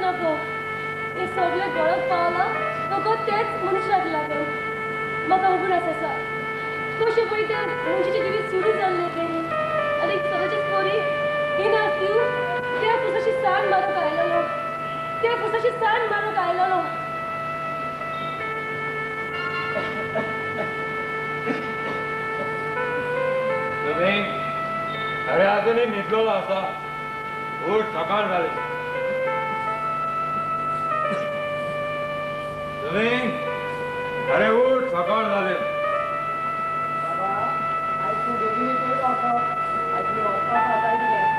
ना पो. हे सगळे घडत पावलां फकत तेच मनशाक लागून. म्हाका उगडास आसा कशें पळय त्या मनशाचे जिवीत सुरू जाल्लें तें. आनी सदांचीच परी इनासियू त्या पुसाची साण मारूंक आयलेलो. त्या पुसाची साण मारूंक आयलेलो. अरे अजूनही न्हिदलेलो आसा. उठ, सकाळ जाली. अरे उठ, सकाळ जाली.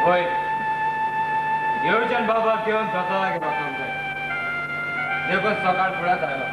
वय येवच्यान बाबा घेवन स्वता लागीं वचोंक जाय. देखून सकाळ फुड्यात आयलो.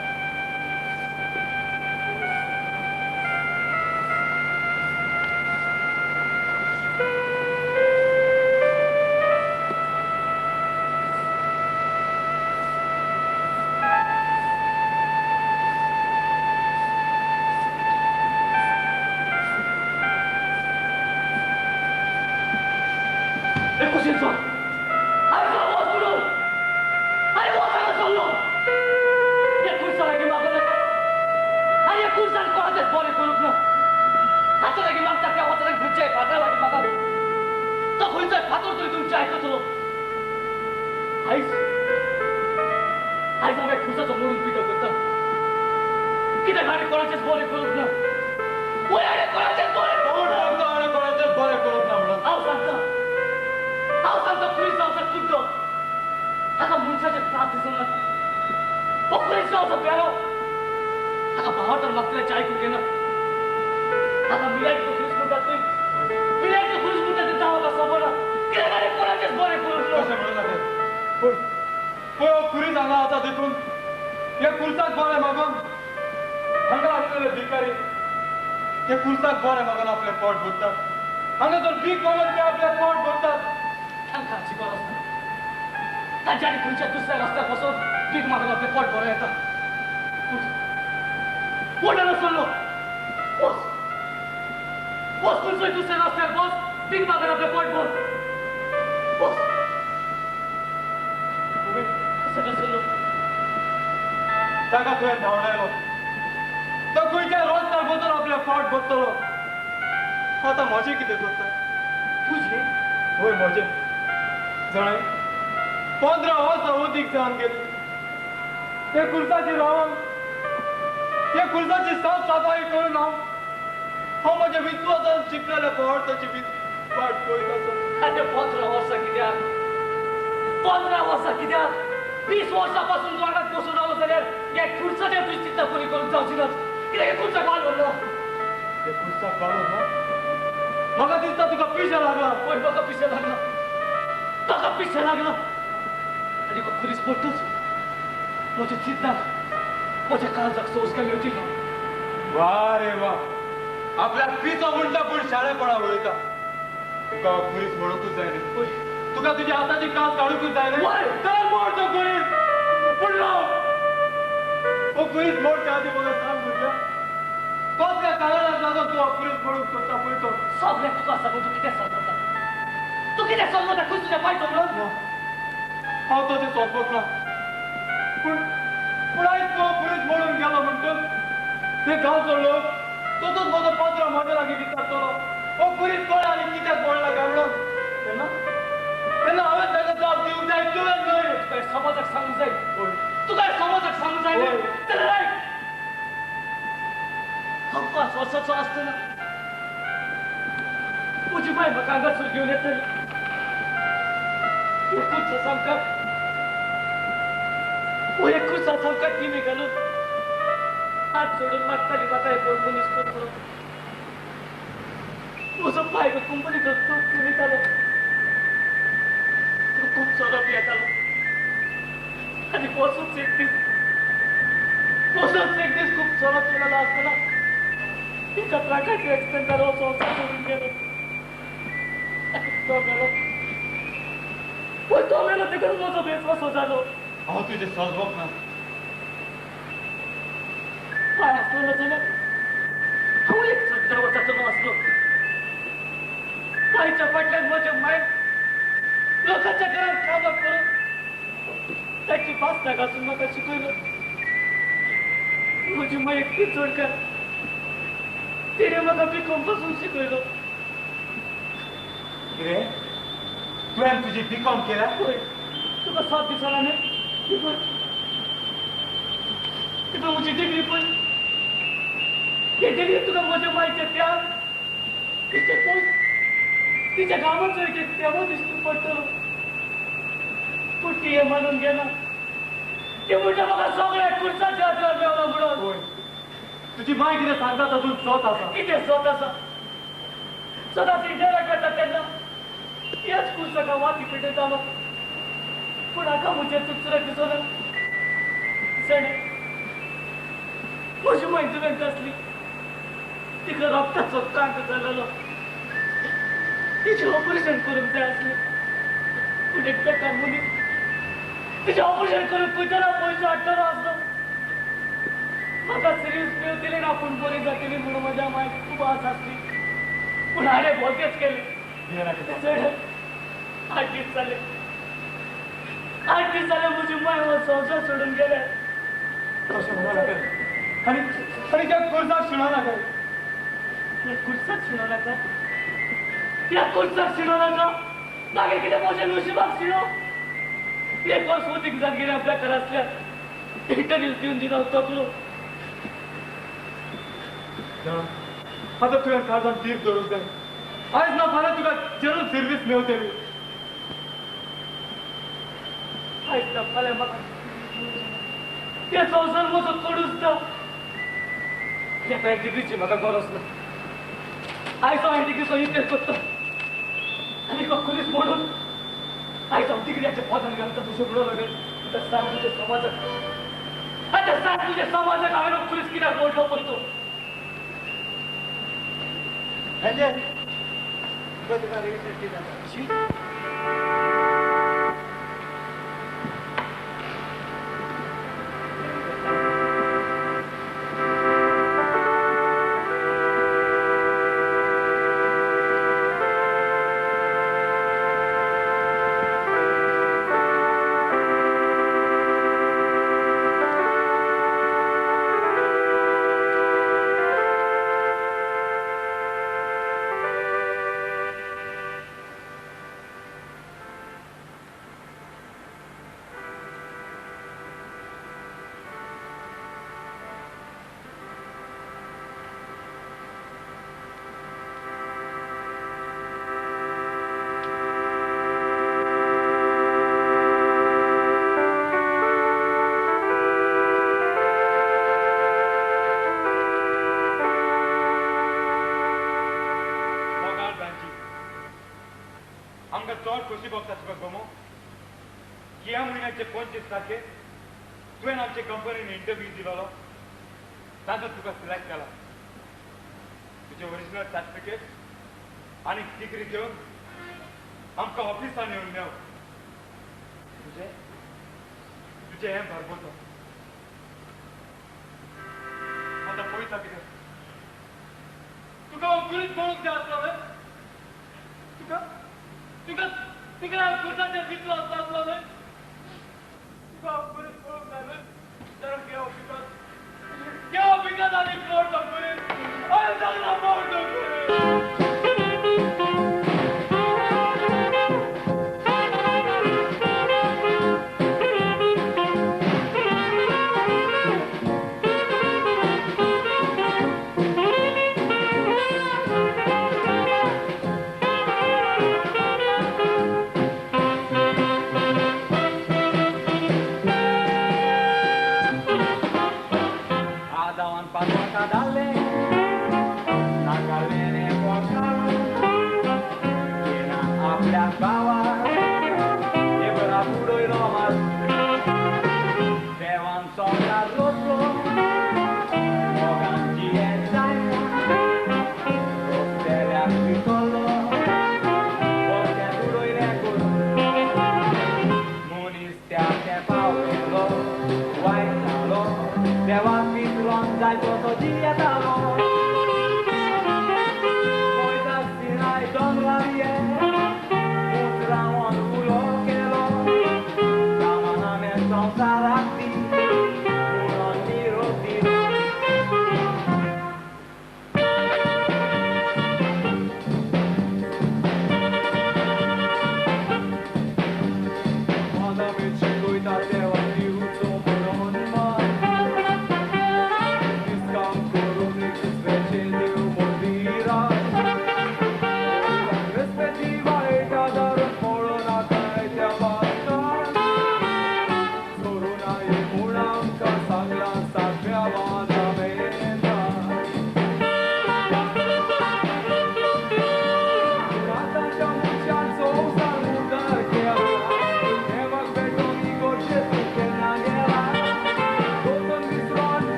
लोकांच्या घरात कामाक करून ताची पास्ताक आसून म्हाका शिकयलो. म्हजी माय एकटी जोडकार, तिणें म्हाका बीकॉम पासून शिकयलो. कितें तुवें तुजी बीकॉम केल्या? पळय तुका 7 दिसांनी न्ही, पळय तुका म्हजी डिग्री पळय. हे डिग्री तुका म्हज्या मायचे त्याग, तिचे कश्ट, तिच्या कामाचो एक तेवो दिश्टी पडटलो. पूण ती हें मानून घेना. ती म्हणटा म्हाका सगळ्या कुर्साच्या आदार मेवला म्हणून. तुजी माय कितें सांगता तातूंत सत आसा. कितें सत आसा? सदांच इंटराक वता तेन्ना ह्याच कुर्साक हांव वाती पेटयतालो. पूण हाका म्हजें चुकचुरें दिसना. जाणा म्हजी माय दुयेंत आसली, तिका रक्ताचो कांत जालेलो. तिचें ऑपरेशन करूंक जाय आसलें. पूण एक बेकार मनीस तिचें ऑपरेशन करूंक खंयच्यान पयसो हाडटलो आसलो. म्हाका सिरियस मेवतली ना पूण बरी जातली म्हणून म्हज्या मायक खूब आस आसली. पूण हाणें भोवतेच केलें. 8 दीस जाले, 8 दीस जाले म्हजी माय हो संवसार सोडून गेले. तशें म्हणू नाका आनी आनी त्या कोर्साक शिणो नाका. त्या कुर्साक शिणो नाका, त्या कुर्साक शिणो नाका. मागीर कितें म्हज्या नशिबाक शिणो. एक वर्स वदीक जावन गेलें बेकार आसल्यार इंटरव्यू दिवन दिवन हांव थकलो. आतां तुवें काळजान धीर दवरूंक जाय. आयज ना फाल्यां तुका जनरल सर्वीस मेवतली. आयज ना फाल्यां म्हाका ते संवसार म्हजो कडूच ना. आतां हे डिग्रीची म्हाका गरज ना. आयज हांव हे डिग्रीचो इतिहास करता आनी खुलीस म्हणून आयज हांव डिग्रीच्या पदान घालता तुजें म्हणून लागेल. आतां सांग तुज्या समाजाक, आतां सांग तुज्या समाजाक हांवें खुलीस कित्याक मोडलो पळय तो. आमकां चड खोशी भोगता तुका गोमो की ह्या म्हयन्याचे 25 तारखेर तुवें आमचे कंपनीन इंटरव्यू दिलोलो, तातूंत तुका सिलेक्ट केला. तुजें ओरिजिनल सर्टिफिकेट आनी डिग्री घेवन आमकां ऑफिसान येवन मेव. तुजें तुजें हें भरभोतो. आतां पळयता कितें तुका हांव गुरीत म्हणूंक जाय आसलो न्हय. तुका तुका तुका हांव कुर्साचेर दितलो आसलो न्हय. तुका हांव गुरीत पळोवंक जाय न्हय. तर घेव because, घेव because आनी मोडलो गुरीत. हांवें सगळो मोडलो गुरीत.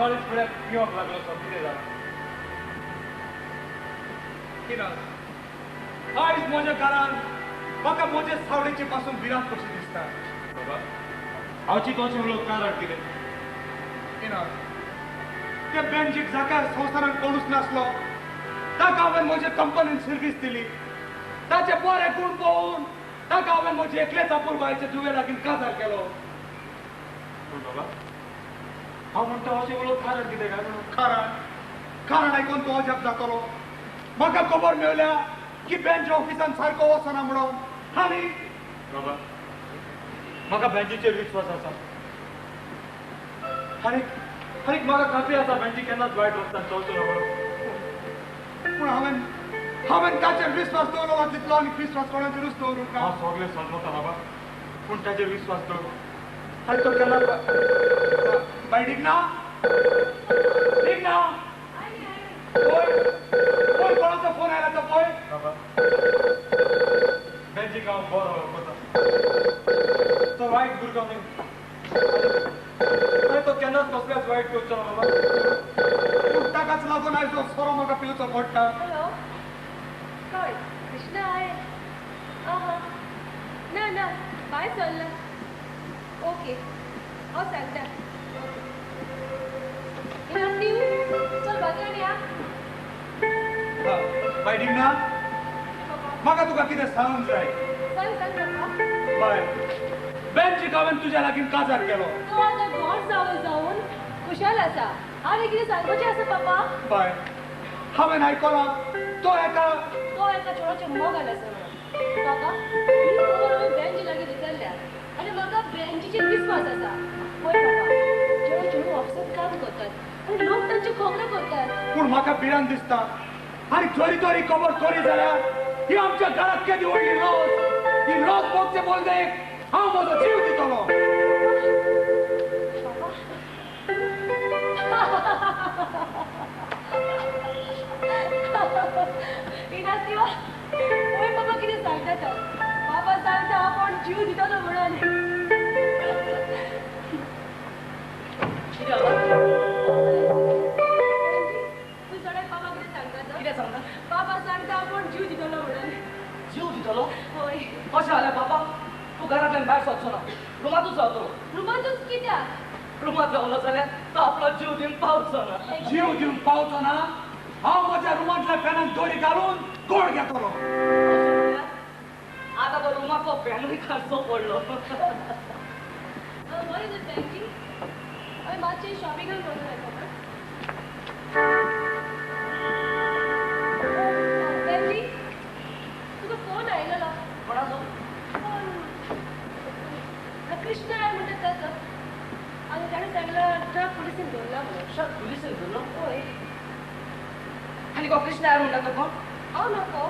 काळीज फुड्याक पिवंक लागलो सो कितें जालां कितें आयज म्हज्या घरान म्हाका म्हजे सावळेचे पासून भिरांत कशी दिसता. बाबा हांव चिंतोचें उलोवप कारण कितें? इनास त्या बँजीक जाका संवसारान कोणूच नासलो ताका हांवें म्हजे कंपनीन सर्वीस दिली. ताचे बरे गूण पळोवन ताका हांवें म्हजे एकलेच अपुरबायचे दुवे लागीं काजार केलो. पूण बाबा हांव म्हणटा अशें उलोवप कारण कितें काय म्हणून? कारण कारण आयकून तूं अजाप जातलो. म्हाका खबर मेळ्ळ्या की बँचे ऑफिसान सारको वचना म्हणून. आनी बाबा म्हाका बँकेचेर विस्वास आसा आनी आनी म्हाका खात्री आसा बँकी केन्नाच वायट वचना चलचो ना म्हणून. पूण हांवें हांवें ताचेर विस्वास दवरलो तितलो आनी विस्वास कोणाचेरूच दवरूंक ना. हांव सगळें समजता बाबा पूण ताचेर विस्वास दवर आनी तो केन्ना बाय डिगना डिगना पळय पळय कोणाचो फोन आयला तो पळय. बाबा बँजीक हांव बरो वळखता. तो वायट भुरगो न्हय आनी तो केन्नाच कसल्याच वायट करचो ना बाबा. पूण ताकाच लागून आयज हो सोरो म्हाका पिवचो पडटा. हॅलो कोण कृष्णा आहे? आं हां ना ना भायर सरला. ओके हांव सांगता. चल बाजारान या. बाय डिगना म्हाका तुका कितें सांगूंक जाय. सांग सांग बाबा. बाय बँचीक हांवें तुज्या लागीं काजार केलो. तो आतां गोड जावं जावन खुशाल आसा. आनी कितें सांगपाचें आसा पापा? बाय हांवें आयकलां तो एका चेडवाचें मोगान आसा म्हणून. पापा ही खबर हांवें बँची लागीं विचारल्या आनी म्हाका बँचीचेर विस्वास आसा. पळय पापा चेडो चेडूं ऑफिसांत काम करतात आनी लोक तांच्यो खबरो करतात. पूण म्हाका भिरांत दिसता आनी थोडी थोडी खबर खरी जाल्यार ही आमच्या घरात केदी व्हडली लॉस. ही लॉस भोगचे बोलदेक हांव म्हजो जीव दितलो. इनासियो पळय बाबा कितें सांगता तो. बाबा सांगता आपूण जीव दितलो म्हणून. तूं जाणा बाबा कितें सांगता तो? कितें सांगता? बाबा सांगता आपूण जीव दितलो म्हणून. जीव दितलो? हय. कशें जालें बाबा? तूं घरांतल्यान भायर सरचो ना, रुमांतूच रावतलो. रुमांतूच कित्याक? रुमांत रावलो जाल्यार तो आपलो जीव दिवंक पावचो ना. जीव दिवंक पावचो ना? हांव म्हज्या रुमांतल्या फॅनाक दोरी घालून गोड घेतलो. आतां तो रुमांतलो फॅनूय काडचो पडलो. बरें तर बँकी हांवें मातशें शॉपिंगाक वचून येता. बँकी तुका फोन आयलेलो. कोणाचो? फोन कृष्णा आय म्हणटा ताचो. आनी ताणें सांगलां ट्रक पुलिसीन धरला म्हणून. ट्रक पुलिसीन धरलो? हय. आनी को कृष्णा आय म्हणटा तो कोण? हांव नको.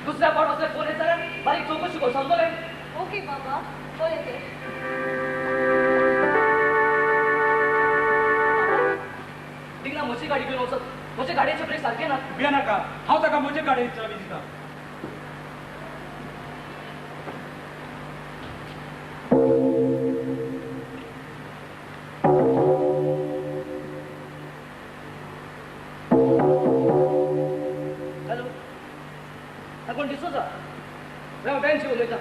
दुसऱ्या पावट असले फोन येत जाल्यार बारीक चवकशी कर, समजलें? ओके बाबा बरें तें. थिंगा म्हजी गाडी घेवन वचत. म्हजे गाडयेचे ब्रेक सारके ना. भियेनाका, हांव ताका म्हजे गाडयेची चावी दिता. हॅलो, हा कोण डिसोजा? हांव बँची उलयतां.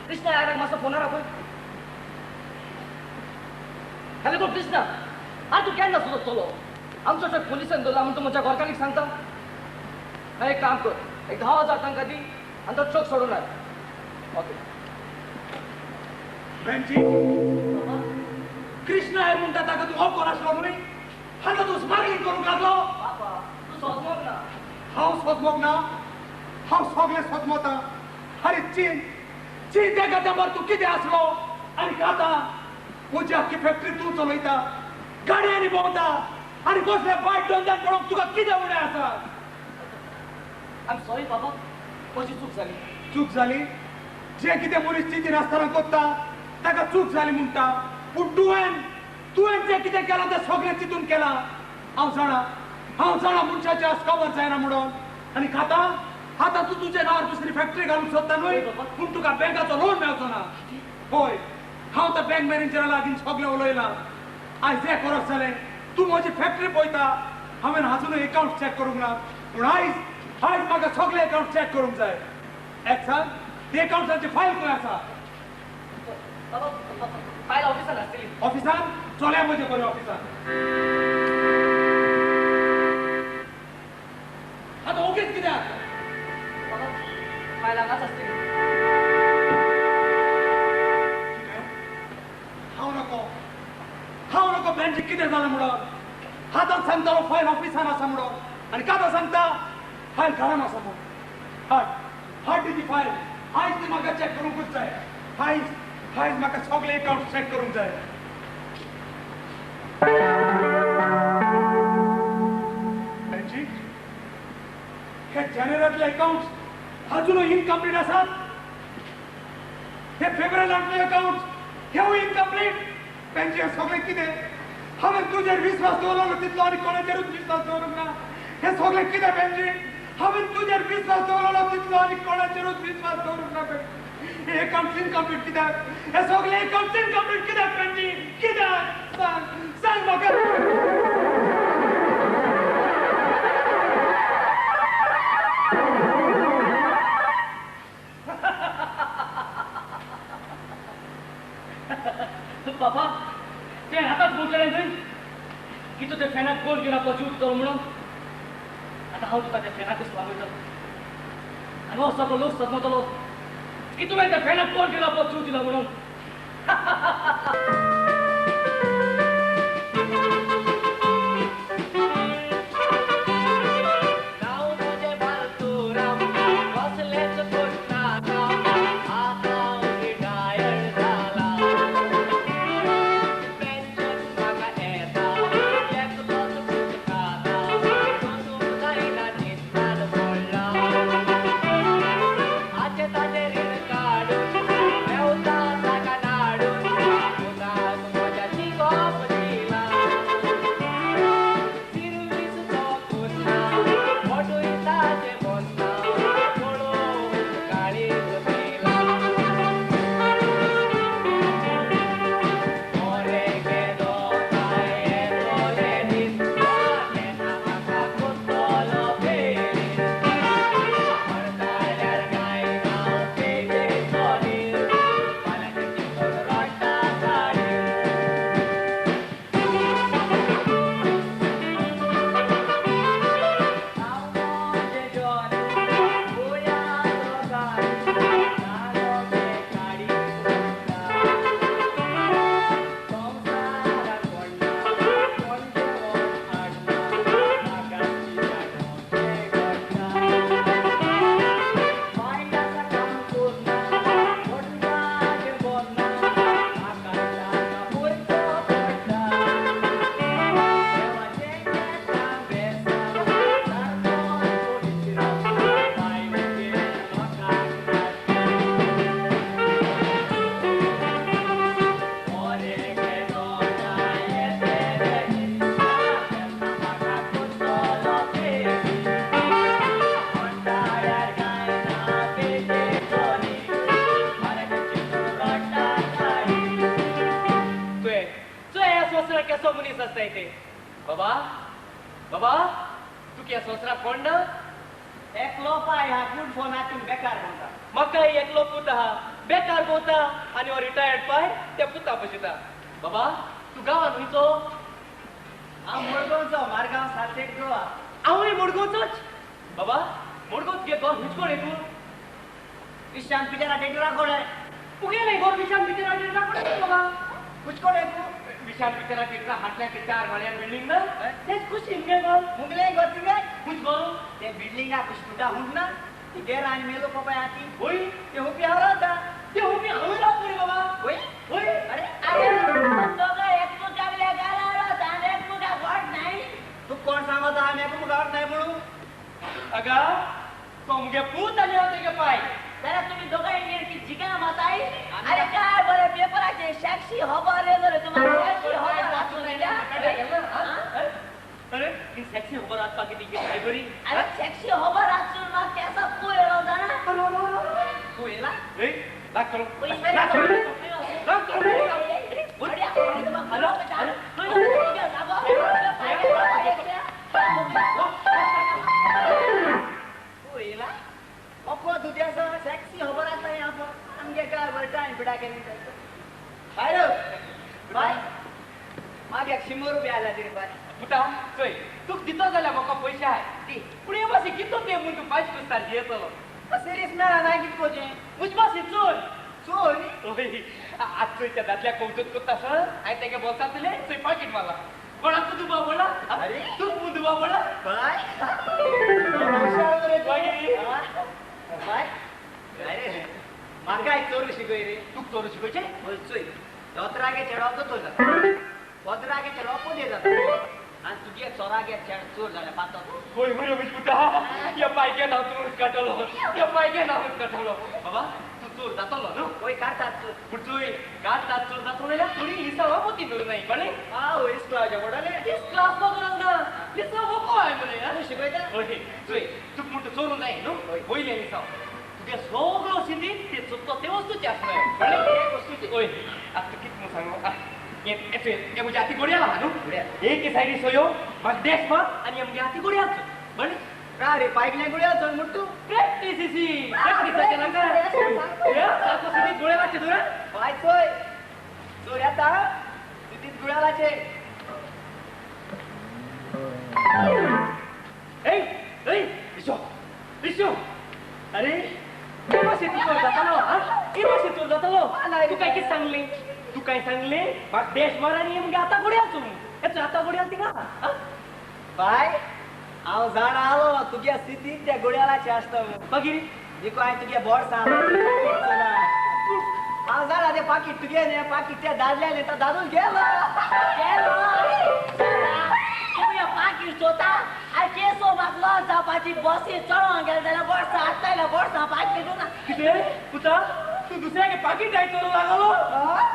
कृष्णा यार मातसो फोनार आपय. हॅलो कोण कृष्णा? आं तूं केन्ना सोदतलो? आमचो ट्रक पुलिसान धरला म्हूण तूं म्हज्या घरकान्नीक सांगता? एक काम कर, एक 10,000 तांकां दी आनी तो ट्रक सोडून हाड. ओके. बँची कृष्णा हेर म्हणटा ताका तूं वळखून आसलो न्हय? आतां तूं स्मगलींग करूंक लागलो? बाबा तूं सोदमोक ना. हांव सोदमोक ना? हांव सगळें सोदमोता. आरे चीन चीन तेका तेंपार तूं कितें आसलो आनी आतां म्हजी आख्खी फॅक्टरी तूं चलयता, गाडयांनी भोंवता आनी कसले वायट धंद्यान पडोवंक तुका कितें उणें आसा? I am sorry बाबा, म्हजी चूक जाली. चूक जाली? जें कितें मनीस चिंतीन आसतना करता ताका चूक जाली म्हणटा. पूण तुवें तुवें जें कितें केलां तें सगळें चिंतून केलां. हांव जाणा, हांव जाणा मनशाचें आज खबर जायना म्हणून. आनी आतां आतां तूं तुजें नांवार दुसरी फॅक्टरी घालूंक सोदता न्हय? पूण तुका बँकाचो लोन मेळचो ना. हय, हांव त्या बँक मॅनेजरा लागीं सगळें उलयलां. आयज जें करप जालें तूं म्हजी फॅक्टरी पळयता. हांवें अजूनय एकाउंट चॅक करूंक ना, पूण आयज आयज म्हाका सगळे एकाउंट चॅक करूंक जाय. एक सांग, ती एकाउंट्सांची फायल खंय आसा? फायल ऑफिसान आसतली. ऑफिसान? चलया म्हजे बरें ऑफिसान. आतां ओगीच कित्याक? बाबा फायल हांगाच आसतली. कितें? हांव नको, हांव नको. बँची कितें जालें म्हणून हातान सांगतालो फायल ऑफिसान आसा म्हणून, आनी कांता सांगता फायल घरान आसा म्हणून. हाड हाड ती फायल. आयज ती म्हाका चॅक करूंकूच जाय. आयज आयज म्हाका सगळे एकाउंट चॅक करूंक जाय. बँची हे जानेरांतले अकाउंट्स अजूनय इनकम्प्लीट आसात. हे फेब्रुवारींतले अकाउंट्स हेवूय इनकम्प्लीट. बँची हे सगळें कितें? हांवें तुजेर विस्वास दवरलो तितलो आनी कोणाचेरूच विस्वास दवरूंक ना. हे सगळें कितें बँची? हांवें तुजेर विस्वास दवरलो तितलो आनी कोणाचेरूच विस्वास दवरूंक ना. हे अकाउंट्स इनकम्प्लीट कित्याक? हे सगळे अकाउंट्स इनकम्प्लीट कित्याक बँची? कित्याक? सांग सांग म्हाका. बाबा ते आतांच बोलतलें न्हय की तूं त्या फॅनाक कोण घेवन आपलो जीव दितलो म्हणून. आतां हांव तुका त्या फॅनाकूच वागयतलो आनी हो सगळो लोक सजमतलो की तुवें त्या फॅनाक कोण घेवन आपलो जीव दिलो म्हणून. बाबा बाबा तुका संवसाराक कोण ना? एकलो पाय हा पूण फोनातून बेकार भोंवता. म्हाका एकलो पूत आहा, बेकार भोंवता आनी हो रिटायर्ड पाय त्या पुता पोशिता. बाबा तूं गांवान खंयचो? हांव मडगांवचो, मारगांव सातेक गोवा. हांवूय मडगांवचोच. बाबा मडगांव तुगे घर खंयचे कडेन तूं? विशांत पिक्चरा थिएटरा कडेन. तुगेलें घर विशांत पिक्चरा थिएटरा कडेन बाबा? खंयचे कडेन तूं? विशाल पिक्चरा थिएटरा हाटल्या ते चार माळ्या बिल्डिंग ना तेच खुशी मुगे घर. मुगलें घर तुगे? खंयच घर? ते बिल्डिंगा कुश्कुटा हुंक ना ती गेर आनी मेलो पपाय आती होय ते हुपी हांव रावता. ते हुपी हांवूय रावता रे बाबा. होय होय. अरे अरे दोगां एकमेकांल्या घरा रावता आनी एकमेकाक वाट नाही. तूं कोण सांगता आमी एकमेकाक नाही म्हणून? अगा तो मुगे पूत आनी हांव तेगे पाय. जाल्यार तुमी दोगांय की जिगा माताय. अरे काय बरें पेपराचेर साक्षी खबर येयलो रे तुम्हाला. साक्षी खबर वाचून येयल्या. अरे ही सेक्सी खबर वाचपाक कितें काय बरी? अरे सेक्सी खबर वाचून म्हाका केंसां कूळ येयलो जाणा. कूळ येयला? लाग करो. लाग करो. देवाक बरें टायम पिडा केली. बाय रे बाय मागे 100 रुपया आयला तरी बाय. पुता चोय तुका दितो जाल्यार म्हाका पयशे आहाय दी, पूण हे मातशें कितलो ते म्हूण तूं पांच कुस्तार दियेतलो. सिरीस मेळना ना कितें कोचें म्हजे मातशें चोर चोर. हय आज चोय त्या दादल्याक कवचत करता सर हांवें तेगे बोल्सांतलें चोय पाकीट मारलां. कोणाक तूं दुबाव पडला? अरे तूं म्हूण दुबाव पडला? बाय बाय अरे म्हाका एक चोर शिकय रे. तुका चोर शिकयचें? चोय दोतरागे चेडो दोतोर जाता, पदरागे चेडो पोदेर जाता, आनी तुगे चोरागे चोर जाल्यार पातो. होय होय रमेश पुता, ह्या पायके नांव तूं काडटलो, ह्या पायके नांव काडटलो. बाबा तूं चोर जातलो न्हू? होय काडटात चोर. पूण चोय काडटात चोर जातलो जाल्यार थोडी लिसांवां मोती धरूं जाय कळ्ळें? आवय इस्कोलाच्या पडलें. इस्कोलाक गरज ना, लिसांव मोको हांवें मरे. तूं शिकयता? होय चोय तुका म्हूण तूं चोरूंक जाय न्हू? वयलें लिसांव तुगे सगळो सिंधी ते चुकतो ते वस्तूचे आसता कळ्ळें? ते वस्तूचे. होय आतां कितें म्हूण सांगू? हे म्हज्या हाती गोडयाल आहा न्हू, एक सायडी सोयो म्हाका डॅश मार आनी म्हज्या हाती गोडयाल चोय कळ्ळें? का रे पायकल्या गुळ्या चोय म्हूण तूं प्रॅक्टीस इसी प्रॅक्टीसाचें नाका सारको सिंधी गुळ्यालाचे तुवें. बाय चोय चोर येता सिंधीत गुळ्यालाचे. ए ए विशो विशो, अरे हे मातशें तूं चोर जातालो? हे मातशें चोर जातालो? तूं काय कितें सांगलें? तूं काय सांगलें? म्हाका डॅश मार आनी मुगे आतां गोडयाल चोय. हें आतां गोडयाल तिका. बाय हांव जाणा आलो तुगे सिद्धीत त्या गुळ्यालाचे आसता म्हूण. मागीर देखून हांवें तुगे बोर्सां हांव जाणा तें पाकीट तुगे न्ही, पाकीट त्या दादल्यालें, तो दादूल गेलो गेलो. पाकीट चोता आनी केसो म्हाका लॉस जावपाची बसी चडोवंक गेले जाल्यार बोर्सां आसतायल्या बोर्सां पाकीट ना. कितें पुता तूं दुसऱ्याके पाकीट जाय चोरूंक लागलो?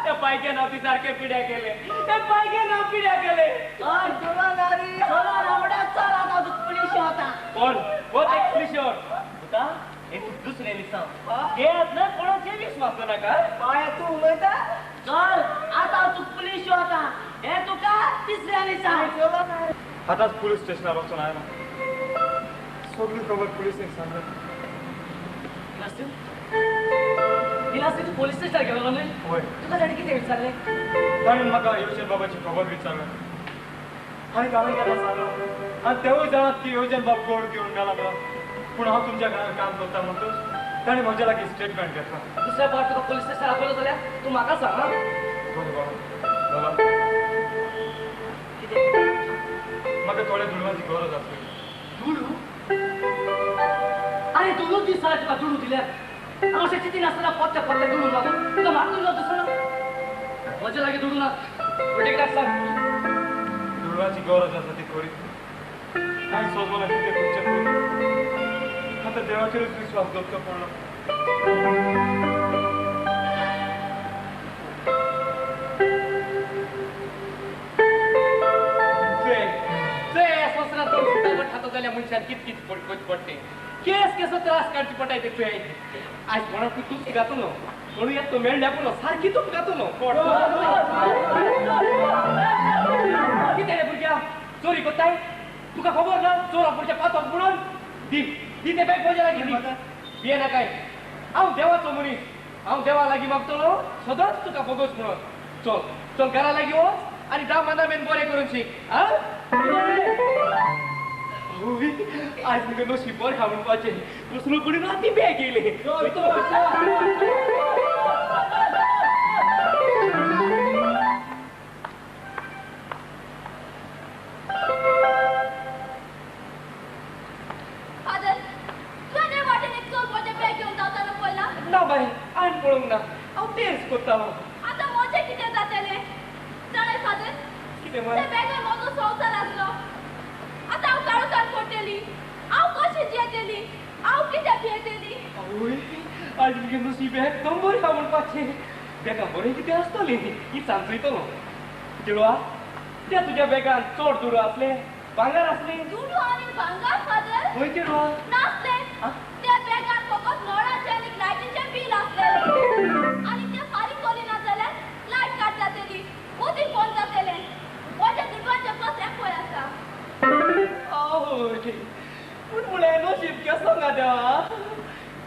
त्या बायके नांव ती सारकें पिड्या केलें, त्या बायके नांव पिड्या केलें. चल चलो ना रे, चलो ना म्हणल्यार चल आतां तुका पुलिशे वता. कोण वच एक पुलिशे वच. पुता हें तूं दुसरें लिसांव घेत ना, कोणाचेर विस्वास नाका. बाय तूं उलयता? चल आतां तुका पुलिशे वता, हें तुका तिसऱ्या लिसांव. चलो ना. आतांच पुलीस स्टेशनार वचून आयला, सगळी खबर पुलिसेक सांगली. तूं पोलीस स्टेशनार गेलो न्हय? हय. तुका ताणें कितें विचारलें? ताणें म्हाका येवजन बाबाची खबर विचारली आनी हांवें ताका सांगलो आनी तेवूय जाणात की येवजन बाब गोड घेवन गेला म्हणून, पूण हांव तुमच्या घरान काम करता म्हणटूच ताणें म्हज्या लागीं स्टेटमेंट घेतला. दुसऱ्या फावट तुका पोलीस स्टेशनार आपयलो जाल्यार तूं म्हाका सांग. बरें बाबा. बाबा कितें? म्हाका थोड्या दुडवांची गरज आसली. दुडू? आरे दोनूच दीस जाले तुका दुडू दिल्यार. हांव अशें चिंती नासतना पोत्ते पोत्ते दुडू लागून तुका म्हाका दिलो दुसरो. म्हजे लागीं दुडू ना, कित्याक सांग? दुडवाची गरज आसा ती खरी, हांवें सोजवला कितें करचें पयलीं आतां देवाचेरूच विस्वास दवरचो पडलो. चोय संवसारांत दोन सुतां खातो जाल्यार मनशान कित कित करचें पडटें, केस केसो त्रास काडचे पडटाय ते चोय. आयज कोणाक तूं घातलो कोणू येत तो मेळ्ळ्या पुरो सारकी तूं घातलो. कितें रे भुरग्या चोरी करताय? तुका खबर ना चोरा पुढच्या पातोक म्हणून? दी दी ते बॅग म्हज्या लागीं दी. भिये नाकाय, हांव देवाचो मनीस, हांव देवा लागीं मागतलो सदांच तुका बोगोस म्हणून. चल चल घरा लागीं वच आनी 10 माना मेन बरें करून शीक. आं आज मुगे नशीब बरें आहा म्हणपाचें. दुसरो कडेन राती बॅग येयलें. फादर, तुवें हे वाटेन एक चोर म्हजें बॅग घेवन धांवतालो पळयला? ना बाय, हांवें पळोवंक ना, हांव तेर्स करतालो. आतां म्हजें कितें जातलें जाणाय फादर? कितें त्या बॅगान म्हजो संवसार आसलो. आतां हांव काळोखार पडटली, हांव कशें जियेतली, हांव कितें पियेतली? आवय आज मुगे नशीब एकदम बरें आहा म्हणपाचें. बॅगां बरें कितें आसतलें ही सांचयतलो. चेडवा त्या तुज्या बॅगान चड दुडू आसले, भांगर आसलें? दुडू आनी भांगर फादर? खंय चेडवा? नासलें. त्या बॅगान फकत नळाचें आनी लायटीचें बील आसलें आनी तें फारीक करिना जाल्यार लायट काट जातली, उदीक बंद जातलें. म्हज्या दुडवांचें पसऱ्याक पळय आसा. आवय पूण म्हळें नशीब केसो गा देवा,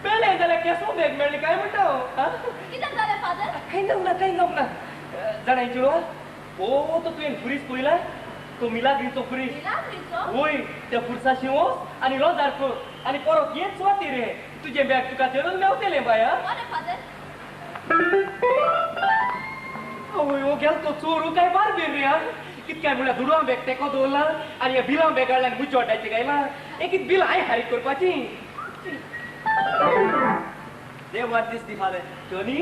मेळ्ळें जाल्यार केसो बॅग मेळ्ळें काय म्हणटा हांव. कितें जावंक ना, कांय जावंक ना. जाणा चेडवा, ओ तो तुवें फुरीस पळयला? तो मिलाग्रीचो फुरीस. वय, त्या फुरसाशी वच आनी रोजार कर आनी परत हेच सुवातेर रे. तुजें बॅग तुका तेरून मेवतलें बाय. आवय, हो गेलो तो चोरू काय बारबेर रे. कितक्याय म्हळ्यार दुडवां बॅग तेको दवरला आनी ह्या बिलां बॅग हाडल्या आनी मुजोटाचें गायला. एक बिल हांवें फारीक करपाची. देव बरें दीस दी फादर. जॉनी,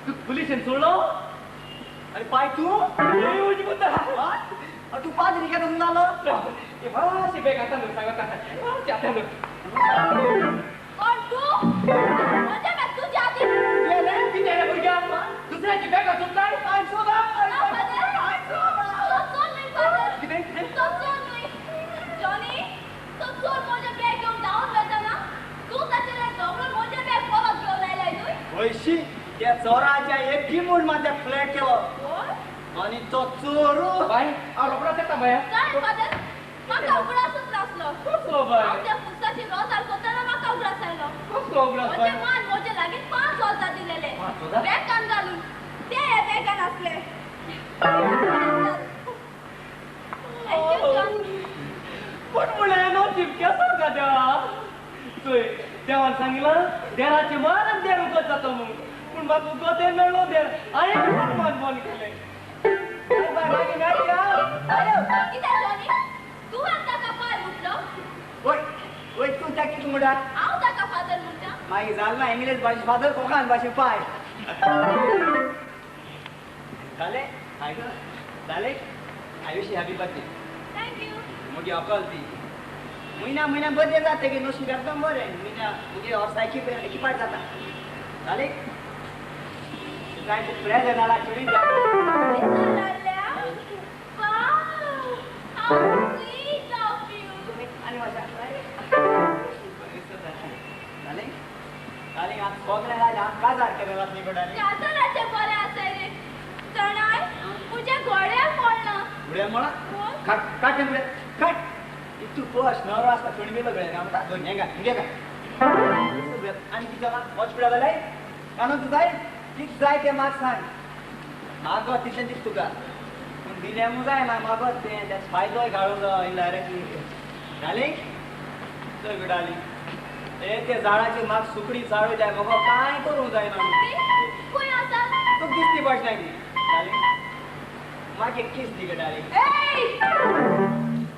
तूं पुलिशेन सोडलो? आनी पाय तूं? तूं पाद्री केन्ना जालो? मातशें बॅग आतां न्हू सांगता. मातशें आतां न्हू. कोण तूं? म्हजें बॅग तुज्या हातीन. तुवें कितें रे भुरग्या? दुसऱ्याची बॅगां सोदताय? कितें कितें? तो चोर न्हय जॉनी, तो चोर म्हजें बॅग घेवन धांवन वतना तूं ताचेर झगडून म्हजें बॅग परत घेवन आयलाय न्हय? हयशी, त्या चोराच्या एक म्हूण म्हाज्या फ्लॅट केलो आनी तो चोर बाय हांव रोखडोच येता बाय. काय फादर, म्हाका उगडासूच नासलो. कसलो बाय? हांव त्या फुरसाची रोजार करतना म्हाका उगडास आयलो. कसलो उगडास बाय? म्हजे मान म्हजे लागीं 5,000 दिलेले बॅगान घालून, ते हे बॅगान आसले. पूण म्हणलें नशीब केसो का देवा. चोय, देवान सांगिलां देराचें मान आनी देर उगत जाता म्हूण, पूण म्हाका उगत मेळ्ळो देर. हांवें मान बंद केलें. मागीर मेळया. कितें जॉनी, तूं आनी ताका पाय म्हटलो? वय वय, तूं ताका कितें म्हणटा? हांव ताका फादर म्हणटा. मागीर जालें ना, इंग्लीश भाशेन फादर, कोंकण भाशेन पाय. जालें आयकू जालें. I wish you happy birthday. Thank you. मुगे अकल दी. म्हयन्या म्हयन्या बर्थडे जाता की नशीब एकदम बरें. म्हयन्या मुगे वर्सा एकी पाट जाता. जालें काय प्रेजेंट आला चुडी. आनी जालें जालें. आतां सगळें जालें. हांव काजार केलें न्ही गो. काजाराचें बरें आसा रे. चणाय म्हज्या घोड्या मोडला. घोड्या मोडला? काट काट मुळे काट. इतू पश नवरो आसता थंड मेलो गळे आमकां दोन हें घाल हिंगे घाल. आनी कितें जाला वच पिडा जाल्यार कानून तूं जाय कितें जाय तें म्हाका सांग. मागत तितलें दिता तुका, पूण दिलें म्हूण जायना. मागत तें तेजो फायदोय घालूंक जायो इनडायरेक्टली. जालें चल गो डार्लींग. हे ते झाडाचेर म्हाका सुकडी चाळू जाय. म्हाका कांय करूंक जायना. खंय आसा? तुका दिसती पडना ती. डार्लींग म्हाका एक किस दी गो डार्लींग.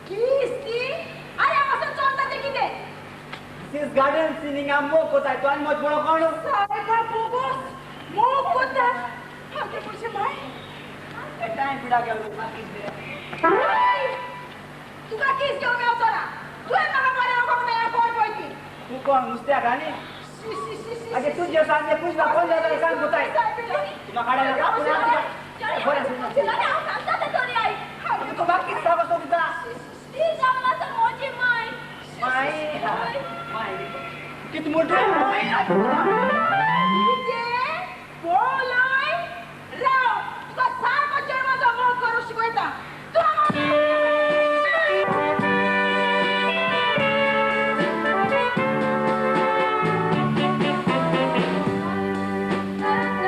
किस दी? आरे हांगासर चलता तें कितें? This is garden scene. हांगा मोग कोताय तूं आनी म्हजो बरो कोण? सारको बोगोस मोग कोता. हांगे पयशे माय टायम पिडा गेलो. म्हाका किस दी. तुका किस घेवंक मेवचो ना. तुवें म्हाका बरें वळखूंक मेळ्ळें कोण पळय ती. तूं कोण नुस्त्याक आनी? आगे तूं जे सांग पूछ ना कोण जाता सांग कोताय. तुका काडा ना. हांव सांगता तें तरी आयक. तुका बाकी सांग सोदता. ती जावन आसा म्हजी माय. माय माय कितें मोठें माय. कितें बोलाय राव, तुका सारको चेडवाचो मोग करूंक शिकयता. तूं Thank you.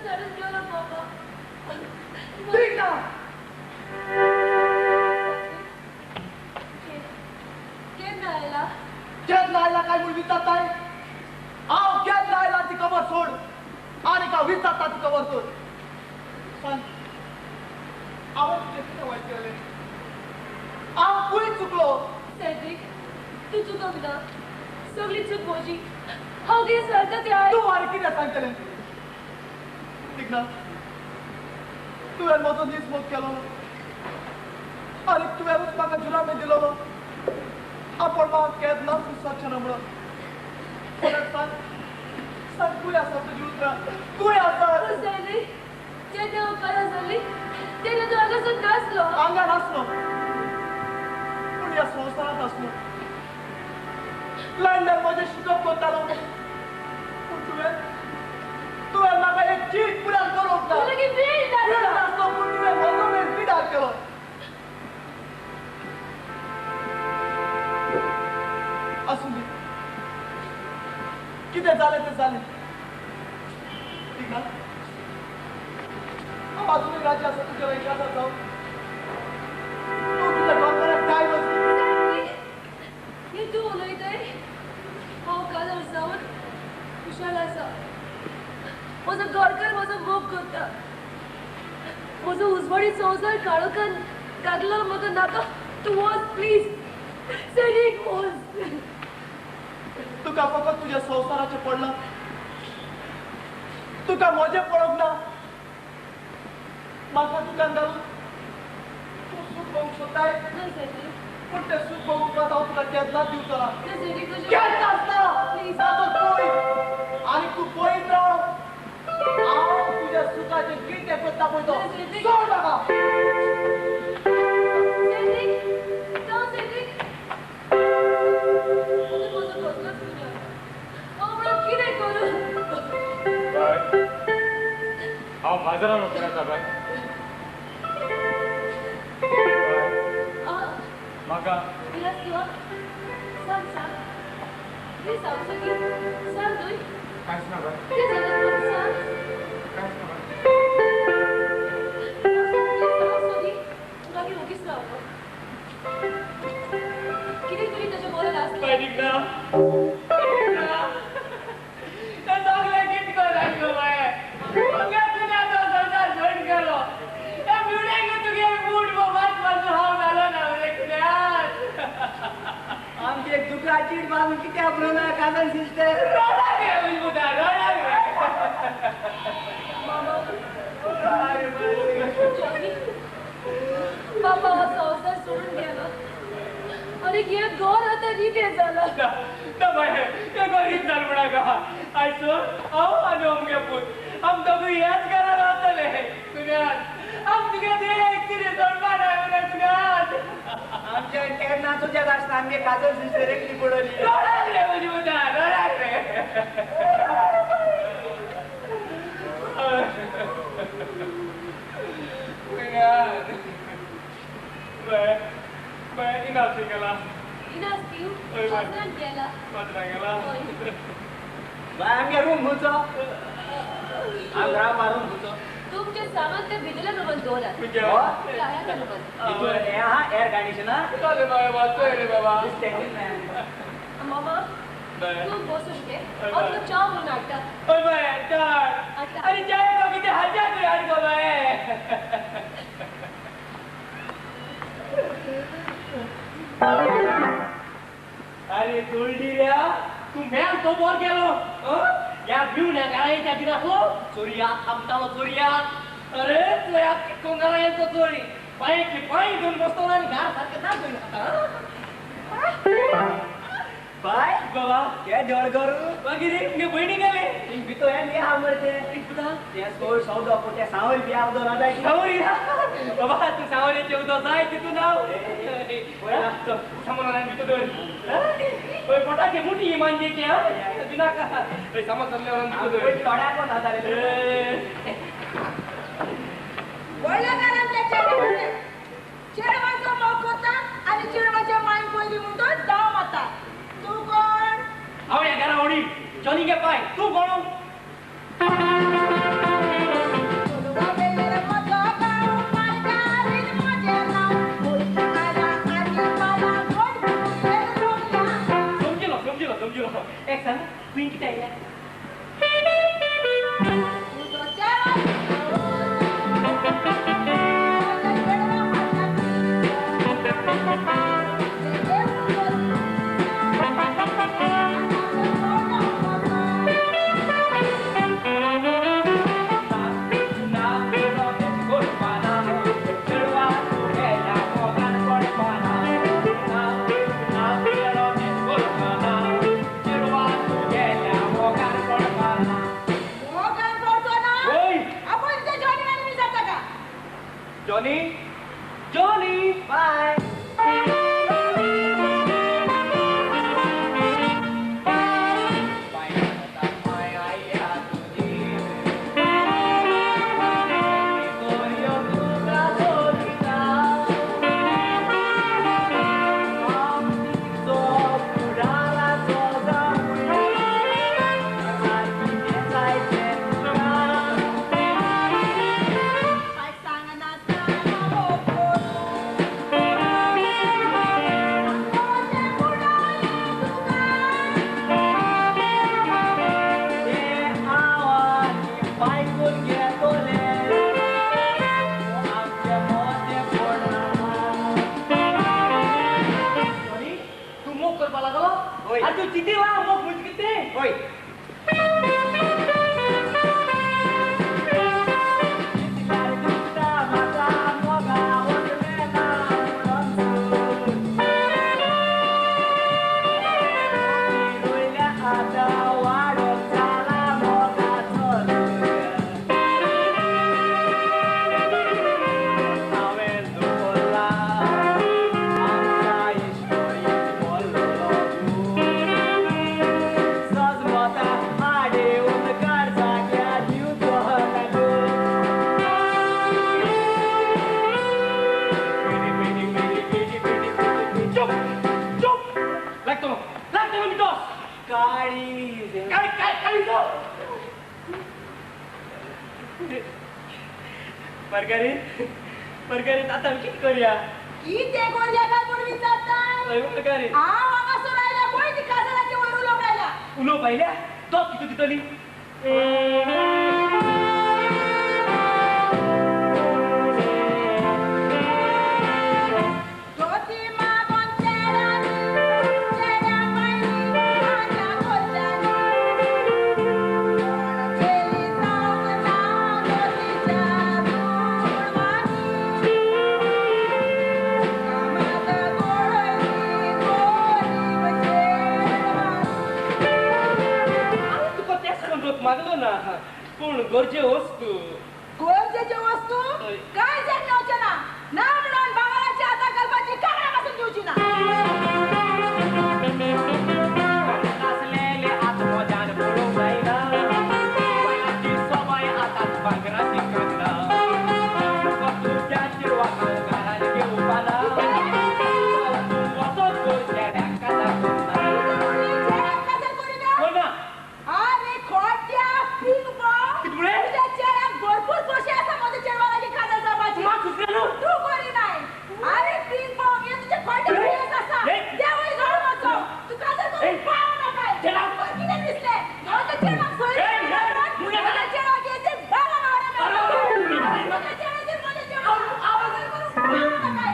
साडून गेलो बाबा. दिग्ना केन्ना आयला? केन्ना आयला काय म्हूण विचारताय? हांव केन्ना आयला ती खबर सोड, आनी हांव विचारता ती खबर सोड. सांग, हांवें तुजें कितें वायट केलें? हांव खंय चुकलो? सॅड्रीक, तूं चुकोंक ना, सगळी चूक म्हजी. हांव कितें सांगता तें आयक. तूं आनी कितें सांगतलें? दिग्ना, तुवें म्हजो नीस मोग केलो आनी तुवेंच म्हाका जुरामे दिलो आपूण म्हाका केन्नाच विसरचें ना म्हणून. कोणाक सांग, सांग खंय आसा तुजी उतरां, खंय आसा? सॅड्रीक, जेन्ना हांव काजार जाली तेन्ना तूं हांगासर नासलो. हांगा नासलो पूण ह्या संवसारांत आसलो. लंडन म्हजें शिकप करतालो पूण तुवें तुवें म्हाका एक चीट पुराय बरोवंक ना. वेळ नासलो पूण तुवें म्हजो वेळ पिडार केलो. आसूं दी, कितें जालें तें जालें. दिग्ना, हांव आजुनूय राजी आसा तुज्या लागीं काजार जावंक. तूं तुज्या घरकाराक डायवर्स दी. हें तूं उलयताय? हांव काजार जावन खुशाल आसा. म्हजो घरकार म्हजो मोग करता. म्हजो उजवाडी संवसार काळोखान गागलो म्हाका नाका. तूं वच प्लीज सॅड्रीक, वच. तुका फकत तुज्या संवसाराचें पडलां, तुका म्हजें पडोंक ना. म्हाका दुकान घालून तूं सूख भोगूंक सोदताय, पूण तें सूख भोगूंक मात हांव तुका केन्नाच दिवचो ना. केन्नाच ना. ताचो पळय आनी तूं पळयत राव. हांव तुज्या सुखाचें कितें करता पळय तो. सोड म्हाका. बाय, हांव बाजारान वचून आसा बाय. म्हाका सांग सांग प्लीज, सांग सगळी सांग न्हय. कांयच ना बाय, कितें जालें म्हाका सांग. कांयच ना बाय. प्लीज सांग सगळी, मागीर ओगीच राव. कितें तरी ताच्या मनान आसलें. बाय दिग्ना, सगळें कितें कर गो बाय, तुगे तुज्या संवसार जॉयन केलो. त्या म्युडेक तुगे मूड मात मातसो हांव जालो ना रे कुन्यान. आमची एक दुकरा चीट बांदून कित्याक म्हणून काजन सिस्टर रडा गे मुदा, रडा गे. बाबा हो संवसार सोडून गेलो आनी हें घर आतां रितें जालां. ना बाय, तें घर रीत जालें म्हणाका. आयज हांव आनी अमगे पूत आम दोगूय ह्याच घरान रावतले. तुज्यान आम तुगे एक कितें सोडपा ना रे तुज्यान. आमच्या केन्ना तुज्यात आसता आमगे काजन सिस्टर एकली पडली. रडाक रे म्हजी मुदा, रडाक रे. बाय बाय, इनास गेला. इनास दिव बाजारान गेला. बाजारान गेला. बाय, आमगे रूम खंयचो? हांव घरा मारून खंयचो? तुमचें सामान तें भितरल्या रुमान दवरात. ह्या रुमान हें आहा एअर कंडिशनर. चल बाय, वाचोय रे बाबा. मामा तूं बसून घे, हांव तुका च्या म्हणून हाडटा. हय बाय, चार आनी च्याय तो कितें हाडटा तुवें हाड गो बाय. अरे तुळडी रे, तूं मेल तो बोर गेलो. ह्या भिवण्या गाळ्याच्या दिनासलो चोरया थांबतालो चोरया. अरे तुया कोंगाळ्याचो चोरी पांय पांय घेवन बसतलो आनी घार सारकें दाखोवन खाता. बाय बाबा हे धड करू मागीर मुगे भयणी गेले भितर हें बी आहा मरे तें तें सोड सौदो पूण तें सांवरी बी आहा उदक ना जाय सांवरी बाबा तूं सांवरेचें उदक जाय तितून हांव सामान भितर दवर हय पोटाचे मुठी मांजेचे हां दिनाका हय सामान सरले भितर दवर तोड्याको ना जालें व्हडल्या घरांतल्या चेडवाचे चेडवाचो मोग करता आनी चेडवाच्या मायन पयलीं म्हणटो धांव मारता. तूं कोण? हांव ह्या घरा व्हडी जॉनी गे पाय. तूं कोण? Johnny, Johnny, bye. Margaret, आता आमी कितें करुया? कितें करुया काय म्हूण विचारता? हय मार्गारीत. हांव हांगासर आयल्या पळय ती काजाराचे वयर उलोवंक आयल्या. उलोवप आयल्या? तो कितें दितली? मागलो ना पूण गरजे वस्तू गरजेच्यो वस्तू काय मेवचें ना ना म्हणून भांगराची आतां घालपाची कागदां पासून दिवची ना. आसलेले आत्मजान पळोवंक जायना बायलांची सवाय आतां भांगराची कागदां तुका तुज्या चेडवाक घरान घेवपाना तूं वचोन कर चेड्याक काजार करना. काजार अरे खोट्या तुझ्या चेड्याक भरपूर पयशे आसा म्हज्या चेडवा लागीं काजार जावपाची. तूं करी नाय. अरे पिंग पोंग हे तुजे खोटे केस आसा. देवूय घाल वचो तूं काजार करूंक पावना काय. तुका कितें दिसलें म्हज्या चेडवाक सोयरी म्हज्या चेडवाक येते बारा बारा म्हज्या चेड्याचेर म्हज्या चेडवाक काजार करूंक पावना काय.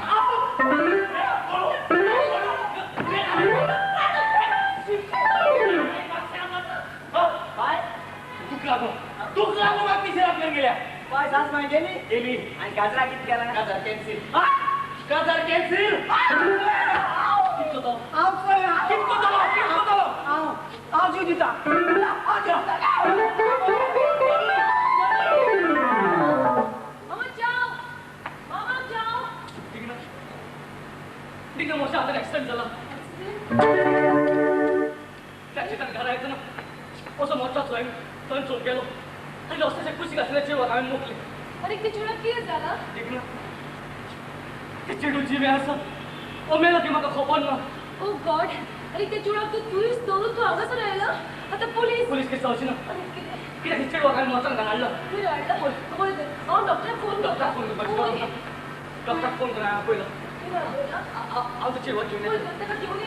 दुख लागो म्हाका पिशें आपल्यान गेल्या. बाय सास माय गेली गेली आनी काजरा कितें केलां? काजार कॅन्सील. काजार कॅन्सील. कितको तो? कितको तो? कितको तो? हांव जीव दिता. मामा जाओ, मामा जाओ. ठीक ना, मोठ्या हाताने ऍक्सिडेंट झाला. टॅक्सींतल्यान घरा येतना असो मोठो थंय थंय चोर गेलो आनी रस्त्याच्या कुशीक आशिल्ल्या चेडवाक हांवें मोखलें. आनी ते चेडवाक कितें जाला? देख ना, ते चेडूं जिवें आसा ओ मेला ती म्हाका खबर ना. ओ गॉड, आनी ते चेडवाक तूं थंयच दवरून तूं हांगासर आयला? आतां पुलीस पुलीस केस जावची ना. कित्याक ते चेडवाक हांवें मोचान घरा हाडलो. खंय हाडला? बरें तर हांव डॉक्टराक फोन करता. डॉक्टराक फोन करपाचें. डॉक्टराक फोन कर. हांवें पयलो हांव ते चेडवाक घेवन येता. ताका घेवन ये.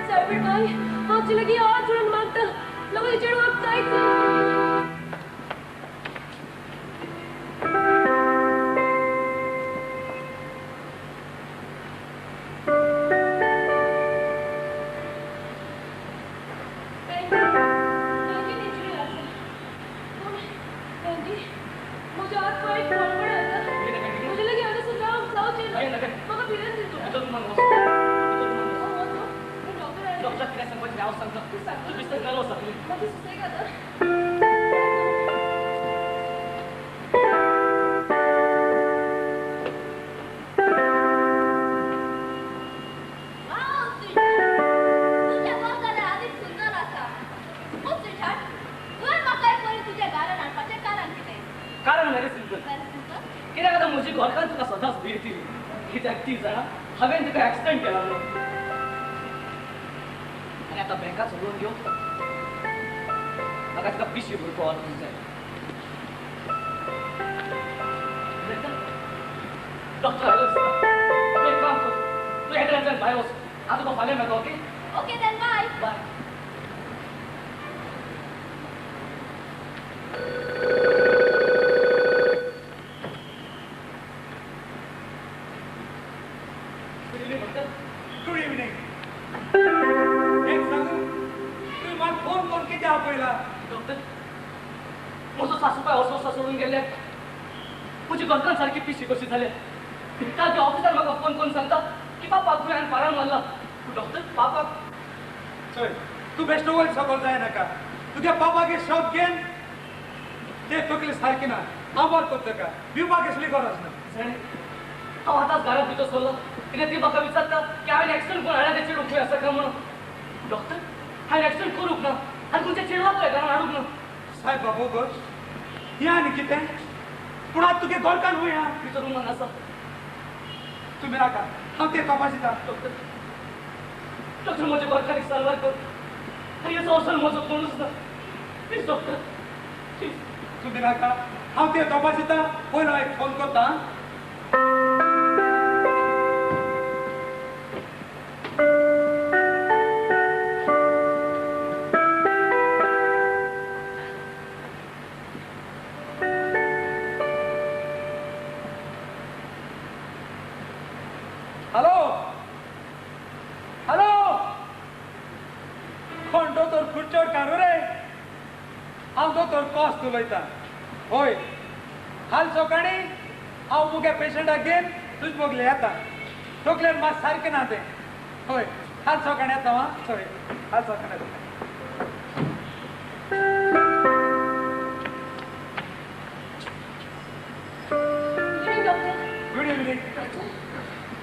सायबीण बाय, हांव लागीं हात जोडून मागता लोकांचे चेडवाक कांयच. म्हज्या हात पांय खळखळ जाता. म्हजे लागीं हांगासर रावंक जावचें ना. म्हाका भिरांत दिसता. डॉक्टर कितें सांगपाचें हांव सांगता. तूं बिस्तर घाल वच. मागीर सुसेग आतां. कारण व्हेरी सिंपल. कित्याक आतां म्हजी घरकान्न तुका सदांच भियेतली. कित्याक ती जाणा हांवें तुका एक्सिडंट केला म्हणून. आनी आतां बँकाचो लोन घेवन म्हाका तुका पिशी भरपाक व्हरूंक जाय. डॉक्टर आयलो दिसता. तूं एक काम कर, तूं हेड्रांतल्यान भायर वच. हांव तुका फाल्यां मेळटा. Okay okay then bye bye. Good evening. एक सांगू, तुवें म्हाका फोन करून कित्याक आपयला? डॉक्टर, म्हजो सासूबाय वर्सां सोडून गेले. म्हजी घरकान्न सारकी पिशी कशी जाल्या. ताच्या ऑफिसार म्हाका फोन करून सांगता की पापाक तुवें फारान मारला. डॉक्टर, पापाक चोय, तूं बेश्टो वयर सकयल जायनाका. तुज्या पापागे शॉक घेवन ते तकली सारकी ना. हांव बरो करता ताका, भिवपाक कसली गरज ना. हांव आतांच घरांत भितर सरलो. कित्याक ती म्हाका विचारता की हांवें एक्सिडंट करून हाडला तें चेडूं खंय आसा काय म्हणून. डॉक्टर, हांवें एक्सिडंट करूंक ना आनी खंयच्या चेडवाकूय घरान हाडूंक ना. सायब बाबू गोश, हें आनी कितें? पूण आतां तुगे घरकान्न खंय आहा? भितर रुमान आसा. तुमी नाका, हांव तें तपासिता. डॉक्टर, डॉक्टर म्हज्या घरकान्नीक साल्वार कर. आनी हे संवसार म्हजो कोणूच ना. Please doctor, please. तुमी नाका, हांव तें तपासिता. पयलो एक फोन करता. हॅलो हॅलो, कोण दोतोर खुर्चोडकार रे? हांव दोतोर कॉस्त उलयतां. हय, काल सकाळीं हांव मुगे पेशंटाक घेवन तुज मोगले येता. तकलेन मात सारकें ना तें. हय, काल सकाळीं येता. हां, हय, काल सकाळीं येता. Good evening.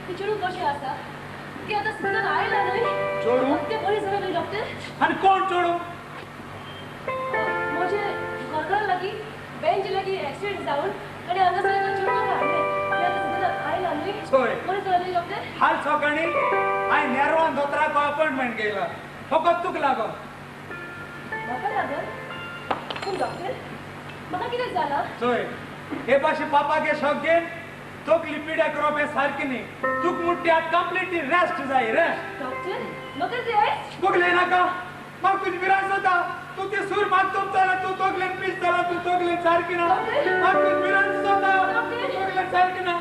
ती चेडूं कशें आसा? ती आतां सुद्दां आयला न्हय? चेडूं? तें बरें जालें न्हय डॉक्टर? आनी कोण चेडूं? म्हजे घरकारा लागीं बँचे लागीं एक्सिडंट जावन आनी हांगासर एका चेडवाक हाडलें. तें आतां सुद्दां आयला न्हय? चोय, बरें जालें न्हय डॉक्टर? काल सकाळीं हांवें नेरवान दोतोराक अपॉयंटमेंट घेयला. फकत तुका लागून. म्हाका लागून? पूण डॉक्टर, म्हाका कितें जालां? चोय, हे भाशे पापागे शॉक घेवन तकली पिड्या करप हें सारकें न्ही. तुका मुट्टी आतां कंप्लिटली रेस्ट जाय. रेस्ट. डॉक्टर, म्हाका रेस्ट? तकले नाका, म्हाका तुजी भिरांत जाता. तूं ते सूर म्हाका तोपताला. तूं तकलेन पीस जाला. तूं तकलेन सारकी ना. म्हाका तुजी भिरांत जाता. तकलेन सारकी ना.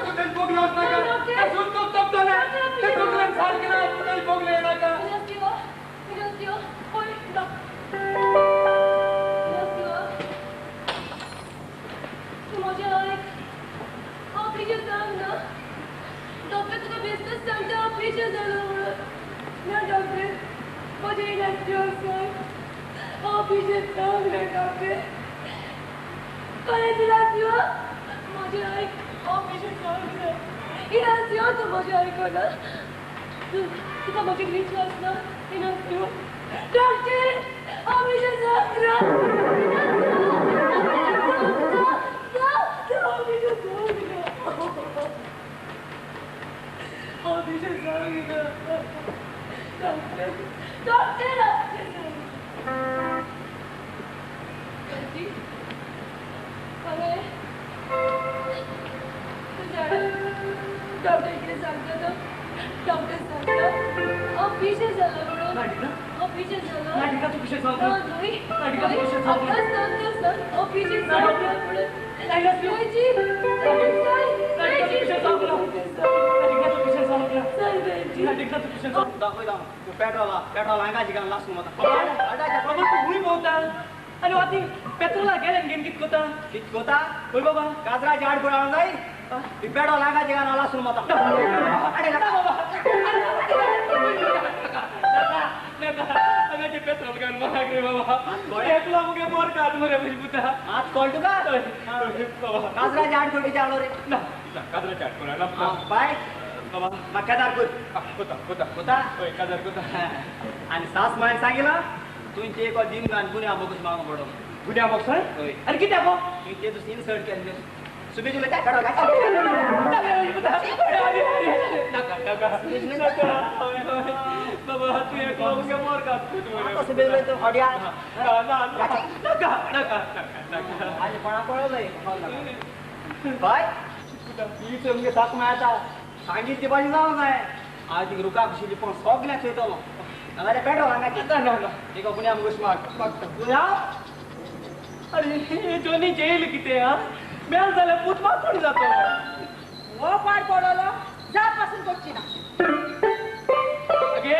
तूं तेज बोगले वचनाका. ते सूर तोप तोपताले. ते तकलेन सारकी ना. तूं तेज बोगले येनाका. डॉक्टर, तुका बेस्टच सांगता हांव पेशंट जालो म्हणून. ना डॉक्टर, म्हजें इलाज सांग. हांव पेशंट जावंक ना डॉक्टर. खरेंच इलाज यो. म्हजें आयक, हांव पेशंट जावंक ना. इलाज यो, तूं म्हजें आयकना. तुका म्हजेर विश्वास ना. इलाज यो डॉक्टर, हांव पेशंट जावंक ना. हांव पेशंट जावंक ना. हांव पेशंट जावंक ना. डॉक्टर, डॉक्टर, हांवें तूं जाणा डॉक्टर कितें सांगता तो? डॉक्टर सांगता हांव पिशें जालां म्हणून. हांव पिशें जालां. न्हय, आतांच सांगता सांग. हांव पिशें जालां म्हणून. पेट्रोल पेट्रोल हांगा जिगान लासूं वता. बाबा, तूं खूंय भोंवता? आनी वाती पेट्रोला गेल्यान घेवन कित कोता? कित कोता? हय बाबा, गाजराची आडखळ हाडूंक जाय. पेट्रोल हांगा जिगान लासून वता. बाबा. रे बाबा एकलो मुगे मोर कात मरे पुता आज कळ तुका काजराचे 8 कोटी चाललो रे ना ना काजराचे 8 कोटी ना बाय बाबा म्हाका काजार कर कोता कोता कोता हय काजार कोता आनी सास मायन सांगिला तुवें ते एक दिन घाल गुन्यांव बोगस मागूंक पडलो गुन्यांव बोगस हय आनी कित्याक गो तुवें ते दुसरी इन्सल्ट केल्ले सुबेज उलयता काडो नाका नाका नाका बाबा तूं एकलो मुगे मोर कात सुबेज उलयता हड्या ना नाका नाका नाका आनी कोणा पळयलय बाय ही मुगे सास माय आतां सांगीत ती भाजी जावंक जाय आज ती रुका कशी पण सगळ्याक थंयतलो नाजाल्यार पेट्रोल हांगा ना ना एका गुन्यांव घुस माग गुन्यांव अरे जोनी जेल कितें आं मेल जाल्यार पूत मात जातो हो पाड पडलो जा पासून करची ना अगे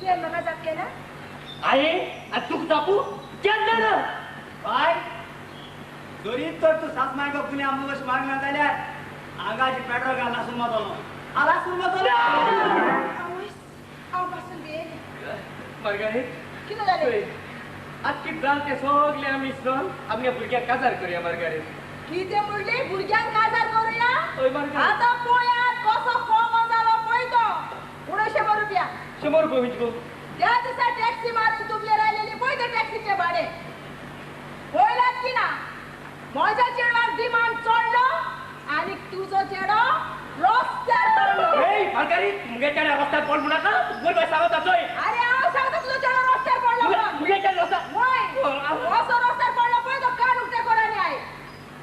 तुवें म्हाका जाप केला आये आनी तुका जापू केन्ना ना बाय जरी तर तूं सास मायको गुन्यांव मुगोश मागना जाल्यार आंगाची पेट्रोल घाल लासून वतलो हांव लासून वतलो हांव पासून भियेलें मार्गारेट कितें जालें आतां कितें जालें तें सगळें आमी इसरोन आमगे भुरग्यांक काजार करुया मार्गारेट कितें म्हणलें भुरग्यांक काजार करुया हय मार्गारेट आतां पळयात कसो कोमो जालो पळय तो उडय 100 रुपया 100 रुपया म्हणजे गो त्या दिसा टॅक्सी मारून तुमगेर आयलेली पळय ते टॅक्सीचें भाडें पळयलात की ना म्हज्या चेडवाक डिमांड चडलो आनी तुजो चेडो रस्त्यार पडलो ए मार्गारेट मुगे चेड्या रस्त्यार पड म्हणूं नाका बरोबर सांगता चोय अरे हांव सांगता तुजो चेडो रस्त्यार पडलो म्हणून मुगे चेडो रस्त्यार वय असो रस्त्यार पडलो पळय तो कान उक्ते कोरानी आयज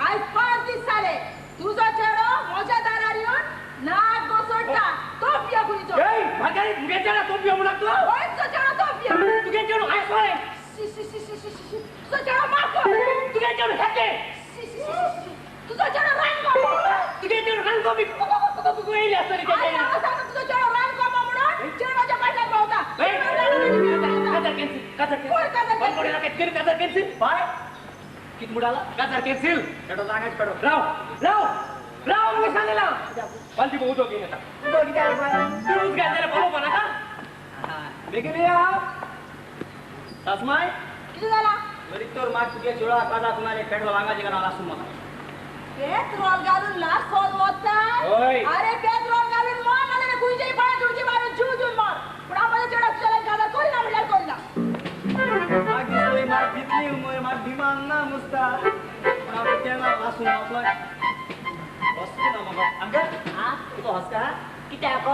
आयज 5 दीस जाले तुजो चेडो म्हज्या दारार येवन नाक घसोडटा तो पियो खुनीचो ए मार्गारेट मुगे चेडा तो पियो म्हणूं नाका वय तुजो चेडो तो पियो तुगे चेडो आयज वय शी शी शी शी शी तुजो चेडो माको तुगे चेडो हेके शी शी शी तुजो चेडो रानकोमो तुगे चेडो रानकोमो कुकू येयली आसतली अरे हांव सांगता तुजो चेडो रानकोमो म्हणून चेडवाच्या फाटल्यान भोंवता काजार कॅन्सील काजार कॅन्सील काजार कॅन्सील बाय कित मुडाला काजार कॅन्सील पेट्रोल आंगाच पेट्रोल राव राव राव मुगे सांगला बालदी उदक घेवन येता उदक कित्याक तुळूच घाल जाल्यार पावोवपा नाका बेगीन या सासमाय कितें जालां बरी तर मात तुगे चेडवा काजार कुणाले पेट्रोल आंगाचे घालून लासून वता पेट्रोल घालून लासून वता अरे पेट्रोल घालून मर नाजाल्यार खंयचेय पांयात उडकी मारून जीव दिवन मर पूण हांव म्हज्या चेड्याक तुज्या लागीं काजार करिना म्हणल्यार करिना मागीर म्हाका भितली म्हाका डिमांड ना मुसता पूण हांव तेन्ना लासून वतलो हसता ना म्हाका अंकल आं तुका हसता कित्याक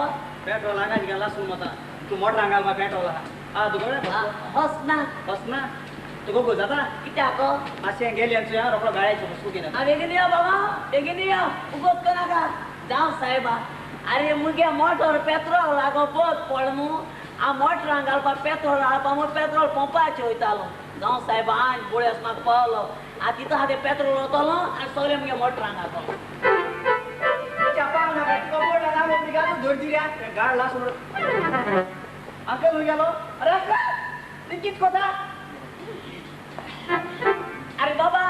पेट्रोल हांगाच घाल लासून वता तूं मोटरान घाल म्हाका पेट्रोल आहा आं तुका हस ना हस ना तुका गो जाता कित्याक मातशें गेलें तुवें रोकडो गाळ्याचें हसकूं घेना बेगीन यो बाबा बेगीन यो उगोत करनाका जावं सायबा अरे मुगे मोटर पेट्रोल लागो बद पड न्हू हांव मोटरान घालपाक पेट्रोल घालपाक म्हूण पेट्रोल पंपाचेर वयतालो जावं सायबा आनी बळयस म्हाका पावलो आतां तितू आहा तें पेट्रोल वतलो आनी सगळें मुगे मोटरान घालतलो गाड लासून अंकल खंय गेलो अरे अंकल तूं कितें कोता अरे बाबा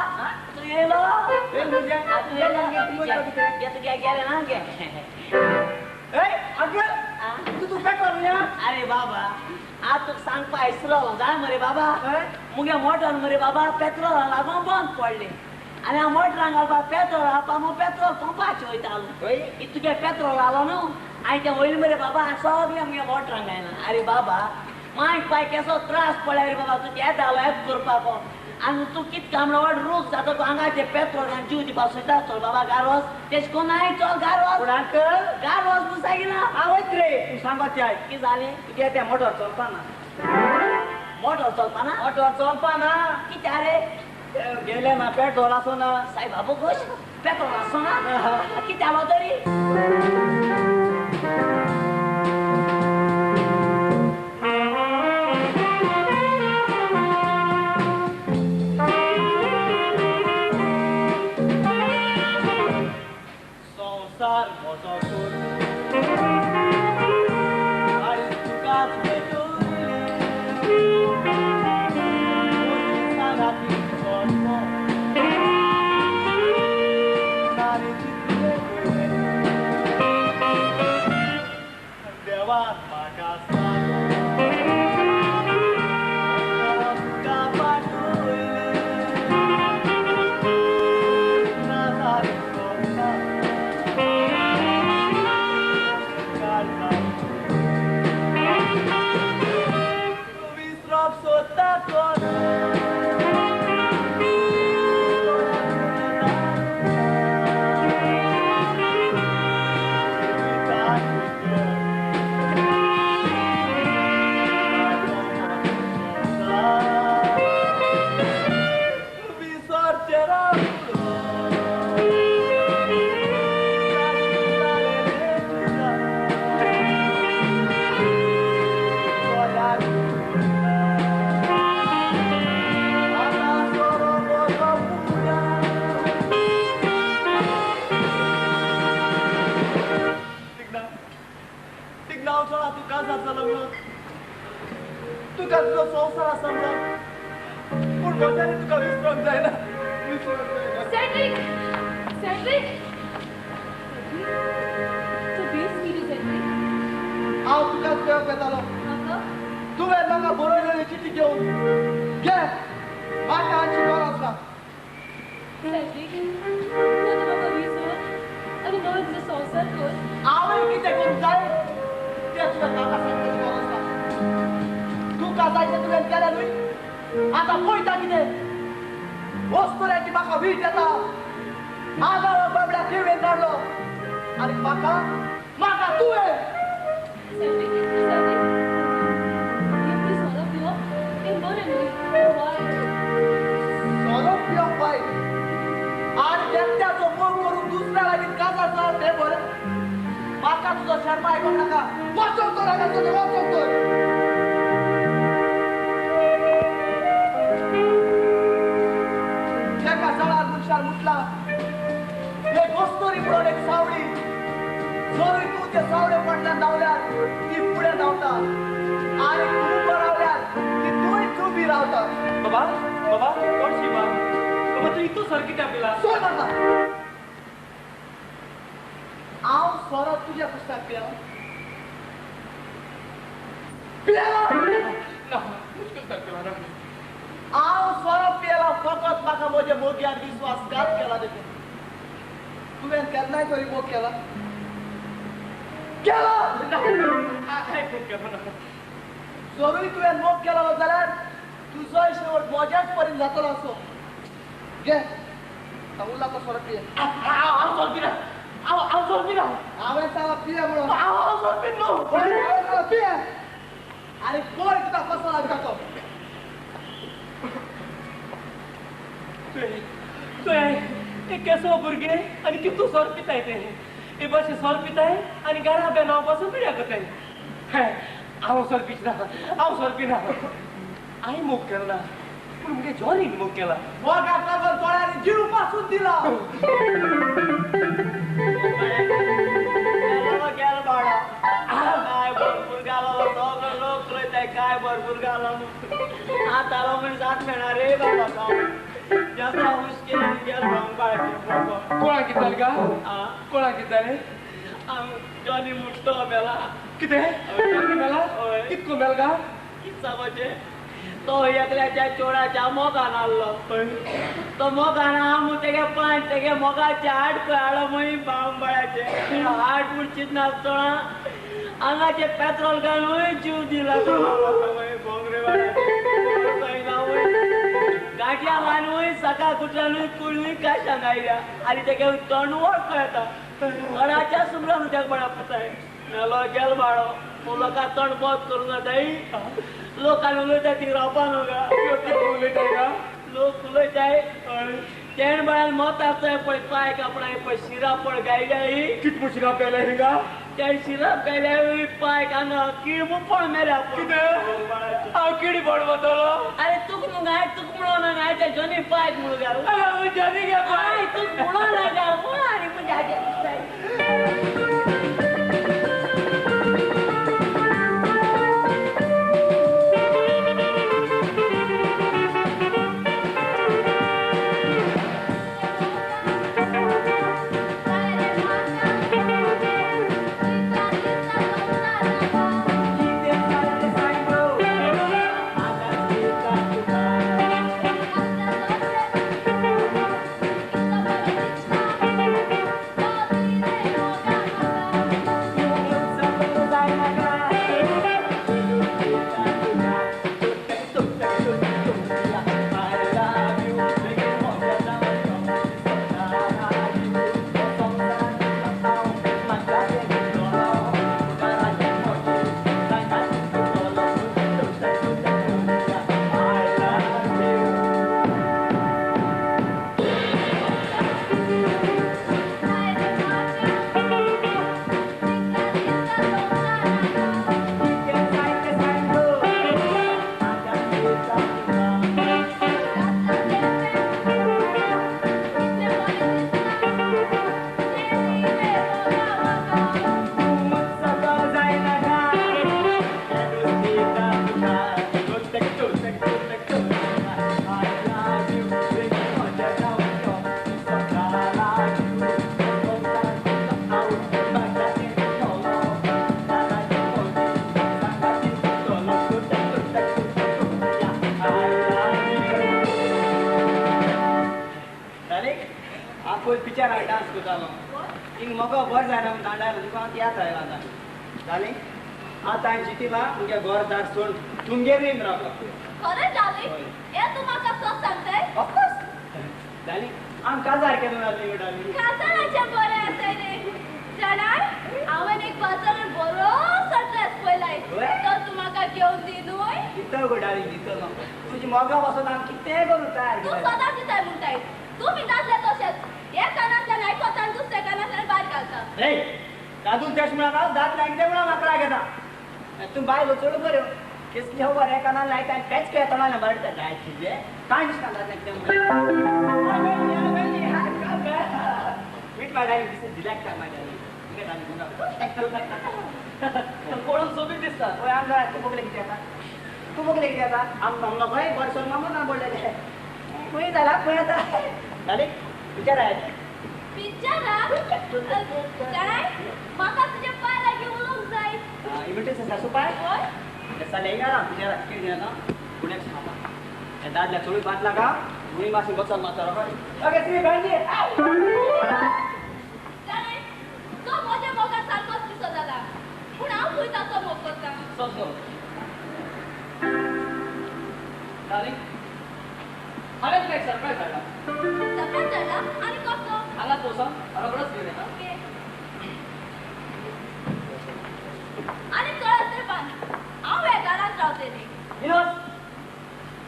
तूं येयलो तूं येयलो तुगे गेलें ना गे अंकल तूं पेट्रोल अरे बाबा आतां तुका सांगपा इसरलो जाय मरे बाबा मुगे मोटर मरे बाबा पेट्रोल लागून बंद पडलें आनी हांव मोटरान घालपाक पेट्रोल घालपाक म्हूण पेट्रोल पंपाचेर वयतालो तुगे पेट्रोल घालो न्हू आनी तें वयलें मरे बाबा सगळें मुगे मोटरान घायना अरे बाबा माय पाय केसो त्रास पडला रे बाबा तूं येतालो हेल्प करपाक आनी तूं कितें काम व्हड रूख जाता तूं हांगाचें पेट्रोल आनी जीव दिवपाक सोदता चल बाबा गारवस तेश कोन्न चल गारवस पूण अंकल गारवस म्हूण सांगिना आवयच रे तूं सांगत ते आयक कितें जालें तुगे तें मोटर चलपाना मोटर चलपाना मोटर चलपाना कित्याक रे गेलें ना पेट्रोल आसो ना सायबा बोगोश पेट्रोल आसो ना कितें जालो तरी संवसार म्हजो करून आयज तुकाच देवान म्हाका सांग हांव जाणा तूं काजार जालो म्हणून, तुका तुजो संवसार आसा म्हणून, पूण म्हज्यानी तुका विसरोंक जायना, विसरोंक जायना. सेड्रिक, सेड्रिक, तूं बेस कितें सेड्रिक? हांव तुकाच मेळोवंक येतालो. तुवें म्हाका बरयलेली चिटी घेवन घे, म्हाका हाची गरज ना. सेड्रिक, तूं आतां म्हाका विसर आनी नवें तुजो संवसार कर. हांवें कितें करूंक जाय तें तुवें म्हाका सांगपाची गरज ना. तुका जाय तें तुवें केलें न्हय, आतां पळयता कितें वस्तुऱ्याची म्हाका वीट येता. आगाव बाबड्या किळवेन काडलो आनी म्हाका म्हाका तुवें. सेड्रिक, सेड्रिक, इतली सोरो पिवप हें बरें न्हय, वायट. सोरो पिवप वायट आनी एकट्याचो मोग करून दुसऱ्या लागीं काजार जावप तें बरें. म्हाका तुजो शर्मा आयकोंक नाका. वचोंक तर हांगासर, वचोंक तर. एका जळार मनशान म्हटलां, एक अस्तुरी म्हणून एक सावळी, जरूय तूं ते सावळे फाटल्यान धांवल्यार ती फुडें धांवता आनी तूं उबो रावल्यार ती थंयच उबी रावता. बाबा, बाबा, कोण शिवा? बाबा तूं इतू सर कित्याक पिला? सोड म्हाका. हांव सोरो तुज्या पुस्तक पियेला पियेला ना, मुश्कील सर पिला ना. हांव सोरो पियेला फकत म्हाका म्हज्या मोग्यान विस्वासघात केला देखून. तुवें केन्नाय तरी मोग केला? केला? जरूय तुवें मोग केलो जाल्यार तुजोय शेवट म्हज्याच परीन जातलो असो. घे, उरला तो सोरो पिये. हांव सोरो पिना, हांव सोरो पिना. हांवें सांगलां पिये म्हणून. हांव सोरो पिन न्हू. हांवें सांगलां पिये. आनी पळय तुका कसो लागता तो. तुवें एक केसो भुरगें आनी कितू सोरो पिताय तें. हे भाशेन सोरो पिताय आनी घरा बेन हांव पासून पिड्या करताय. हांव सोरो पिना, हांव सोरो पिना. हांवें मोग केलो ना, पूण मुगे जॉनीन मोग केला. मोगाक लागून थोड्यांनी जीव पासून दिला. काय भरपूर गालो, सगळे लोक उलयताय काय भरपूर गालो. आतां मनीस हात मेळना रे बाबा, जास्त मुश्कील गेल बाळाचें. कोणाक कितें जालें गा? कोणाक कितें जालें? जॉनी मुट्टो मेला. कितें? जॉनी मेला? कितको मेल गा? कितें सांगपाचें, तो एकल्याच्या चोराच्या मोगान आहलो. तो मोगान आम तेगे पांय तेगे मोगाचे हाड हाडलो मागीर बांबळाचे हाड म्हूण चिंतनासतना हांगाचे पेट्रोल घालून जीव दिला. बोंगरे गांठया घालून सकाळ कुटल्यानूय कुळूय काशांक आयल्या आनी तेगे तोंड वळख येता. अडाच्या सुमरान तेका बळा पुताय मेलो गेल बाळो. लोकां तोंड बंद करूंक जाताय. लोकांनी उलयता ती रावपा न्हू गा. उलयताय गा लोक उलयताय. तेण बाळान मत आसताय पळय पांय कापडाय पळय शिराप पळय गायल्याय. कितको शिराप गायल्याय हिंगा? तेण शिराप गायल्याय पांय हांगा कीड म्हूण मेल्या. कितें? हांव किडी पड वतलो? अरे तुक न्हू गाय, तुक म्हणून ना गाय, त्या जॉनी पायक म्हणून घाल. अरे जॉनी गे पाय तुक म्हणून ना घाल म्हणून आनी म्हणजे Bye. पिक्चराक डान्स करतालो. हिंग म्हाका बरें जायना म्हूण दांडायलो तुका हांव तियात्र आयला आतां. जालें आतां हांवें चिंतिलां तुमगे घर दार सोड तुमगेर येवन रावता. खरें डार्लिंग, हें तूं म्हाका सत सांगताय? ऑफकोर्स. जालें आम काजार केन्ना जातली गो डार्लिंग? काजाराचें बरें आसाय रे. जाणाय हांवें एक बाजारान बरोसो ड्रेस पळयलाय, तो तूं म्हाका घेवन दी न्हय? दितलो गो डार्लिंग, दितलो. तुजी मोगा पासून आम कितेंय करूं तयार. तूं सदांच दिताय म्हणटाय. तूं बी दादले तशेंच, एक कानांतल्यान आयकता आनी दुसऱ्या कानांतल्यान भायर घालता. हे दादून तेश म्हळ्यार दादल्यांक कितें म्हणून म्हाका राग येता. तूं बायलो चड बऱ्यो केसली खबर हे कानान लायता आनी पेच काय तोंडान मारता. जाय तुजें कांय दिसना दादल्यांक कितें म्हणून. Meet my darling, this is Dilekta my darling. पळोवन सोबीत दिसता. हय आमदार, तूं बगले कितें येता? तूं बगले कितें येता? आम खंय बरें सोड मामून पडलेलें खंय जाला खंय येता. जालें पिक्चर आयलें. पिक्चराक जाणाय म्हाका तुजे पांय लागीं उलोवंक जाय. इमिटेशन सासू पांय? हय. जालें पिक्चराक कितें जाता पुण्याक सांगता. हे दादल्या चोळी बात लागा गुळी मातशी बचल मारता रोखडी. ओके सी बँजी. जाणाय तो म्हज्या मोगार सारकोच दिसो जाला, पूण हांव खंय ताचो मोग करता. चल डार्लिंग, हांवें तुका एक सरप्रायज हाडला. सरप्रायज हाडला? आनी कसलो? हांगाच बसा, रोखडोच घेवन येता. ओके. आनी चड तर बांद, हांव ह्या घरांत रावतलें. इनास,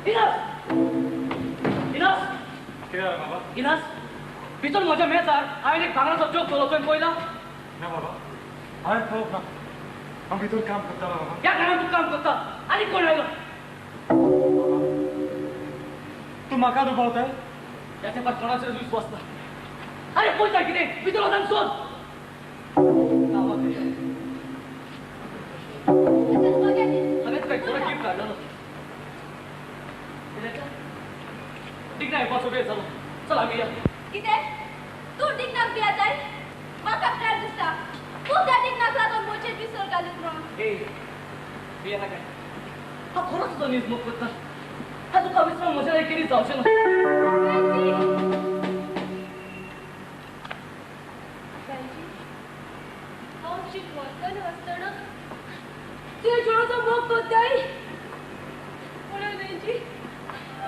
इनास, इनास. कितें जालें बाबा? इनास, भितर म्हज्या मेजार हांवें एक भांगराचो जोक दवरलो, तुवें पळयला? ना बाबा, हांवें पळोवंक ना. हांव भितर काम करतालो बाबा. ह्या घरांत तूं काम करता आनी कोण आयलो? तूं म्हाका दुबावताय? ह्या तेंपार कोणाचेर विस्वास ना. आरे पळयता कितें, भितर वचून सोद. हांवें तुका एक बरो गिफ्ट हाडलेलो. डिग्ना येवपाचो वेळ जालो, चल आमी या. कितें तूं डिग्नाक भियेताय? म्हाका प्रेम दिसता तूं त्या डिग्नाक लागून म्हजेर विसर घालीत म्हणून. ए भियेता काय? हांव खरोच तुजो नीज मोग करता. हांव तुका विसरून म्हज्या लागीं केन्ना जावचें ना. बँजी, हांव शिकवतालें आसतना तुवें चेडवाचो मोग करताय? उलय बँजी,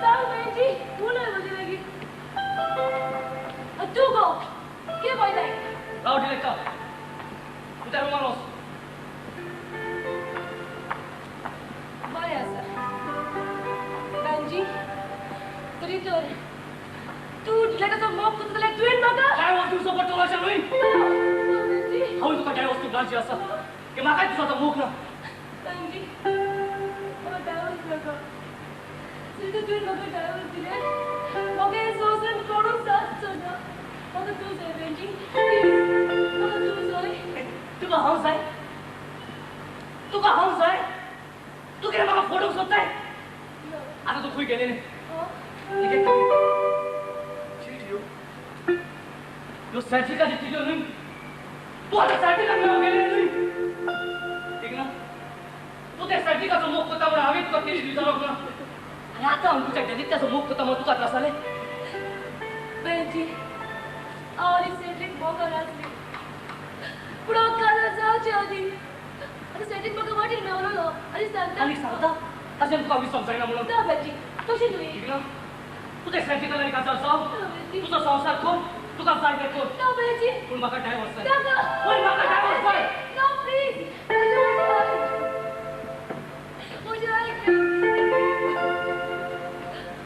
सांग बँजी, उलय म्हजे लागीं. तूं गो कितें पळयताय? राव डिलेक्टा, तुज्या रुमान वच. बरें आसा बँजी, तरी तर तूं डिलेक्टाचो मोग करता जाल्यार तुवें म्हाका डायव्हर्स दिवचो पडटलो अशें न्हय. हांव तुका डायव्हर्स दिवंक घालची आसा की म्हाकाय तुजो आतां मोग ना. बँजी, म्हाका डायव्हर्स नाका. तरी तर तुवें म्हाका डायव्हर्स दिलें, म्हाका हें संवसारांत कोणूच जाचो ना. म्हाका तूं जाय बँजी, प्लीज म्हाका तूं जाय. तुका हांव जाय? तुका हांव जाय? तूं कितें म्हाका फोडूंक सोदताय? आतां तूं खंय गेलें? ह्यो सर्टिफिकेट तुज्यो न्हय? तूं आतां सर्टिफिकेट मेळोवंक गेलें न्हय? ठीक ना? तूं त्या सर्टिफिकेटाचो मोग करता म्हणून हांवें तुका केली विचारूंक ना. आनी आतां हांव तुज्या डेलिक्टाचो मोग करता म्हणून तुका त्रास जाले? बँजी, हांव आनी सेड्रीक मोगान आसली, पूण हांव काजार जावचे आदीं आतां सेड्रीक म्हाका वाटेर मेवलोलो आनी सांगता. आनी सांगता ताचें तुका विसोंक जायना म्हणून? ना बँजी, तशें न्हय. ठीक ना? तूं त्या सर्टिफिकेटान आनी काजार जाव, तुजो संवसार कर, तुका जाय तें कर. ना बँजी, पूण म्हाका डायव्हर्स जाय. नाका. पूण म्हाका डायव्हर्स जाय. ना प्लीज, म्हजें आयक.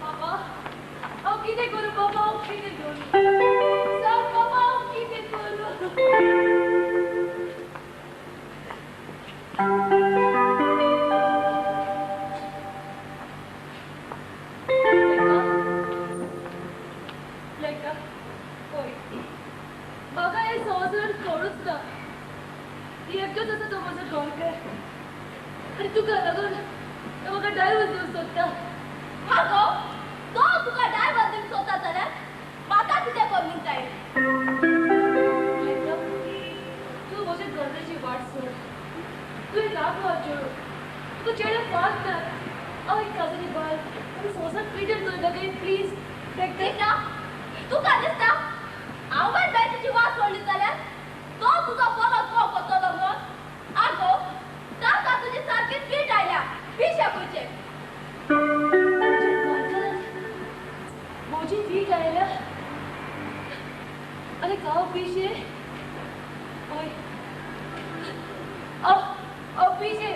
बाबा, हांव कितें करूं? बाबा, हांव कितें करूं? सांग बाबा, हांव कितें करूं? लेका, पळय, म्हाका हें संवसारांत कोणूच ना. एकटोच आसा तो म्हजो घरकार, आनी तुका लागून तो म्हाका डायव्हर्स दिवंक सोदता. आगो, तो तुका डायव्हर्स दिवंक सोदता जाल्यार म्हाका कितें कर म्हणटाय? लेका, तूं म्हज्या गरजेची वाट सोड. तुवें रागवा चेडूं, तुका चेडे फात ना. हांव एक काजारी बायल, आनी संवसार पेटेर दवरता काय प्लीज. लेका, तुका दिसता हांवें बॅचीची वाट सोडली जाल्यार तो तुजो परत मोग करतलो म्हूण. आगो ताका तुजी सारकी फीट आयल्या पिशे खंयचे. म्हजी फीट आयल्या आनी हांव पिशे? हय हांव पिशे.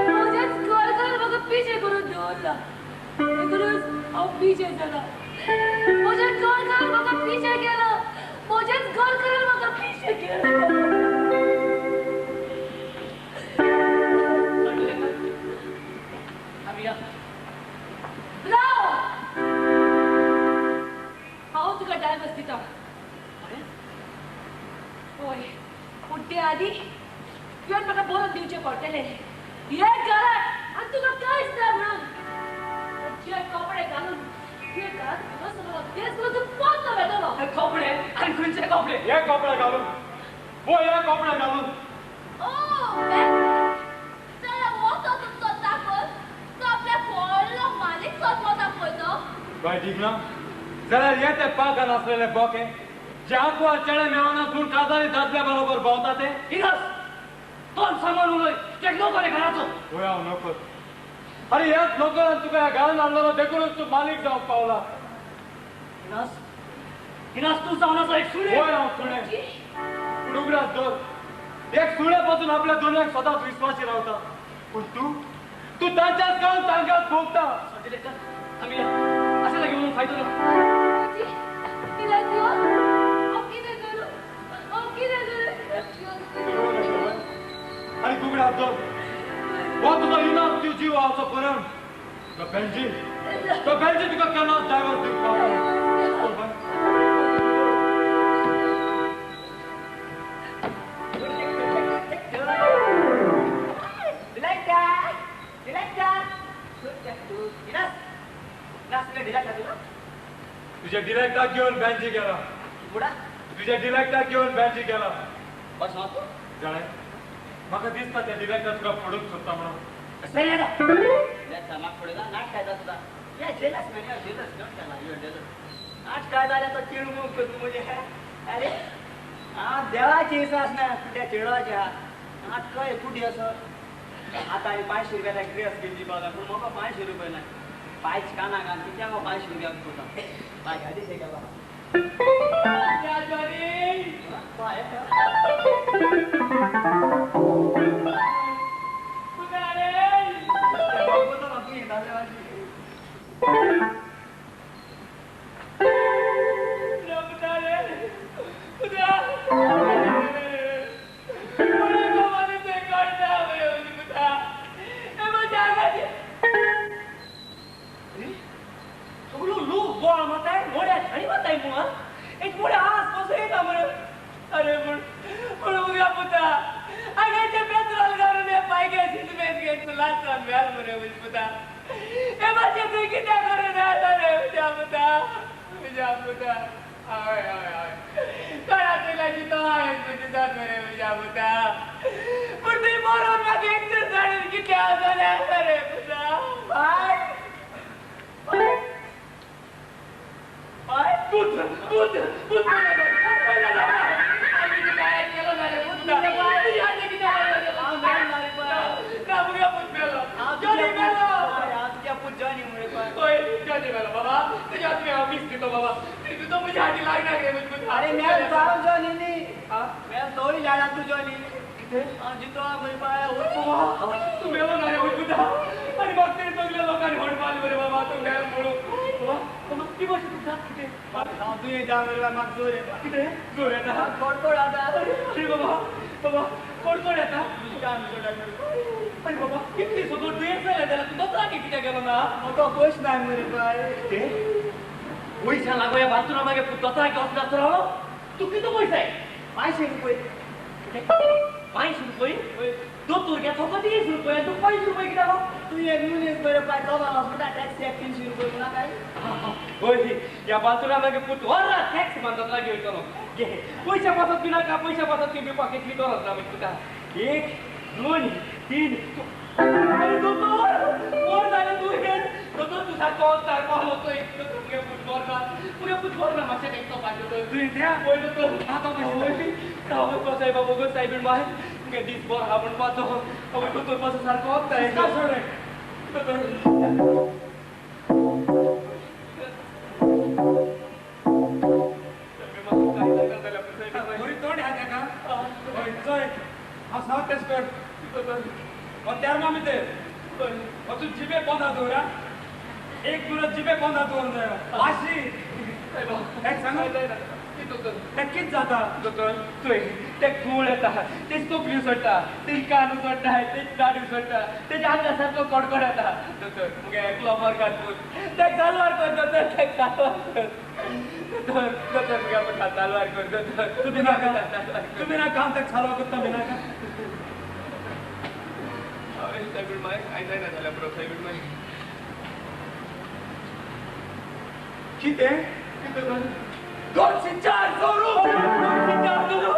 म्हज्याच घरकारान म्हाका पिशे करून दवरला. देखूनच हांव पिशे जाला. म्हज्या घरकारान म्हाका पिशे केला. म्हज्याच घरकारान म्हाका पिशे केला. राव, हांव तुका डायवर्स दिता. हय, पूण ते आदी तुवें म्हाका बरोवन दिवचें पडटलें हे घरांत आनी तुका कांयच ना म्हणून. जे कपडे घालून तुवें घरांत भितर सरलो तेच करून तूं पोंत वेतलो. कपडे? आनी खंयचे कपडे? हे कपडे घालून. हो हे कपडे घालून. ओ जाल्यार मोटो तुमचो चाकर तो आपल्या व्हडलो मालीक सोदमोता पळय तो. बाय ठीक ना जाल्यार हे ते पागान आसलेले बोके जे आंकवार चेडे मेळना पूण काजारी दादल्या बरोबर भोंवता ते. इनास तोंड सांगून उलय. ते नोकर आहे घराचो. होय हांव नोकर. अरे ह्याच नोकरान तुका ह्या घरान हाडलेलो देखूनच तूं मालीक जावंक पावला. इनास, इनास तूं जावन आसा एक सुणे. होय हांव सुणे. पूण उगडास दवर, एक सुण्या पासून आपल्या दोनयांक सदांच विस्वाशी रावता, पूण तूं तूं तांच्याच गांव तांकांच भोगता. आमी अशें लागीं म्हणून फायदो ना. आनी उगडास दवर, हो तुजो इनास तूं जीव आवचो पर्यंत तो बेंजी, तो बेंजी तुका केन्नाच डायवर्स दिवंक पावना. तुझ्या डिरेक्टाक घेवन बेंजी गेला. तुझ्या डिरेक्टाक घेवन बेंजी गेला. जाणें म्हाका दिसता त्या डिरेक्टाक तुका फोडूंक सोदता म्हणून. अरे देवाची विश्वास ना त्या चेडवाच्या नाटक कुटी असो. आतां 500 रुपया ड्रेस घेवची पावता पूण म्हाका 500 रुपया ना. पायच काना घाल कित्याक 500 रुपया करता पाय गाडी गेला. सगळो लोक गोळ माताय मोड्या छाणी माताय मुआ एक मोड्या आस पास येता मरे. अरे पूण पूण उग्या पुता आगाचे पेट्रोल घालून हे पाय घ्यायची मेज घ्यायचो लास्ट मेल मरे म्हजे पुता. हे माझे तूं कित्याक करून येता रे म्हज्या पुता, म्हज्या पुता. हय हय हय कोणा तुला तो हांवें तुजी जात मरे म्हज्या पुता. पूण तुवें मरोन म्हाका एकच जाणून कित्याक जालें रे पुता. बाय बाय पूत पूत पूत अरे मेल जाव जॉनी न्ही, मेल तोय लाडा तूं जॉनी. कितें जितो म्हजे पांय तूं मेलो ना रे पुता. आनी म्हाका तें सगल्या लोकांनी म्हणपाक मरे बाबा तूं मेल म्हणून. बाबा ती भाशेन तुका कितें हांव तुवें जा मरे म्हाका जोर येता. कितें जोर येता? कोडकोड येता. अरे बाबा बाबा कोडकोड येता. अरे बाबा कितली सगळं दुयेंस जालें जाल्यार तूं दोतोराक कित्याक गेलो ना? म्हाका पयशे नाय मरे बाय. कितें पयशा लागो ह्या बाथरुमा मागीर दोतोराक वचना रावलो. तूं कितलो पयशे? 500 रुपये. कितें 500 रुपये? दोतोर घेता फकत 30 रुपये, तूं 500 रुपये कित्याक? तूं एक मनीस बरे पाय तो हॉस्पिटल टॅक्सी 300 रुपये म्हणा काय. होय ह्या बाथरुमा मागीर पूत वरात टॅक्सी बांदत लागीं वयतलो. घे पयशे पासत बी नाका, पयशे पासत ती दिवपाक इतली गरज ना मागीर तुका. 1 2 3 अरे दोतोर कोण जालें तूं हें? दोतोर तूं सारको सारको आसलो तो एक दोतोर तुगे पूत बरो ना, तुगे पूत तूं बरो ना मातशें एक पांच तुवें त्या पळय दोतोर हांव सायबा बोगस सायबीण बाय तुगे दीस बरो आहा म्हणपाचो हांव दोतोर पासो सारको वखद दोतोर बरी तोंड आहा तेका हय चोय हांव सांग तें कर हत्यार मामी ते तूं जिबे पोंदा दवर एक तुला जिबे पोंदा दवरून जायो आशी एक सांग तें कितें जाता दोतोर चोय ते गुळ येता ते तकली सोडटा ते कान सोडटा ते दाडी सोडटा तेच्या आंगा सारको कडकड येता दोतोर मुगे एकलो मरगात पूत ते जालवार कर दोतोर ते जालवार कर दोतोर दोतोर मुगे आपण जालवार कर दोतोर तूं भिनाका तूं भिनाका हांव तेका सालवार करता भिनाका हांवें सायबीण माय कांय जायना जाल्यार पुरो सायबीण माय कितें 204 जोरू 204 जोरू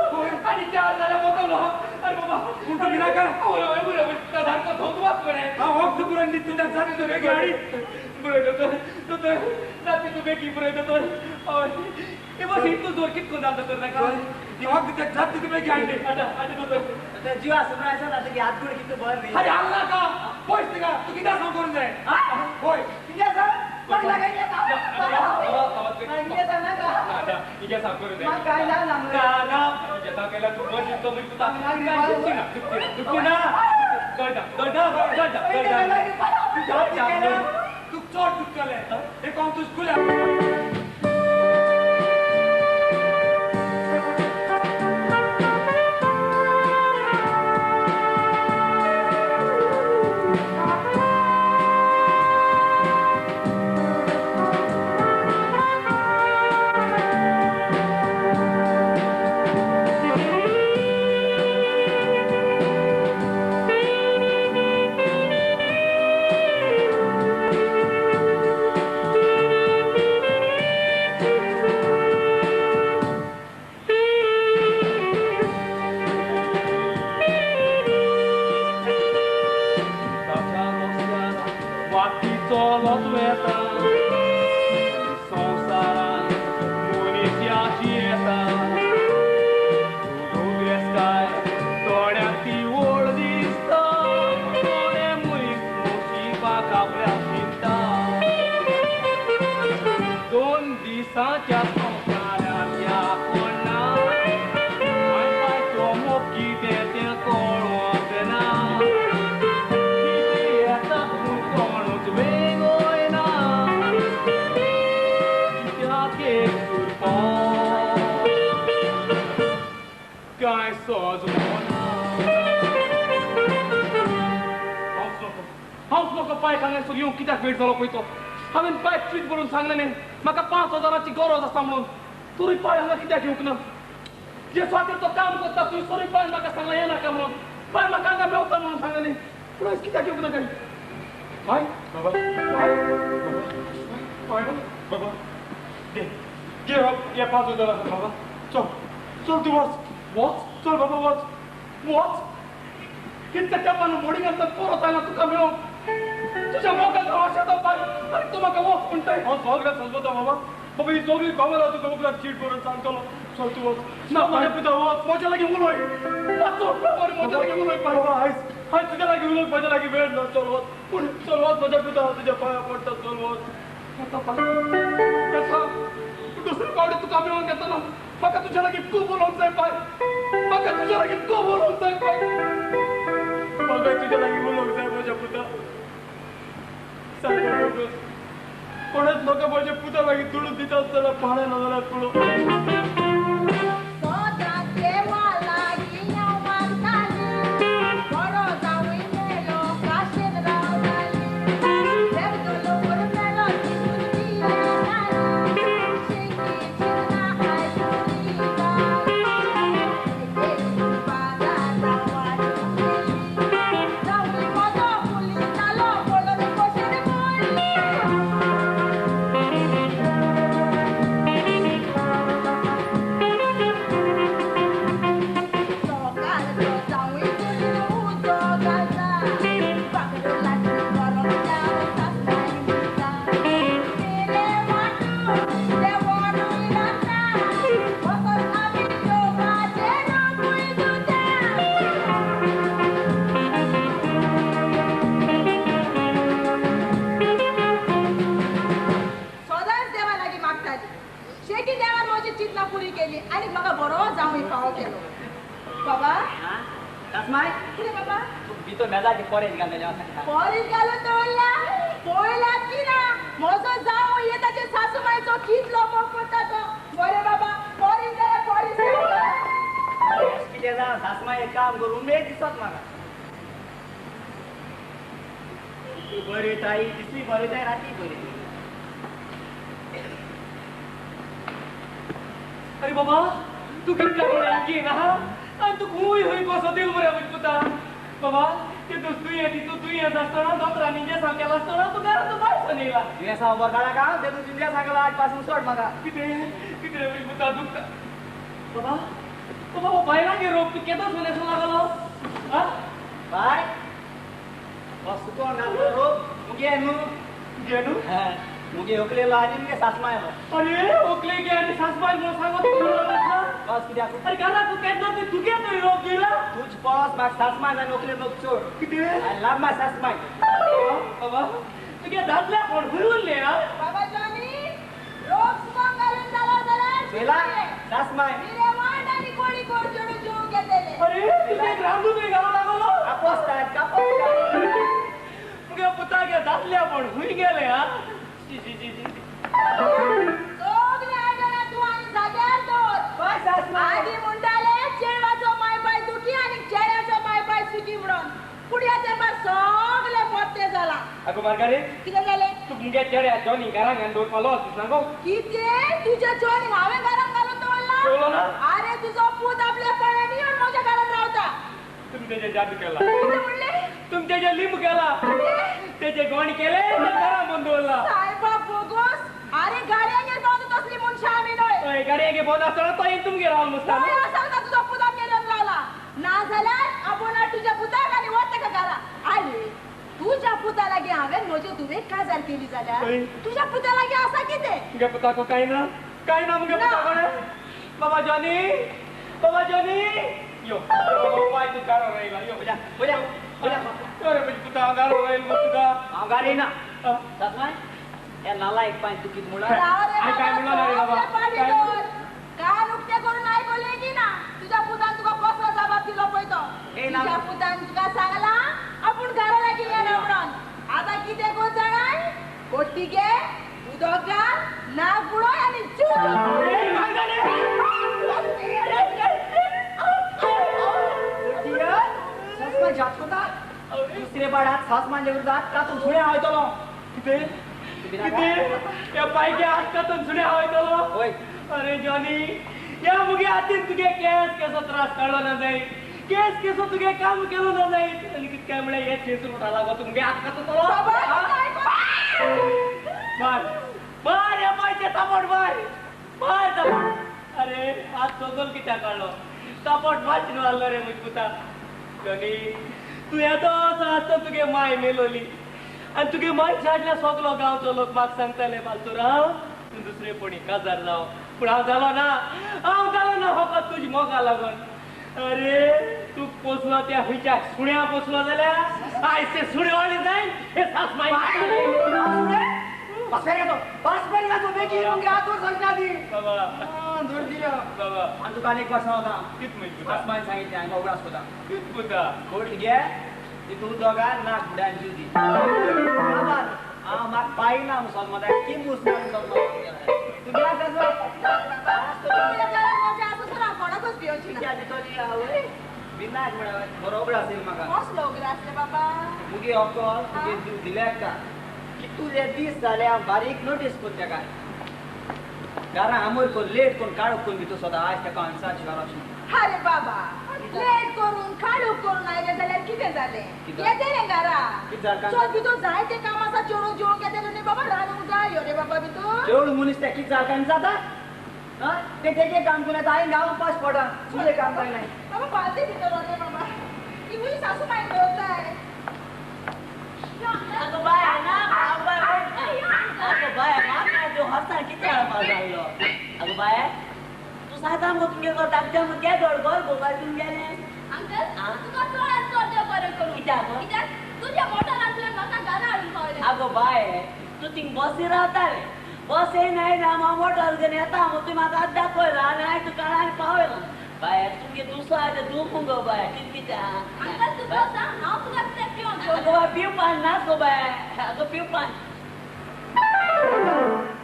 आनी 4 जाल्यार मोतलो अरे बाबा पूण तूं भिनाका हय हय बरें सारको थंय वाच मरे हांव वखद पुरो न्ही तुज्या जाता तूं बेगीन हाडी बरें दोतोर दोतोर जाता तूं बेगीन बरें दोतोर हय हे बस इतलो जोर कितको जाता दोतोर नाका ती वखद तेका जाता तूं बेगीन हाडली आतां आतां दोतोर जीव आसून आसा ना तुगे हात गोड कितलो बरें न्ही अरे हाल नाका पयस तिका तूं कित्याक सांग करूंक जाय हय कित्याक सांग तूं चड दुखतलें एक हांव तुज कुल्या हांवें पायक चीट बरोवन सांगलें न्ही म्हाका 5000ची गरज आसा म्हणून तरी पाय हांगा कित्याक येवंक ना जे स्वातीर तो काम करता तुवें सरी पायन म्हाका सांगलें येनाका म्हणून पाय म्हाका हांगा मेवता म्हणून सांगलें न्ही पूण आयज कित्याक येवंक ना काय पाय बाबा पाय पाय बाबा घे घे हे 5000 आसा बाबा चल चल तूं वच वच चल बाबा वच वच कितल्या तेंपान बोर्डिंगांतल्यान परत आयला तुका मेळोवंक तुझ्या मोगान अशें तो पाय आनी तूं म्हाका वच म्हणटाय हांव सगळें समजता बाबा बाबा ही सगळी खबर आसा तुका उपरांत चीट बरोवन सांगतलो चल तूं वच ना म्हज्या पुता वच म्हज्या लागीं उलय मातसो म्हज्या लागीं उलय पाय बाबा आयज आयज तुज्या लागीं उलोवंक म्हज्या लागीं वेळ ना चल वच पूण चल वच म्हज्या पुता तुज्या पांयां पडटा चल वच येता पाय येता दुसरे फावटी तुका मेळोवंक येतना म्हाका तुज्या लागीं खूब उलोवंक जाय पाय म्हाका तुज्या लागीं खूब उलोवंक जाय पाय म्हाका तुज्या लागीं उलोवंक जाय म्हज्या पुता सारको कोणच म्हाका म्हज्या पुता लागीं दुडू दिता आसतना पाळें ना जाल्यार पुरो. Thank you. मेजाचे पोरेज घालतले. पोरेज घालून दवरला पळयलात की ना म्हजो जाव ये ताचे सासूबायचो कितलो मोग करता तो. बरें बाबा पोरेज जाल्यार पोरेज कितें जावं सासमाय एक काम करूं उमेद दिसत म्हाका. तूं बरी ताई दिसली बरी ताई राती बरी. अरे बाबा तूं कितल्या म्हणून ना आनी तूं खूंय खंय कसो दिल मरे म्हज्या पुता. बाबा ते दुयें तितू दुयेंस आसतना दोतोरांनी इंजेक्शन केलां आसतना तूं घरा तूं भायर सरून येयला. दुयेंसां खबर काडा का ते तूं इंजेक्शन केलां आज पासून सोड म्हाका. कितें कितें म्हज्या पुता दुखता. बाबा बाबा हो बायलांगे रोग तूं केदो सून येसूंक लागलो. आं बाय हो सुकोन घातलो रोग मुगे न्हू. मुगे न्हू? मुगे होकलेलो आनी मुगे सासमायलो. अरे होकले गे आनी सासमाय म्हणून सांगत बस कित्याक? अरे घरा तूं केन्ना तूं तुगे तरी रोग दिला तूच पळस म्हाका सासमाय आनी होकले रोग चड. कितें? I love my सासमाय. बाबा तुगे दादल्या कोण खंय उरले. आं बाबा जॉनी रोग सुकोन घालून जाला जाल्यार चोयला सासमाय मिरेवाट आनी कोळी कोड चेडूं जेवंक येतलें. अरे तुगे रांदून खंय घालूंक लागलो. कापोस्ताद कापोस्ताद. तुगे पुता गे दादल्या कोण खंय गेले. आं जी जी जी सगळे आयदनां तूं आनी जाग्यार दवर. आदी म्हणटाले चेडवाचो माय पाय दुखी आनी चेड्याचो माय पाय सुखी म्हणून. पूण ह्या तेंपार सगळे पोत्ते जाला. अगो मार्गारेट कितें जालें? तूं मुगे चेड्या जॉनी घरान घालून दवरपा लॉस दिसना गो. कितें तुज्या जॉनी हांवें घरान घालून दवरला? दवरलो ना? आरे तुजो पूत आपल्या पणांनी येवन म्हज्या घरान रावता. तुमी तेजे जादू केला. कितें म्हणलें? तुमी तेजे लिंब केला. तेजे गोण केले घरा बंद दवरला. सायबा बोगोस. अरे गाडयांगेर भोंवता तसली मनशां आमी न्हय. गाडयांगेर भोंवता आसतना तो येवन तुमगेर रावलो मुसता. सांगता तुजो पूत आमगेर येवन रावला ना जाल्यार आपोवणार तुज्या पुताक आनी वच ताका घरा. आरे तुज्या पुता लागीं हांवें म्हजे धुवेक काजार केली जाल्यार तुज्या पुता लागीं आसा कितें? मुगे पुताक कांय ना कांय ना मुगे पुता कोणें. बाबा जॉनी बाबा जॉनी यो बाय तूं गारो रायला यो बोल्या बोल्या बोल्या. अरे म्हज्या पुता गारो रायल मो तुका. हांव गारी ना सासमाय. हे नालायक पांय तूं कितें म्हणला? काय म्हणलो ना रे बाबा? कान उक्ते करून आयकलें की ना तुज्या पुतान तुका कसलो जबाब दिलो पळय तो. तुज्या पुतान तुका सांगलां आपूण घरा लागीं येना म्हणून. आतां कितें कर जाणाय? कोट्टी घे उदक घाल नाक बुडय आनी जीव. सासमाय जात कोता दुसरे बाडात सासमाय विरुद्धात तातूंत सुणें हांव. कितें कितें ह्या बायके हात तातूंत सुणें हांव. वय अरे जॉनी ह्या मुगे हातीन तुगे केस केसो त्रास काडलो ना जायत केस केसो तुगे काम केलो ना जायत आनी कितें काय म्हळ्यार हे थंयसर उठा लागो तूं मुगे हात काततलो. मार मार ह्या बायचे तापट मार मार तापट. अरे हात सोदून कित्याक काडलो तापट मारचीन मारलो रे म्हज्या पुता. जॉनी तूं येदो आसतना तुगे माय मेलोली आनी तुगे माय छाडल्या सगलो गांवचो लोक म्हाका सांगताले पालतुराव तूं दुसरे कोणी काजार जाव. पूण हांव जालो ना हांव जालो ना फकत तुजी मोगा लागून. अरे तूं पोसलो त्या खंयच्या सुण्या पोसलो जाल्यार आयज ते सुणे वाडले जाय हे सासमाय. बाबा बाबा तुका एक वर्सां वता कित म्हण सासमायन सांगितलें हांवें उगडास कोता. कित पुता? कोट घे तितून दोगां नाक बुड्यान जीव दी. हांव म्हाका पाय ना मुसलमान की मुसलमान तुगेल्या कोणाकच भिवची ना. विनायक म्हळ्यार बरो उगडास येयलो म्हाका. कसलो उगडास रे बाबा? मुगे अकल तुगे जीव दिल्या का कितले दीस जाले हांव बारीक नोटीस कोत्ता तेका. घरा आमोर कोन लेट कोन काळोख कोन भितर सोदा आयज तेका हांवें घरा. अरे बाबा लेट करून काळोख करून आयले जाल्यार कितें जालें? येतलें घरा चल भितर जाय तें काम आसा चेडूं जेवंक येतलें न्ही बाबा रांदूंक जाय रे बाबा भितर. चेडूं मनीस तें कितें जालें काय जाता तें तेजें काम करून येता हांवें गांव पास पडा तुजें काम काय नाय. बाबा बालदे भितर रे बाबा तिवूय सासू माय दवरताय. अगो बाय ना बाय अगो बाय म्हाका त्यो हरसाण कितें हाडपा जाल्लो. अगो बाय तूं सांगता मगो तुमगे घर धाकट्या मग घे धड घर गोपाय तुमगेलें. अंकल तुका चडांत चड देव बरें करूं. कित्याक? कित्याक तुज्या मोटरान तुवें म्हाका घरा हाडून पावलें. अगो बाय तूं थिंग बसीर रावतालें बस येयना येयना हांव मोटर घेवन येता मग तुवें म्हाका आतां दाखयला आनी हांवें तुका आनी पावयलां. बाय तुमगे दुसरो आयते दूख मुगो बाय कित कितें अंकल तूं बस हांव तुका कितें पिवन अगो बाय पिवपान नाच गो बाय अगो पिवपान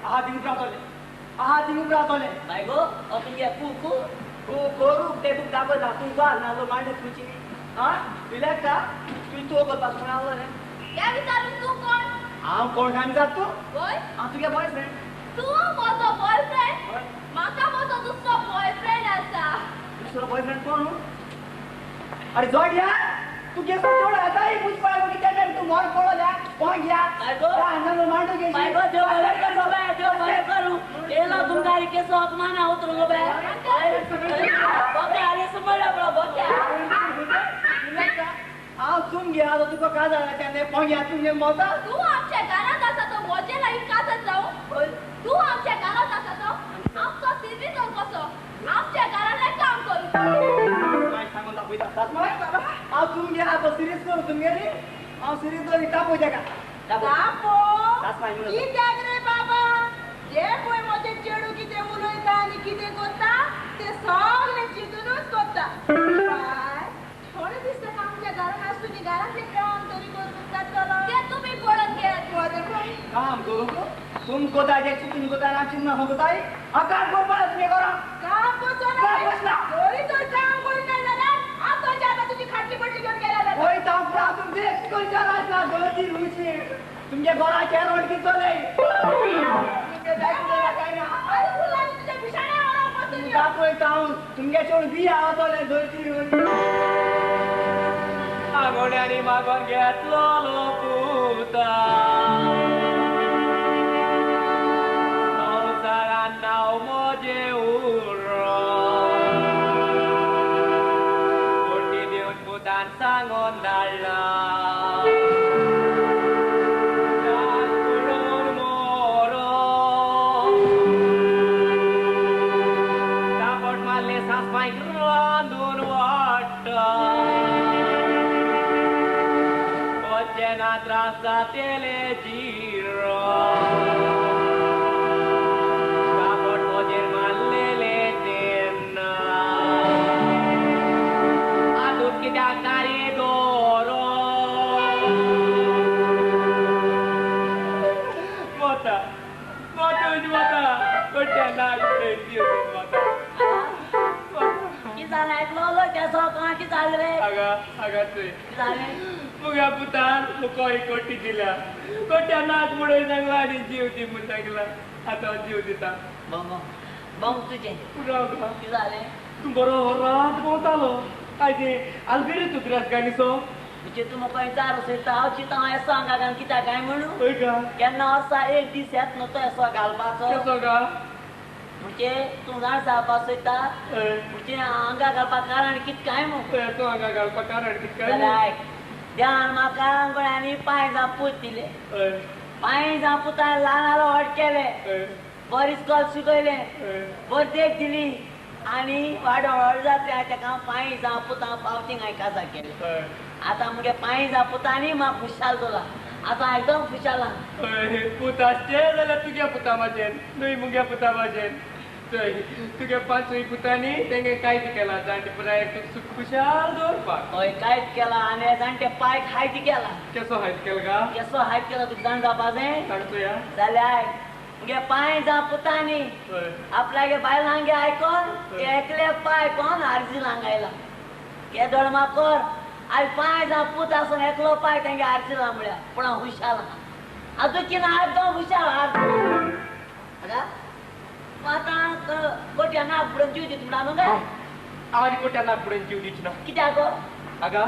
आहा थिंग रावतले आहा थिंग रावतले बाय गो ओ तुमगे कू कू कू करूक ते तुका दाखयता तूं घाल ना मांडे तुजी आं रिलॅक्स आ तुवें तो करपाक कोण आवडलो न्ही त्या विचारून तूं कोण हांव कोण काय विचार तूं वय हांव तुगे बॉयफ्रेंड तूं म्हजो बॉयफ्रेंड म्हाका म्हजो दुसरो बॉयफ्रेंड आसा दुसरो बॉयफ्रेंड कोण अरे जोड या तू केसो चोड आता ही पुष्पा को किती टाइम तू मोर पडो जा कोण गया मांडू बाय गो देव भले करू बाय देव भले करू एलो तुमकारी केसो अपमान उतरू गो बाय बके अरे समजला बरो बके हांव तुम घ्या तुका काजार जालें कोण घ्या तुमगे मोता तूं आमच्या घरांत आसा तो म्हजे लागीं काजार जावं तूं आमच्या घरांत आसा तो आमचो सिर्विसोर कसो आमच्या घरांतलें काम करूं सांगून दाखयता हांव तुमगे आतां सिरीज करूं तुमगेली हांव सिरीज दवरी तापोय तेका तापो कित्याक रे बाबा जे पळय म्हजें चेडूं कितें उलयता आनी कितें करता तें सगळें चिंतूनच करता थोडे दीस ताका आमच्या घरांत आसूं न्ही घरांतलें काम तरी करूंक जातलो तें तुमी पळोवन घेयात काम करूंक तुम कोता जे चिंतून कोता ना चिंतना कोताय हांव काम करपाक तुमी करा काम करचो ना तरी तर काम करिना जाल्यार आतांच्या आतां तुजी खाटली पडली घेवन गेल्या जाता वय तांकां तुमचे करच्या आसना गलती रुची तुमगे घराचे रोड कितले तुमगे जाय काय ना अरे फुलांनी तुज्या पिशाण्या वळोवपाक दाखयता हांव तुमगे चोड बी आवतले गलती रुची आगोड्यांनी मागोन घेतलो पुता संवसारान नांव म्हजें उरो कोटी दिवन पुतान सांगोन धाडला तापट मारले सासमायक रांदून वाडटा त्रास जातेले जिरो कापट म्हजेर मारलेले तेन्ना आतूत कित्याक तारी दोरो मोता मोतूच मोता कोट्या नाक मोता कितें जालें आयकलो केसो कोणा कितें जालें रे आगा आगा तुवें कितें जालें मुग्या पुतान मुको एक कोटी दिल्या कोट्या नाक म्हणून सांगला आनी जीव दी म्हूण सांगला आतां हांव जीव दिता बंग बंग तुजें कितें जालें तूं बरो रात भोंवतालो आयज आल्बेरी तूं त्रास काय न्ही म्हणजे तूं म्हाका विचार वसयता हांव चिंता हांव येसो हांगा घाल कित्याक काय म्हणून हय गा केन्ना वर्सा एक दीस येत न्हू तो येसो घालपाचो केसो गा म्हणजे तूं जाण जावपाक सोदता म्हणजे हांगा घालपाक कारण कितें काय म्हूण येसो हांगा घालपाक कारण कितें काय जाल्यार आयक देवान म्हाका गोळ्यांनी पांय जापूत दिले पांय जापुतान ल्हान व्हड केले बरी इस्कॉल शिकयलें बरी देख दिली आनी वाडो व्हड जातले ताका पांय जापुतां पावतींग हांवें काजार केलें आतां मुगे पांय जापुतांनी म्हाका खुशाल जाला आतां एकदम खुशाल आहा पूत आसचे जाल्यार तुज्या पुता भाशेन न्हय मुग्या पुता भाशेन तुगे पांचूय पुतांनी तेंगे कांयच केलां जाणटे पुराय तुका खुशाल दवरपाक हय कांयच केलां आनी जाणटे पायक हायत केला केसो हायत केला गा केसो हायत केला तुका जाण जावपा जाय सांगचो या जाल्यार मुगे पांय जा पुतांनी आपल्यागे बायलांगे आयकोन एकले पाय कोण आरजी लांगायला केदोळ माकोर आयज पांय जा पूत आसून एकलो पाय तेंगे आरजी ला म्हळ्यार पूण हांव हुशाल आहा आतां कितें एकदम हुशाल आहा आतां कोट्या नाक बुडोवन जीव दिता म्हणून न्हू काय आनी कोट्या नाक बुडोवन जीव दिवची ना कित्याक गो आगा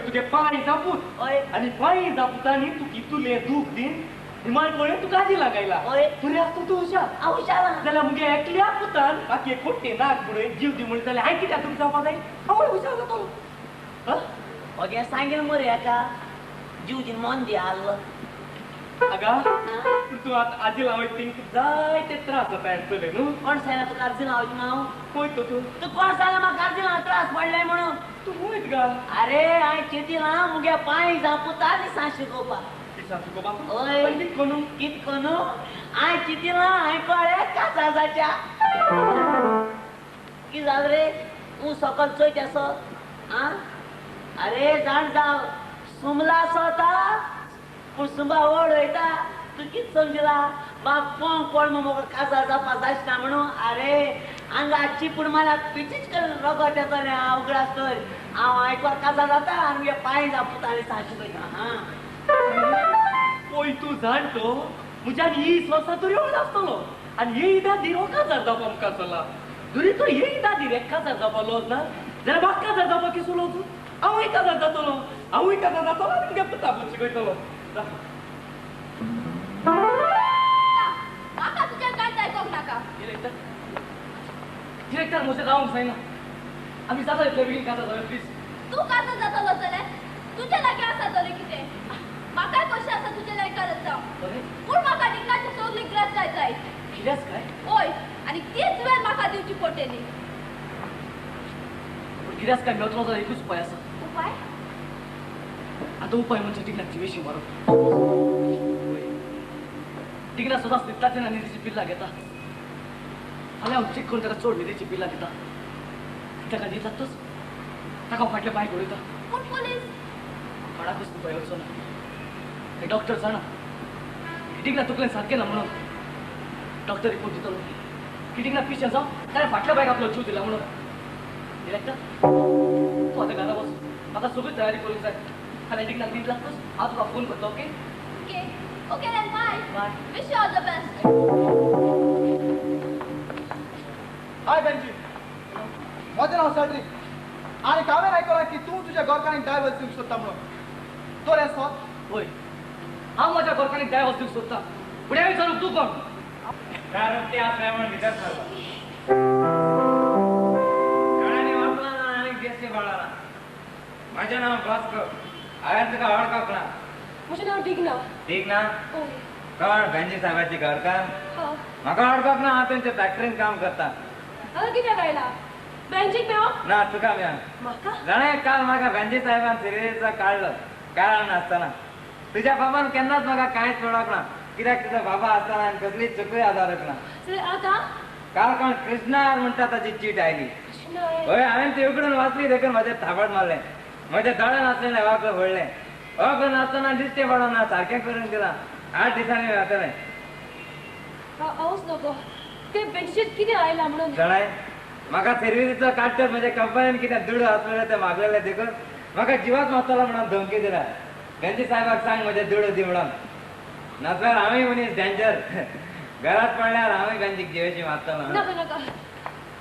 तुगे पांय जापूत हय आनी पांय जापुतांनी तुका इतुलें दूख दिन निमाण पळय तुका आजी लागायला हय बरें आसता तूं हुशार हांव हुशार आहा जाल्यार मुगे एकल्या पुतान बाकी कोट्टे नाक बुडोवन जीव दी म्हणून जाल्यार हांवें कित्याक तुमकां जावपा जाय हांवूय हुशार जातलो ओगे सांगील मरे हेका जीव दिन मन दी आहलो आगा पूण तूं आतां आजी लावयता तेंकां जायते त्रास जाता आसतले न्हू कोण सांगला तुका आर्जी लावची हांव खंय तो तूं तूं कोण सांगला म्हाका आर्जी लावन त्रास पडले म्हणून तूं वयत गा अरे हांवें चिंतिलां मुगे पांय जापुता दिसां शिकोवपाक दिसां शिकोवपाक हय कित करून कित करून हांवें चिंतिलां हांवें कळ्ळें काजाराच्या कितें जालें रे तूं सकल चोयत आसो आं. अरे जाण जाव सुमला आसता पूण सुंबा व्हड वयता. तूं कितें समजला बाब कोण कोण म्हाका काजार जावपा जायना म्हणून. अरे हांगा चिपूण मारल्यार पिचीच करून रगत येतलें. हांव उगडास कर हांव आयकपाक काजार जाता आनी मुगे पांय जावं पुताले सारकें पळयता. हां पळय तूं जाण तो म्हज्यान 20 वर्सां तरी व्हड आसतलो आनी ही दादी हो काजार जावपा मुखार सरला. जरी तो ही दादी रे काजार जावपा लज ना जाल्यार म्हाका काजार जावपा किसो लज? हांवूय काजार जातलो, हांवूय काजार जातलो आनी मुगे पुता पूत शिकयतलो. म्हाका तुज्या कांयच आयकोंक नाका. डिरेक्टर डिरेक्टर म्हजें रावंक जायना. आमी जाता इतले बेगीन काजार जावया प्लीज. तूं काजार जातलो जाल्यार तुजे लागीं आसा तरी कितें? म्हाकाय कशें आसा तुजे लागीं काजार जावं, पूण म्हाका डिंगणाची सगळी ग्रस्त जाय. कितेंच काय? हय, आनी तीच वेळ म्हाका दिवची पडटली. पूण कित्याच काय मेळटलो जाल्यार एकूच उपाय आसा. उपाय? आतां उपाय म्हणजे डिंगणाक जिवेशी मारप. डिंगणा सदांच न्हिदता तेन्ना न्हिदेची पिल्लां घेता. फाल्यां हांव चॅक करून ताका चड न्हिदेची पिल्लां दिता. ताका न्हीद लागतच ताका हांव फाटल्या पांय उडयता. पूण पुलीस कोणाकूच उपाय येवचो ना. हे डॉक्टर जाणा डिंगणा तुकलें सारकें ना म्हणून डॉक्टर रिपोर्ट दितलो की डिंगणा पिशें जावं ताणें फाटल्या बायक आपलो जीव दिला म्हणून. डिरेक्टर तूं आतां घरा वच, म्हाका सगळी तयारी करूंक जाय. फाल्यां डिंगणाक न्हीद लागतच हांव तुका फोन करतलो. Okay okay okay then bye. Bye. Wish you all the best. Hi Benji, म्हजें नांव सॅड्रीक आनी हांवें आयकलां की तूं तुज्या घरकारांक डायवर्स दिवंक सोदता म्हणून. तर हें सत? हय, हांव म्हज्या घरकारांक डायवर्स दिवंक सोदता. फुडें विचारूंक तूं कोण? कारण ते आसलें म्हूण भितर सरलो. दोळ्यांनी वाचलां ना आनी बेस्टी पडलां ना. म्हजें नांव भास्कर. हांवें तुका वळखप ना. म्हजें नांव डिगना. डिगना? कोण बेंजी साहेबाची घरकार? म्हाका वळखप ना. हांव तेंच्या फॅक्टरीन काम करता. हांगा कित्याक आयला? बेंजीक मेळोंक? ना, तुका मेळोंक. म्हाका? जाणा काल म्हाका बेंजी साहेबान सिरियसा काडलो कारण नासतना. तुज्या बाबान केन्नाच म्हाका कांयच मेळोंक ना. कित्याक तुजो बाबा आसतना आनी कसलीच चुकूय आदारूंक ना. आतां काल कोण कृष्णा म्हणटा ताची चीट आयली. हय, हांवें ती उगडून वाचली देखून म्हजें थापट मारलें. म्हज्या दोळे नासलें वाकलो व्हडलें वाकलो नासतना दिश्टी पडना सारकें करून दिलां. 8 दिसांनी जातलें. हांवच नको ते बेंचीचेर कितें आयलां म्हणून. जाणाय म्हाका सर्विसीचो काडटच म्हज्या कंपनीन कितें दुडू आसलेले ते मागलेले देखून म्हाका जिवाच मारतलो म्हणून धमकी दिला. बेंजी साहेबाक सांग म्हजे दुडू दी म्हणून, नासल्यार हांवूय मनीस डेंजर. घरात पडल्यार हांवूय बेंजीक जिवेशी मारतलो. नाका नाका,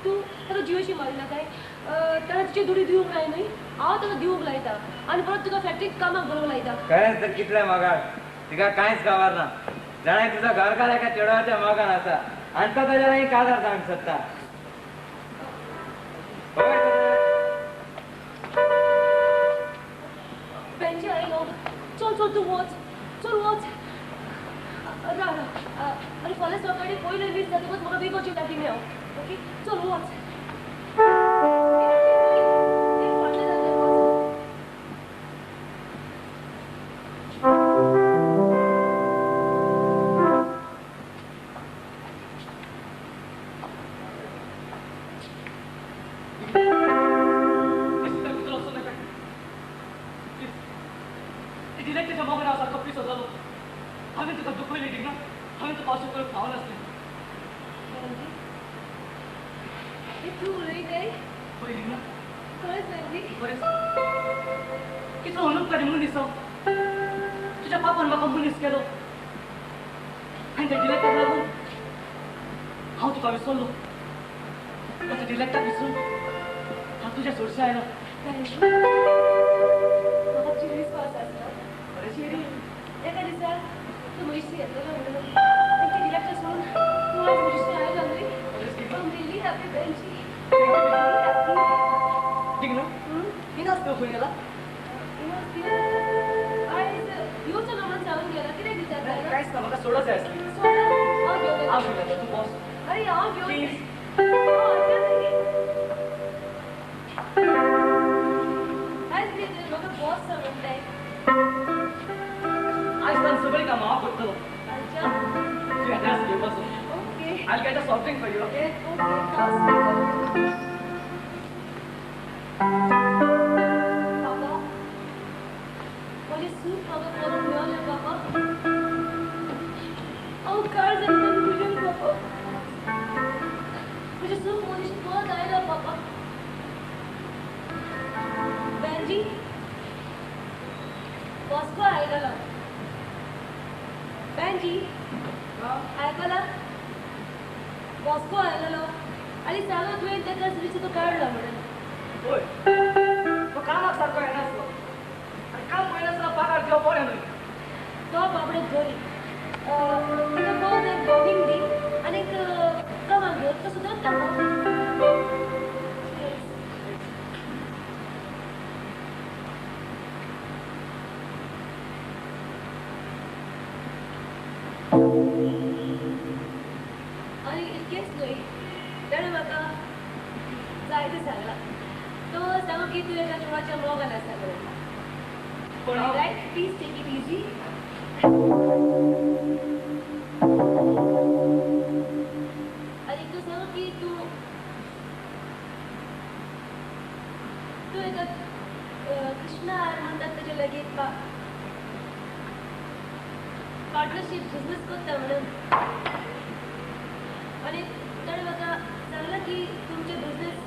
तूं ताका जिवेशी मारी नाकाय. ताणें तुजे दुडू दिवंक लाय न्हय, हांव ताका दिवंक लायता आनी परत तुका फॅक्टरीक कामाक बरोवंक लायता. खरेंच तर कितलें मोगाळ, तुका कांयच खबर ना. जाणा तुजो घरकार एका चेडवाच्या मोगान आसा आनी तो ताज्या लागीं काजार जावंक सोदता. बेंजी आयलो, चल चल तूं वच, चल वच. राव राव, आनी फाल्यां सकाळीं पयलें वीस जातकच म्हाका बेगोची लागीं मेळ. ओके, चल वच. फाटलें जातलें वच. डिरेक्टरच्या मोगान हांव सारको पिसो जालो. हांवें तुका दुखयलें डिंगणा, हांवें तुका अशें करूंक फावनासलें. तूं उलयताय? पळय डिंगणा. खरेंच बेंजी? खरेंच. कितलो अनुपकारी मनीस हांव. तुज्या पापान म्हाका मनीस केलो आनी त्या डिरेक्टराक लागून हांव तुका विसरलो. आतां डिरेक्टराक विसरून हांव तुज्या सोरशें आयलां. म्हाका तुजेर विस्वास आसा. एका दिसा तूं म्हज्याशी येतलो म्हणून आनी ते डिरेक्टर सोडून तूं आयज म्हज्याशी आयला न्हय. I'm really happy, Benji. Really happy. Digna, Inas तूं खंय गेला? इनास आयज येवचो ना म्हणून सांगून गेला. कित्याक विचारता? कांयच ना, म्हाका सोडा जाय आसली. सोडा? हांव घेवन हांव घेवन येता, तूं बस. अरे हांव घेवन. प्लीज. आयज कितें म्हाका बॉस सांगून जाय. आयज तान सगळीं कामां हांव करतलो. अच्छा. तुवें ड्रेस घेवपाचो. Okay. I'll get a soft drink for you, okay? Okay, बाबा, म्हजें सूख म्हाका परत मेळलें बाबा. हांव काळजांतल्यान खुशेल बाबा. म्हजें सूख म्हजें परत आयलां बाबा. बँजी, वास्को आयकला. बँजी आयकला, वास्को आयलेलो आनी सांगलो तुवें ताका सुरीचो तो काडला म्हणून. होय, तो कामाक सारको येनासलो आनी काम पळयनासतना पगार घेवप बरें न्हय. तो बाबडो गरीब, ताका परत एक वॉर्निंग दी आनी कामाक घेवन तो सुद्दां. आनी इतकेंच न्हय, ताणें म्हाका जायतें सांगलां. तो सांगो की तूं एका चेडवाच्या मोगान आसा म्हणून. Right, please take it easy. आनी तूं सांगो की तूं तूं एका कृष्णा म्हणटात ताजे लागीं पार्टनरशीप बिजनेस करता म्हणून. आनी ताणें म्हाका सांगलां की तुमचें business,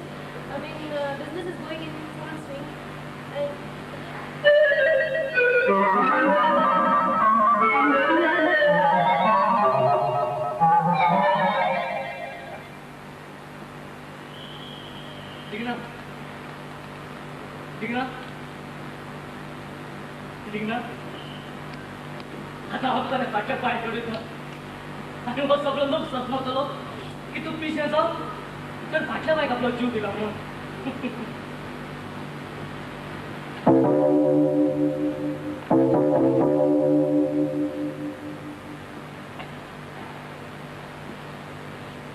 I mean business is going in full swing. Digna, Digna, Digna, आतां हांव तुका फाटल्या पांय जोडयता आनी हो सगळो लोक समजतलो की तूं पिशें जावन तर फाटल्या पांयक आपलो जीव दिला म्हणून.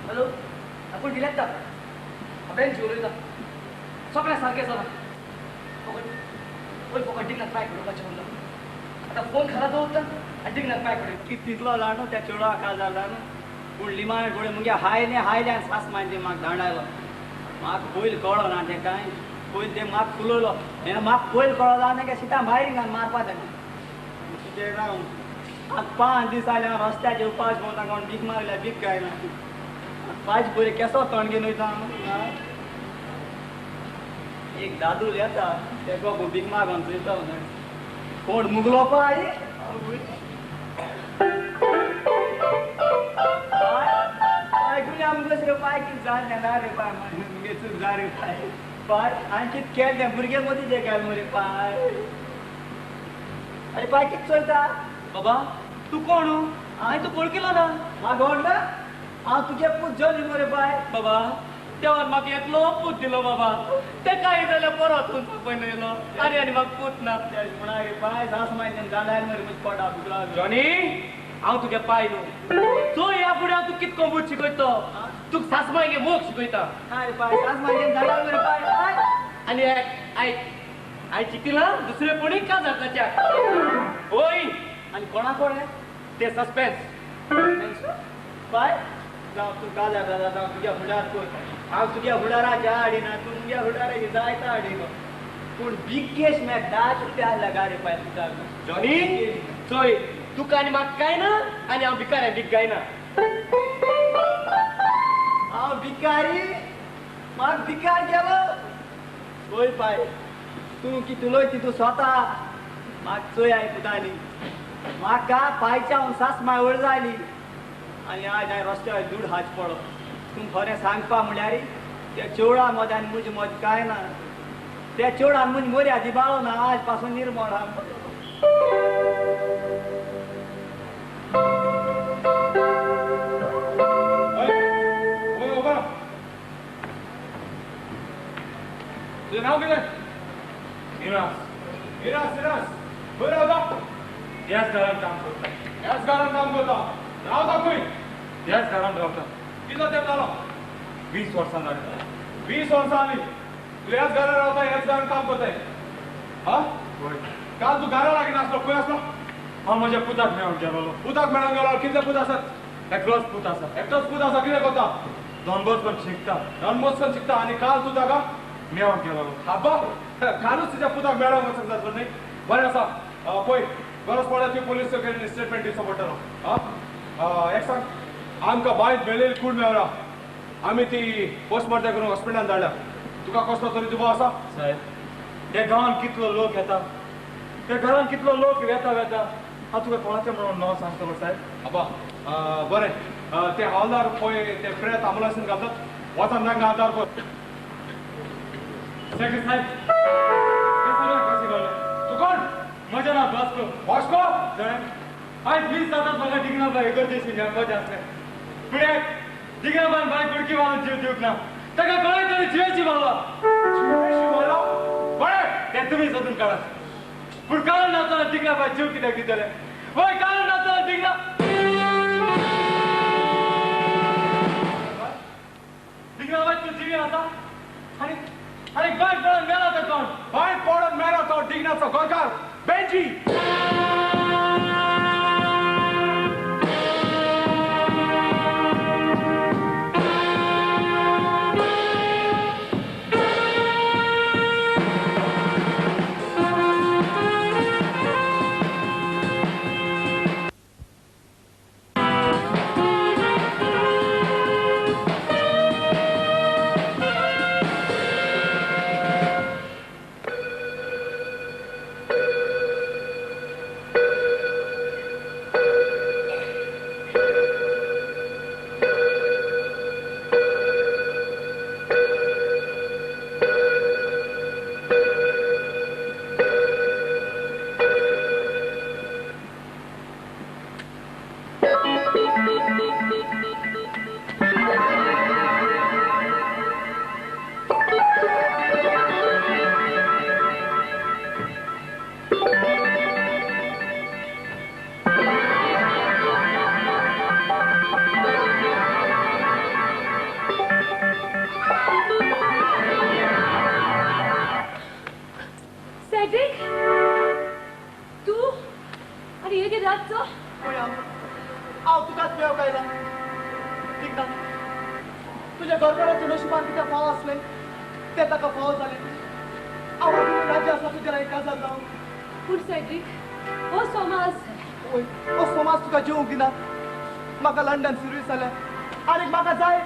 हॅलो, आपूण दिल्यात हांवें जीव उलयता. सगळें सारकें जालां. फकत पयर फकत डिगनाक पांय पडोवपाचें उरलां. आतां फोन घरा दवरता आनी डिगनाक पांय पडयता. कितलो जाणो त्या चेडवा काजार जाणो, पूण लिमाण गोळे मुगे हायले हायले आनी सास मायन ते म्हाका दांडायलो. म्हाका पयल कळ्ळो ना तें कांय. पयल तें म्हाका फुलयलो. हें म्हाका पयल कळ्ळो ना तें सिता भायर घालून मारपा तें कितें राव. आतां 5 दीस जाले हांव रस्त्याचेर उपास भोंवता, कोण भीक मारल्या भीक गायना. पांच बरें केसो तोंड घेवन वयता हांव. एक दादूल येता तेका भीक मागून चोयता कोण मुगलो पाय. पाय कुल्या मुगस रे पाय, कितें जालें ना रे पाय, मुगे चूक जा रे पाय. पाय हांवें कितें केलें तें भुरगे मदीं तें केलें मरे पाय. आरे पाय कितें चोयता? बाबा तूं कोण? हांवें तूं वळखिलो ना. म्हाका वळखना? हांव तुगे पूत जॉनी मरे पाय. बाबा देवान म्हाका एकलो पूत दिलो बाबा, ते कांय जाल्यार परत पळय येयलो. आनी आनी म्हाका पूत ना. म्हणा रे पाय, सास मायन जाल्यार मरे म्हज्या पोटा दुखला. जॉनी, हांव तुगे पाय न्हू. चोय ह्या फुडें हांव तुका कितको बूट शिकयतो. तुका सासमायगे मोग शिकयता. ना रे पाय, सास मायन जाल्यार मरे पाय. आनी आयक आयक, हांवें चिंतिलां दुसरे कोणी काजार जाच्या. होय, आनी कोणा कोण ते सस्पेन्स. पाय जावं तूं काजार जाता, जावं तुज्या फुडार कर. हांव तुज्या फुडाराच्या हाडिना, तूं मुग्या फुडाराची जायता हाडिना. पूण बिगेस्ट म्हाका 10 रुपया आसल्या गा रे पाय तुका. जॉनी चोय, तुका आनी म्हाका कांय ना आनी हांव भिकारी भीक गायना. हांव भिकारी? म्हाका भिकार केलो? चोय पाय, तूं कितें उलयता तूं स्वता म्हाका चोय आयकताली. म्हाका पायच्या हांव सास माय वळ जाली आनी आज हांवें रस्त्यार दूड हाच पडलो. तूं खरें सांगपा म्हळ्यार त्या चेवडा मदें आनी म्हजे मदें कांय ना. त्या चेवडान म्हजी मोर्या दिबाळो ना. आज पासून निर्मळ हांव. तुजें नांव कितें? निरास. निरास, निरास खंय रावता? ह्याच घरांत काम करता. ह्याच घरांत काम करता? रावता खंय? ह्याच घरांत रावता. कितलो तेंप जालो? 20 वर्सां जालीं. 20 वर्सां जालीं तूं ह्याच घरांत रावता, ह्याच घरांत काम करताय. हा? काल तूं घरा लागीं नासलो, खंय आसलो? हांव म्हज्या पुताक मेळोंक गेलोलो. पुताक मेळोंक गेलो? कितले पूत आसात? एकलोच पूत आसा. एकलोच पूत आसा? कितें करता? डॉन बॉस्कोन शिकता. डॉन बॉस्कोन शिकता. आनी काल तूं ताका मेळोंक गेलो. आब्बा कालूच तुज्या पुताक मेळोंक वचूंक जातलो न्ही. बरें आसा, पळय गरज पडल्यार तुवें पोलीस स्टेटमेंट दिवचो पडटलो. आं, एक सांग, आमकां बांयत मेळिल्ली कूड मेळ्ळा, आमी ती पोस्टमार्टम करून हॉस्पिटलान धाडल्या. तुका कसलो तरी दुबाव आसा? साहेब, त्या गांवान कितलो लोक येता, त्या घरान कितलो लोक वेता वेता, हांव तुका कोणाचें म्हणून नांव सांगतलो साहेब? आबा बरें, ते हवालदार पळय ते प्रेत आंबुलन्सीन घालतात, वचन तांकां आदार कर. सेक्रेटरी साहेब, हें सगळें कशें घडलें? तूं कोण? म्हजें नांव वास्को. वास्को? आयज 20 जातात म्हाका डिगनाबाय इगर्जेशी नेमपाचें आसलें. फुडें डिगनाबायन बाय कुडकी मारून जीव दिवंक ना, ताका कोणें तरी जिवेची मारला. जिवेशी मारला? बरें, तें तुमी सोदून काडात. पूण कारण नासतना डिगनाबाय जीव कित्याक दितले? वय कारण नासतना डिगना डिगनाबाय तूं जिवी आसा आनी आनी बांय पडून मेला तो कोण? बांय पडून मेला तो डिगनाचो घरकार बेंजी. लंडन सर्वीस जालें आनी म्हाका जाय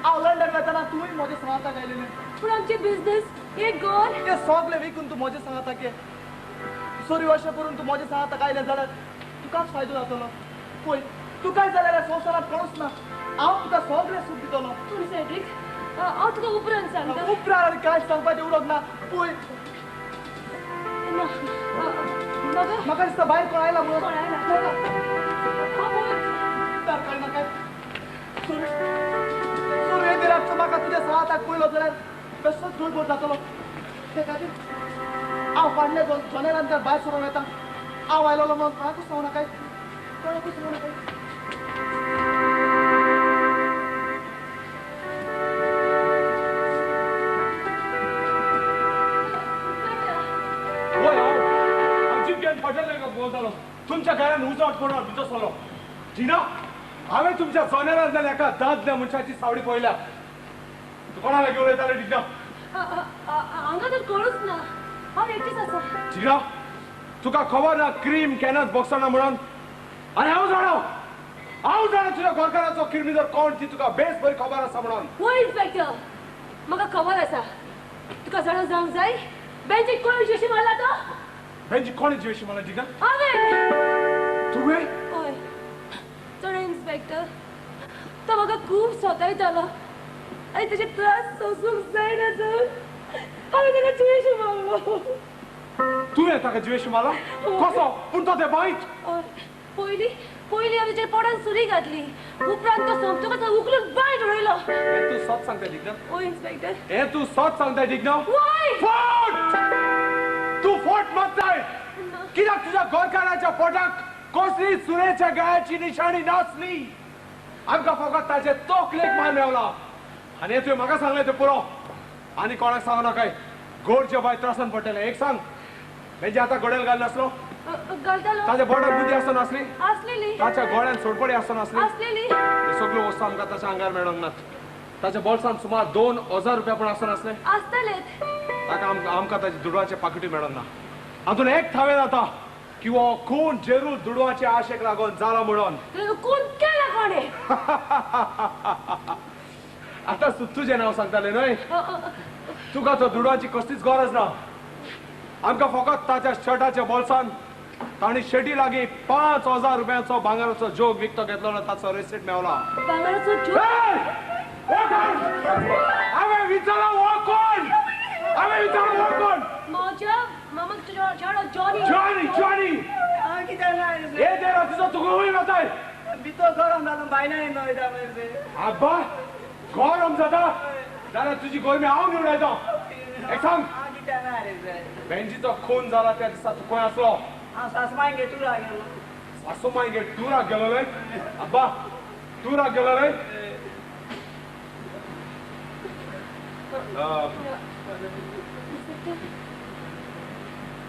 हांव लंडन वतना तूंय म्हज्या सांगाताक आयलेलें. पूण आमचें बिजनेस एक घर तें सगळें विकून तूं म्हज्या सांगाताक ये. सोरी वर्सां करून तूं म्हज्या सांगाताक आयलें जाल्यार तुकाच फायदो जातलो. पळय तुकाय जाल्यार संवसारांत कोणूच ना, हांव तुका सगळें सूख दितलो. पूण सेड्रीक, हांव तुका उपरांत सांगता. उपरांत कांय सांगपाचें उरोंक ना. पळय म्हाका दिसता भायर कोण आयला म्हणून. कोण आयला? सुरवेक म्हाका तुज्या सांगाताक पळयलो जाल्यार बेस्टोच गडबड जातलो. ते खातीर हांव फाटल्या जनेलांतल्यान भायर सरून येता. हांव आयलोलो म्हणून कोणाकूच सांगू नाकाय, कोणाकूच सांगू नाकाय. वय हांव जीप घेवन फाटल्यान बोलतालो, तुमच्या घरान उजवाड पडून भितर सरलो. जिना, हांवें तुमच्या जनेलांतल्यान एका दादल्या मनशाची सावडी पळयल्या. तूं कोणा लागीं उलयतालें डिगना? हांगा तर कोणूच ना, हांव एकटीच आसा. जिना, तुका खबर ना क्रीम केन्नाच बॉक्सना म्हणून? आनी हांव जाणा, हांव जाणा तुज्या घरकाराचो क्रिमी जर कोण ती तुका बेस बरी खबर आसा म्हणून. वय इन्स्पेक्टर, म्हाका खबर आसा. तुका जाणा जावंक जाय बेंचीक कोण जिवेशी मारला तो? बेंचीक कोण जिवेशी मारला डिगना? हांवें. तुवें? हय चड इन्स्पेक्टर, तो म्हाका खूब सोतायतालो आनी ताचे त्रास सोंसूंक जायना सर हांवें ताका जिवेशी मारलो. तुवें ताका जिवेशी मारलो? कसो? पूण तो ते बांयत. पयलीं पयलीं हांवें ताच्या पोटान सुरी घातली, उपरांत तो सोमतकच उखलून बांयत उडयलो. हें तूं सत सांगता डिगना? हय इन्स्पेक्टर. हें तूं सत सांगता डिगना? वय. फोट! तूं फोट मारताय कित्याक? तुज्या घरकाराच्या पोटाक कसली सुरेच्या गायाची निशाणी नासली. आमकां फकत ताचे तकलेक मार मेवला. आनी तुवें म्हाका सांगलें तें पुरो, आनी कोणाक सांगू नाकाय. गोडचे बाय त्रासान पडटलें. एक सांग, म्हणजे आतां गोडेल घाल नासलो? घालतालो. ताच्या बोटाक बुद्दी आसना आसली? आसलेली. ताच्या गोळ्यान सोडपडी आसना आसली? आसलेली. हे सगळ्यो वस्तू आमकां ताच्या आंगार मेळोंक नात. ताच्या बोल्सान सुमार 2000 रुपया पण आसनासले आसतले. ताका आमकां ताचे दुडवाचे पाकिटूय मेळना. हातून एक थावें जाता की हो खून जेरूल दुडवाचे आशेक लागून जाला म्हणून. खून केला कोणे? आतां तुजें नांव सांगताले न्हय? तुका तो दुडवाची कसलीच गरज ना. आमकां फकत ताच्या शर्टाच्या बोल्सान ताणी शेटी लागीं 5000 रुपयांचो भांगराचो जोग विकतो घेतलो ना ताचो रिसीट मेवला. भांगराचो जोग? हांवें विचारला हो कोण? हांवें विचारला हो कोण? म्हज्या मामाक तुजो चेडो जॉनी. जॉनी जॉनी हे देरा तुजो तुका वयर वताय. भितर गरम जालो भायल्यान वयता. आब्बा गरम जाता जाल्यार तुजी गरमी हांव निवडायता. एक सांग, बेंजीचो खून जाला त्या दिसा तूं खंय आसलो? हांव सासमांयगे टुराक गेलो. सासुमांयगे टुराक गेलो रे? आब्बा टुराक गेलो रे?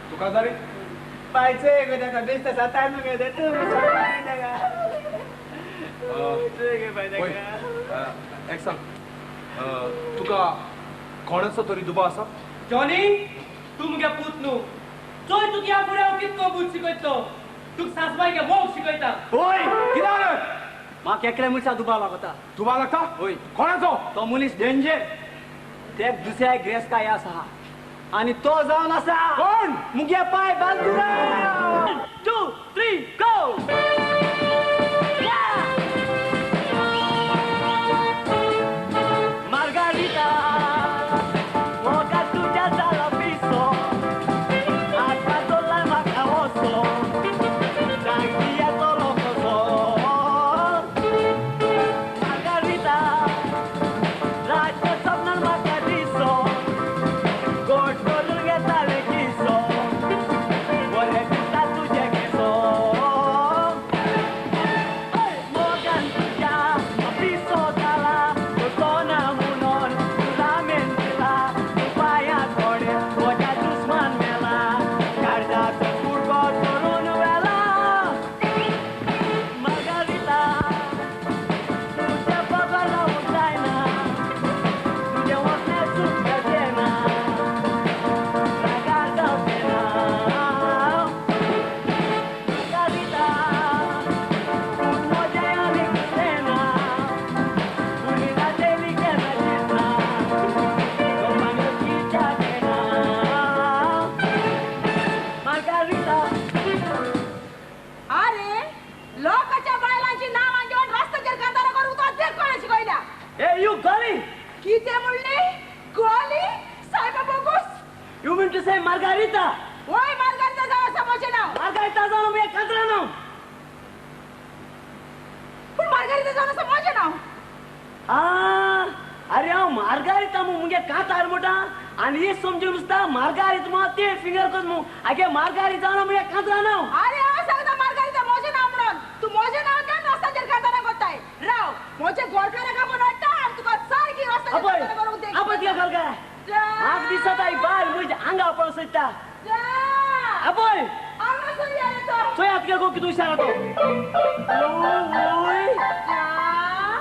तुका जाली पायचे गो ताका बेश्टे सातान गे तूं. एक सांग, तुका कोणाचो तरी दुबाव आसा? जॉनी तूं मुगे पूत न्हू. चोय तुका ह्या फुडें हांव कितको बूद शिकयतलो. तुका सासमांयगे मोग शिकयता. होय कितें जालें? म्हाका एकल्या मनशा दुबाव लागता. दुबाव लागता? होय. कोणाचो? तो मनीस डेंजर. ते दुसऱ्या ग्रेस काय आसा आनी तो जावन आसा कोण? मुगे पाय बांदुरा. 1 2 3 गो. मार्गारिता मोगा तुझ्या जाला पिसो आतां चोल्लाय म्हाका वसो जागीया चलो कसो. मार्गारिता रातच्या सपनान म्हाका दिसो गोड करून घेताले किसो बरें दिसता तुजें केसो. मोगान तुज्या पिसो जाला कोना म्हणून तुला मेन दिला पांया कोणे म्हज्या दुस्मान मेला काळजाचो कुडको करून व्हेला. मार्गारिता तुज्या बगर रावूंक जायना तुजें वचणें सूख मेळचें ना रागार जावचें ना. मार्गारिता तूं म्हजें आनीक दुसरें ना फुडली जातली केन्ना चिंतना गोपांक कित्याक येना. मार्गारिता. अरे लोकांच्या बायलांची नावां घेवन रस्त्याचेर कांतारां करूंक तो देख कोणें शिकयल्या? ए you गोली. कितें म्हणली? गोली? सायबा bogus. You mean to say Margarita? वय मार्गारिता जावन आसा म्हजें नांव. मार्गारिता जावन मुगे कांतरा नांव. पूण मार्गारिता जावन आसा म्हजें नांव. अरे हांव मार्गारिता मू मुगे कांतार म्हणटा आनी ही समजून दिसता मार्गारिता मू ते फिंगर कोस मू. आगे मार्गारिता जावन मुगे कांतरा नांव. अरे हांव सांगता मार्गारिता म्हजें नांव म्हणून. तूं म्हजें नांव घेवन रस्त्याचेर कांतारां करताय. राव म्हजें गोडकाराक आपोवन हाडटा आनी तुका सारकी रस्त्याचेर कांतारां करूंक देख. आपत तुका खबर काय? म्हाका दिसता ही बायल म्हज्या आंगा पळोवंक सोदता. आपय हांगासर या रे तो. चोय आत गो कितू हुशार तो.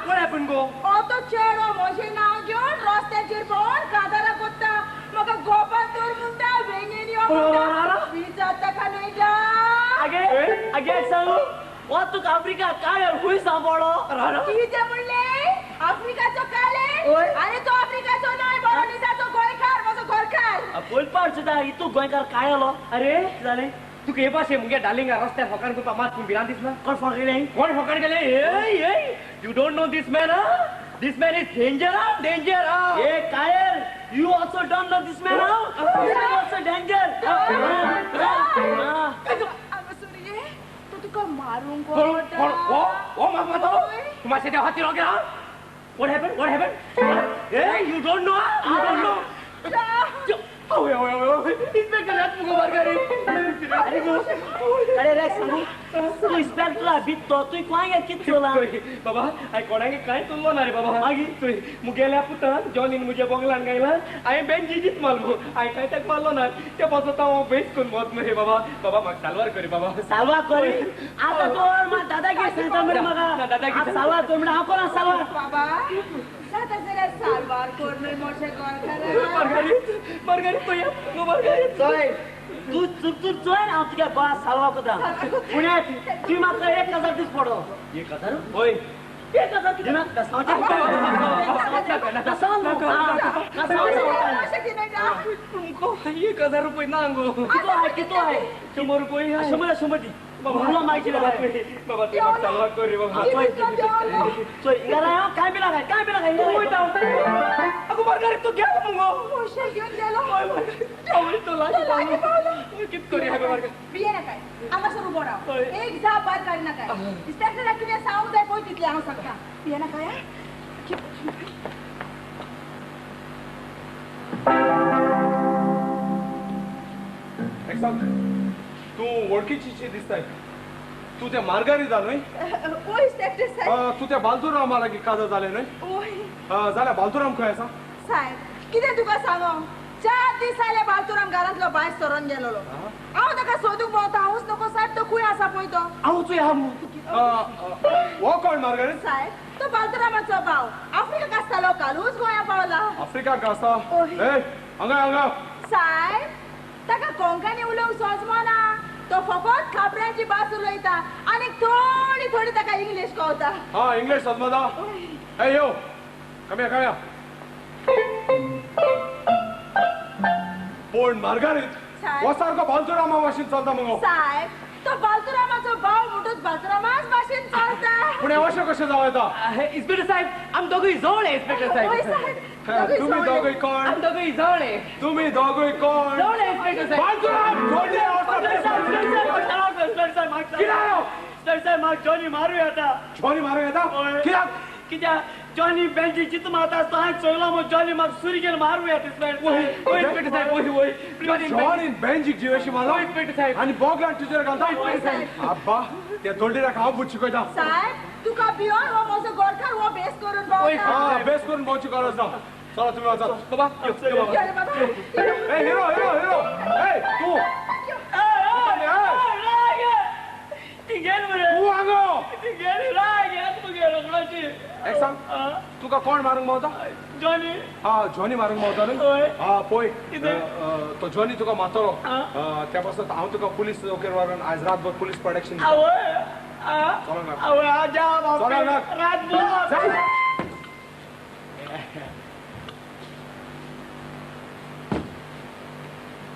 What happened गो? हो तो चेडो म्हजें नांव घेवन रस्त्याचेर भोंवन कांतारां कोत्ता. म्हाका गोपाल तर म्हणटा वेंगेन यो म्हणटा. विचारता का न्हय गा? आगे आगे एक सांगू, हो तुका आफ्रिका काळ्यार खूंय सांपडलो? कितें म्हणलें? आफ्रिकाचो काळे? आरे तो आफ्रिकाचो न्हय, बरो निजाचो गोंयकार, म्हजो घरकार. पयलीं पावट सुद्दां इतू गोंयकार काळेलो. अरे कितें जालें? तुका हे भाशे मुगे डार्लिंगा रस्त्यार फकाण करपाक मात पूण भिरांत दिसना? कोण फकाण केलें? कोण फकाण केलें? ए ए you don't know this man. This man is danger danger. ए कायर, you also don't know this man. This man also danger. हांगासर ये, तो तुका मारूंक कोण कोण? ओ ओ माफ मारतो तूं मातशें त्या हाती रोगे. What happened? What happened? Hey, you don't know? You don't know? ओय ओय ओय इन्स्पेक्टर यात मुगो मार्गारी. अरे गो, अरे रे सांगू, तूं इन्स्पेक्टरा भित्तो तूं कोणाक कितें चोला? बाबा हांवें कोणाक कांय चोल्लो ना रे बाबा. मागीर तुवें मुगेल्या पुतान जॉनीन मुगे बोंगलान गायला हांवें बेंजीजीत मारलो. हांवें कांय ताका मारलो ना. ते पासत हांव बेस करून वच मरे बाबा. बाबा म्हाका साल्वार करी बाबा. साल्वार करी? आतां तोर म्हाका दादागिरी सांगता मरे म्हाका दादा सालवार कर म्हणून हांव कोणा सालवार बाबा जाता जाल्यार सालवार कर न्हय मोठे गोरकारा मार्गारीत मार्गारीत पळया मार्गारीत चोय तूं चुकतूर चोय हांव तुज्या गोवा सालवार करता पुण्यात तुवें म्हाका 1000 दीस पडलो 1000 हय 1000 कितें 1000 रुपये ना गो कितो आहे कितो आहे 100 रुपये 100 100 दी बाबा माहिती बाबा तू सालवार कर रे बाबा चोय हिंगा काय बी नाका काय बी नाका अगो मार्गारीत तो गेलो मुगो पयशे घेवन गेलो तो लागीं पावलो कित करी हांवें मार्गारीत बिये नाकाय हांगासर उबो राव एक जाप भायर काडी नाकाय इन्स्पेक्टराक कितें सांगूंक जाय पळय तितलें हांव सांगता बिये नाकाय एक सांग तूं वळखीची दिसताय तूं त्या मार्गारीत न्हय ओय इन्स्पेक्टर साहेब तूं त्या बालतुरामा लागीं काजार जालें न्हय ओय जाल्यार बालतुराम खंय आसा साहेब कितें तुका सांगो 4 दीस जाले बालतुराम घरांतलो भायर सरोन गेलोलो हांव ताका सोदूंक भोंवता हांवूच नको साहेब तो खंय आसा पळय तो हांवूच आहा हो कोण मार्गारीत साहेब तो बालतुरामाचो भाव आफ्रिकाक आसतालो कालूच गोंया पावला आफ्रिकाक आसता ए हांगा हांगा साहेब ताका कोंकणी उलोवंक सोजमना तो फकत खापऱ्यांची भास उलयता आनी थोडी थोडी ताका इंग्लीश कळटा हा इंग्लीश सोजमता ए यो कमी कमी पूण मार्गारीत हो सारको बालतुरामा भाशेन चलता मुगो साहेब तो बालतुरामाचो भाव म्हणटूच बालतुरामाच भाशेन चलता पूण हें अशें कशें जावं येता इन्स्पेक्टर साहेब आम दोगूय जवळ इन्स्पेक्टर साहेब तुम्ही दोगूय कोण आम दोगूय जवळ तुम्ही दोगूय कोण जवळ इन्स्पेक्टर साहेब बालतुराम साहेब म्हाका जॉनी मारूं येता जॉनी मारूं येता कित्याक कित्याक जॉनी बेंची चित मारता आसता हांवें चोयला मग जॉनी म्हाका सुरी घेवन मारूं येता इन्स्पेक्टर साहेब वय वय जॉनीन बेंजीक जिवेशी मारलो इन्स्पेक्टर साहेब आनी बोगलान टिचर घालता आब्बा त्या दोल्डीराक हांव बूट शिकयता साहेब तुका भियोन हो म्हजो गोरकार हो बेस करून भोंवता बेस करून भोंवची गरज ना चला तुम्ही वचात बाबा ए हिरो हिरो हिरो ए तूं तूं हांगा एक सांग तुका कोण मारूंक पावता जॉनी हा जॉनी मारूंक पावता न्हय हा पळय तो जॉनी तुका मारतलो त्या पासून हांव तुका पुलीस चौकेर व्हरून आयज रातभर पुलीस प्रोटेक्शन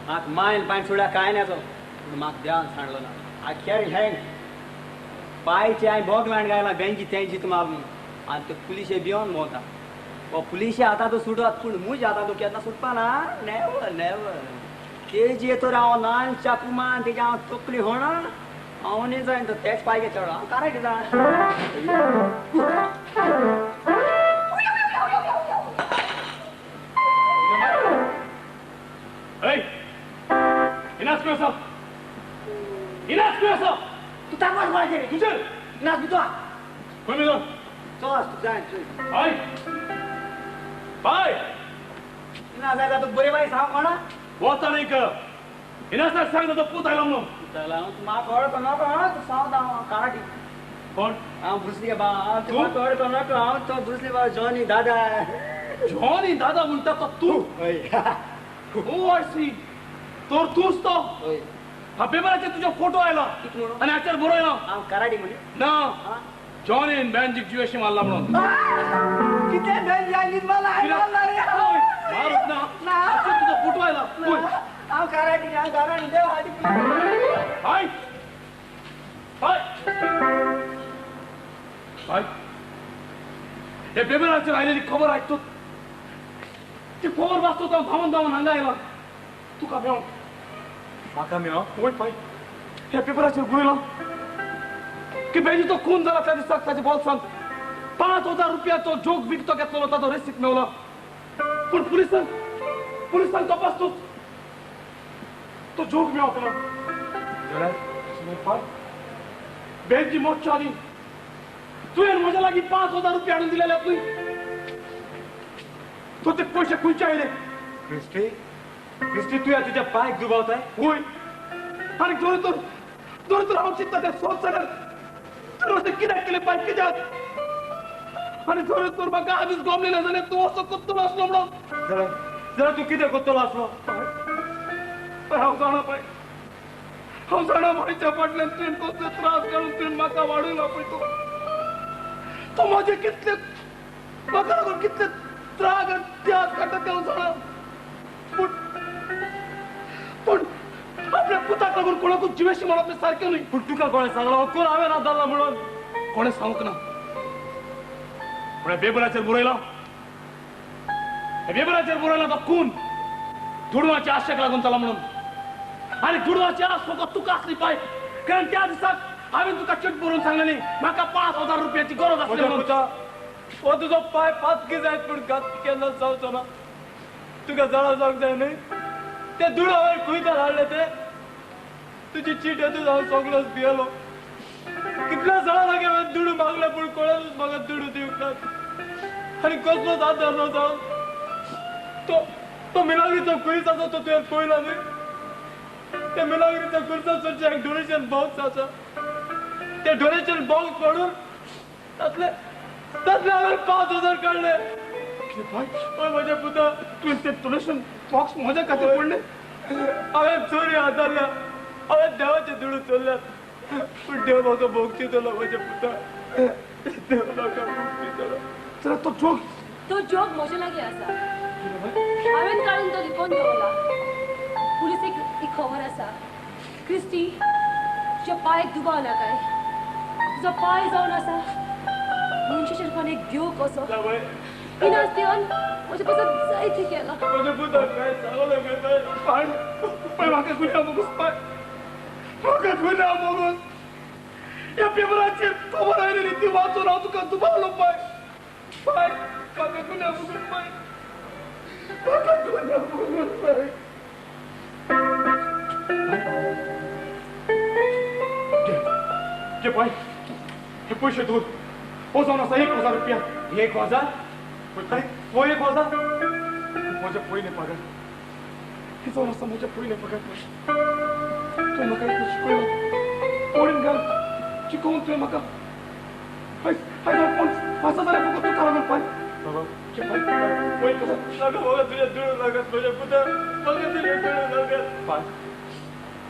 म्हाका मायन पांय सोडल्या कांय ना तो पूण म्हाका देवान सांडलो ना आख्यारी हँग पायचे हांवें बोगलांड घायला बेंची तेंची मारून आनी ते पुलिशे भियोन भोंवता हो पुलिशे आतां तो सुटत पूण म्हज्या आतां तो केन्ना सुटपा ना नेवर नेवर तेजे तर हांव ल्हान चाकू मान तेजे हांव तकली होणा हांव न्ही जायन तो तेच पायगे चड हांव काराटे जाण इनास खंय आसा इनास खंय आसा तूं ताका कोणाचेर तुजेर इनास भितर खंय भितर चल तूं जाय हय बाय इनास आयला तूं बरे बाय सांग कोणा वता न्ही इनासाक सांग तो पूत आयलो म्हणून पूत आयला म्हाका वळख नाका तूं सांगता हांव काराटी कोण हांव ब्रुसली बा हांव म्हाका वळख नाका हांव तो ब्रुसली बा जॉनी दादा जॉनी दादा म्हणटा तो तूं हय ओ I C तर तूंच तो हय हा पेपराचेर तुजो फोटो आयला आनी हाचेर बरयला हांव कराटी म्हणजे ना जॉनीन बँजीक जिवेशी मारला म्हणून कितें बेंजी मारला रे मारूच ना हाचेर तुजो फोटो आयला हांव कराटी हांव कराटी देव हाडी हाय हाय हाय हे पेपराचेर आयलेली खबर आयकतो ती खबर वाचतो हांव धांवन धांवन हांगा आयला तुका मेळोंक म्हाका मेळोंक वय पळय ह्या पेपराचेर बरयलां की बेंजीचो खून जाला त्या दिसाक ताच्या बोल्सांत 5000 रुपयाचो जोक विकतो घेतलेलो ताचो रेसीट मेवला पूण पुलिसान पुलिसान तपासतोच तो जोक मेवप ना जाल्यार बेंजी मोडच्या आदीं तुवें म्हज्या लागीं 5000 रुपया हाडून दिलेले तुवें तो ते पयशे खंयचे आयले क्रिस्टी क्रिस्टी तुया तुज्या पायक दुबावताय वय आनी जर तर हांव चिंतता तें सोद जाल्यार तुवें अशें कित्याक केलें पाय कित्याक? आनी जर तर म्हाका आदींच गमलें ना जाल्यार तूं असो करतलो आसलो म्हणून. जाल्यार तूं कितें करतलो आसलो? पाय हांव जाणा पाय, हांव जाणा म्हज्या फाटल्यान तुवें कसले त्रास काडून तुवें म्हाका वाडयला पळय. तूं तूं म्हजे कितले म्हाका लागून कितले त्रास आनी त्याग काडटा तें हांव जाणा. पूण पूण आपल्या पुताक लागून कोणाकूच जिवेशी म्हणप हें सारकें न्हय. पूण तुका कोणें सांगलां हो कोण हांवें आदारला म्हणून? कोणें सांगूंक ना. पूण बेबराचेर बरयलां, बेबराचेर बरयलां तो खून दुडवाच्या आशेक लागून जाला म्हणून. आनी दुडवाची आस फकत तुका आसली पाय, कारण त्या दिसाक हांवें तुका चीट बरोवन सांगलेली म्हाका 5,000 रुपयाची गरज आसली म्हणून. हो तुजो पांय पातकी जायत पूण घात केन्ना जावचो ना. तुका जाणा जावंक जाय न्हय ते दुडू हांवें खंयच्यान हाडले ते. तुजी चीट येतूच हांव सगळोच भियेलो. कितल्या जाणां लागीं हांवें दुडू मागले पूण कोणाकूच म्हाका दुडू दिवंक नात आनी कसलोच आदार ना जावन. तो मिलाग्रीचो खुरीस आसा तो तुवें पळयला न्हय? त्या मिलाग्रीच्या खुरसा एक डोनेशन बॉक्स आसा, ते डोनेशन बॉक्स पडून तातले तातले हांवें 5,000 काडले. हय म्हज्या पुता, तुवें ते डोनेशन बॉक्स म्हज्या खातीर पडले? हांवें चोरी हाताळ्ळ्या, हांवें देवाचे दुडू चोरल्यात, पूण देव म्हाका भोगशितलो म्हज्या पुता, देव म्हाका भोगशितलो. तर तो जोग, तो जोग म्हजे लागीं आसा, हांवें काडून तो लिपोवन दवरला. पुलिसेक एक खबर आसा. क्रिस्टी, तुज्या पांयक दुबाव नाकाय. तुजो पांय जावन आसा मनशाच्या रुपान एक देव कसो. इनास देवान म्हजे पासून जायतें केलां. म्हज्या पुता काय सांगलें पाय पाय म्हाका गुन्यांव बोगूस पाय, म्हाका गुन्यांव बोगूस. ह्या पेपराचेर खबर आयलेली ती वाचून हांव तुका दुबावलो पाय. पाय म्हाका गुन्यांव बोगूस पाय, म्हाका गुन्यांव बोगूस पाय. घे पाय, हे पयशे दवर. हो जावन आसा 1,000 रुपया. 1,000? हो 1,000 म्हज्या पयले पगार. हे जावन आसा म्हज्या पयले पगार. तुवें म्हाका इतलें शिकयलां, पोळीन घाल शिकोवन तुवें म्हाका. आयज हांव कोण आसा जाल्यार फकत तुका लागून पाय. घे पाय, हो 1,000. नाका म्हाका तुज्या दुडू नाकात म्हज्या पुता, म्हाका तुज्या दुडू नाकात. पाय,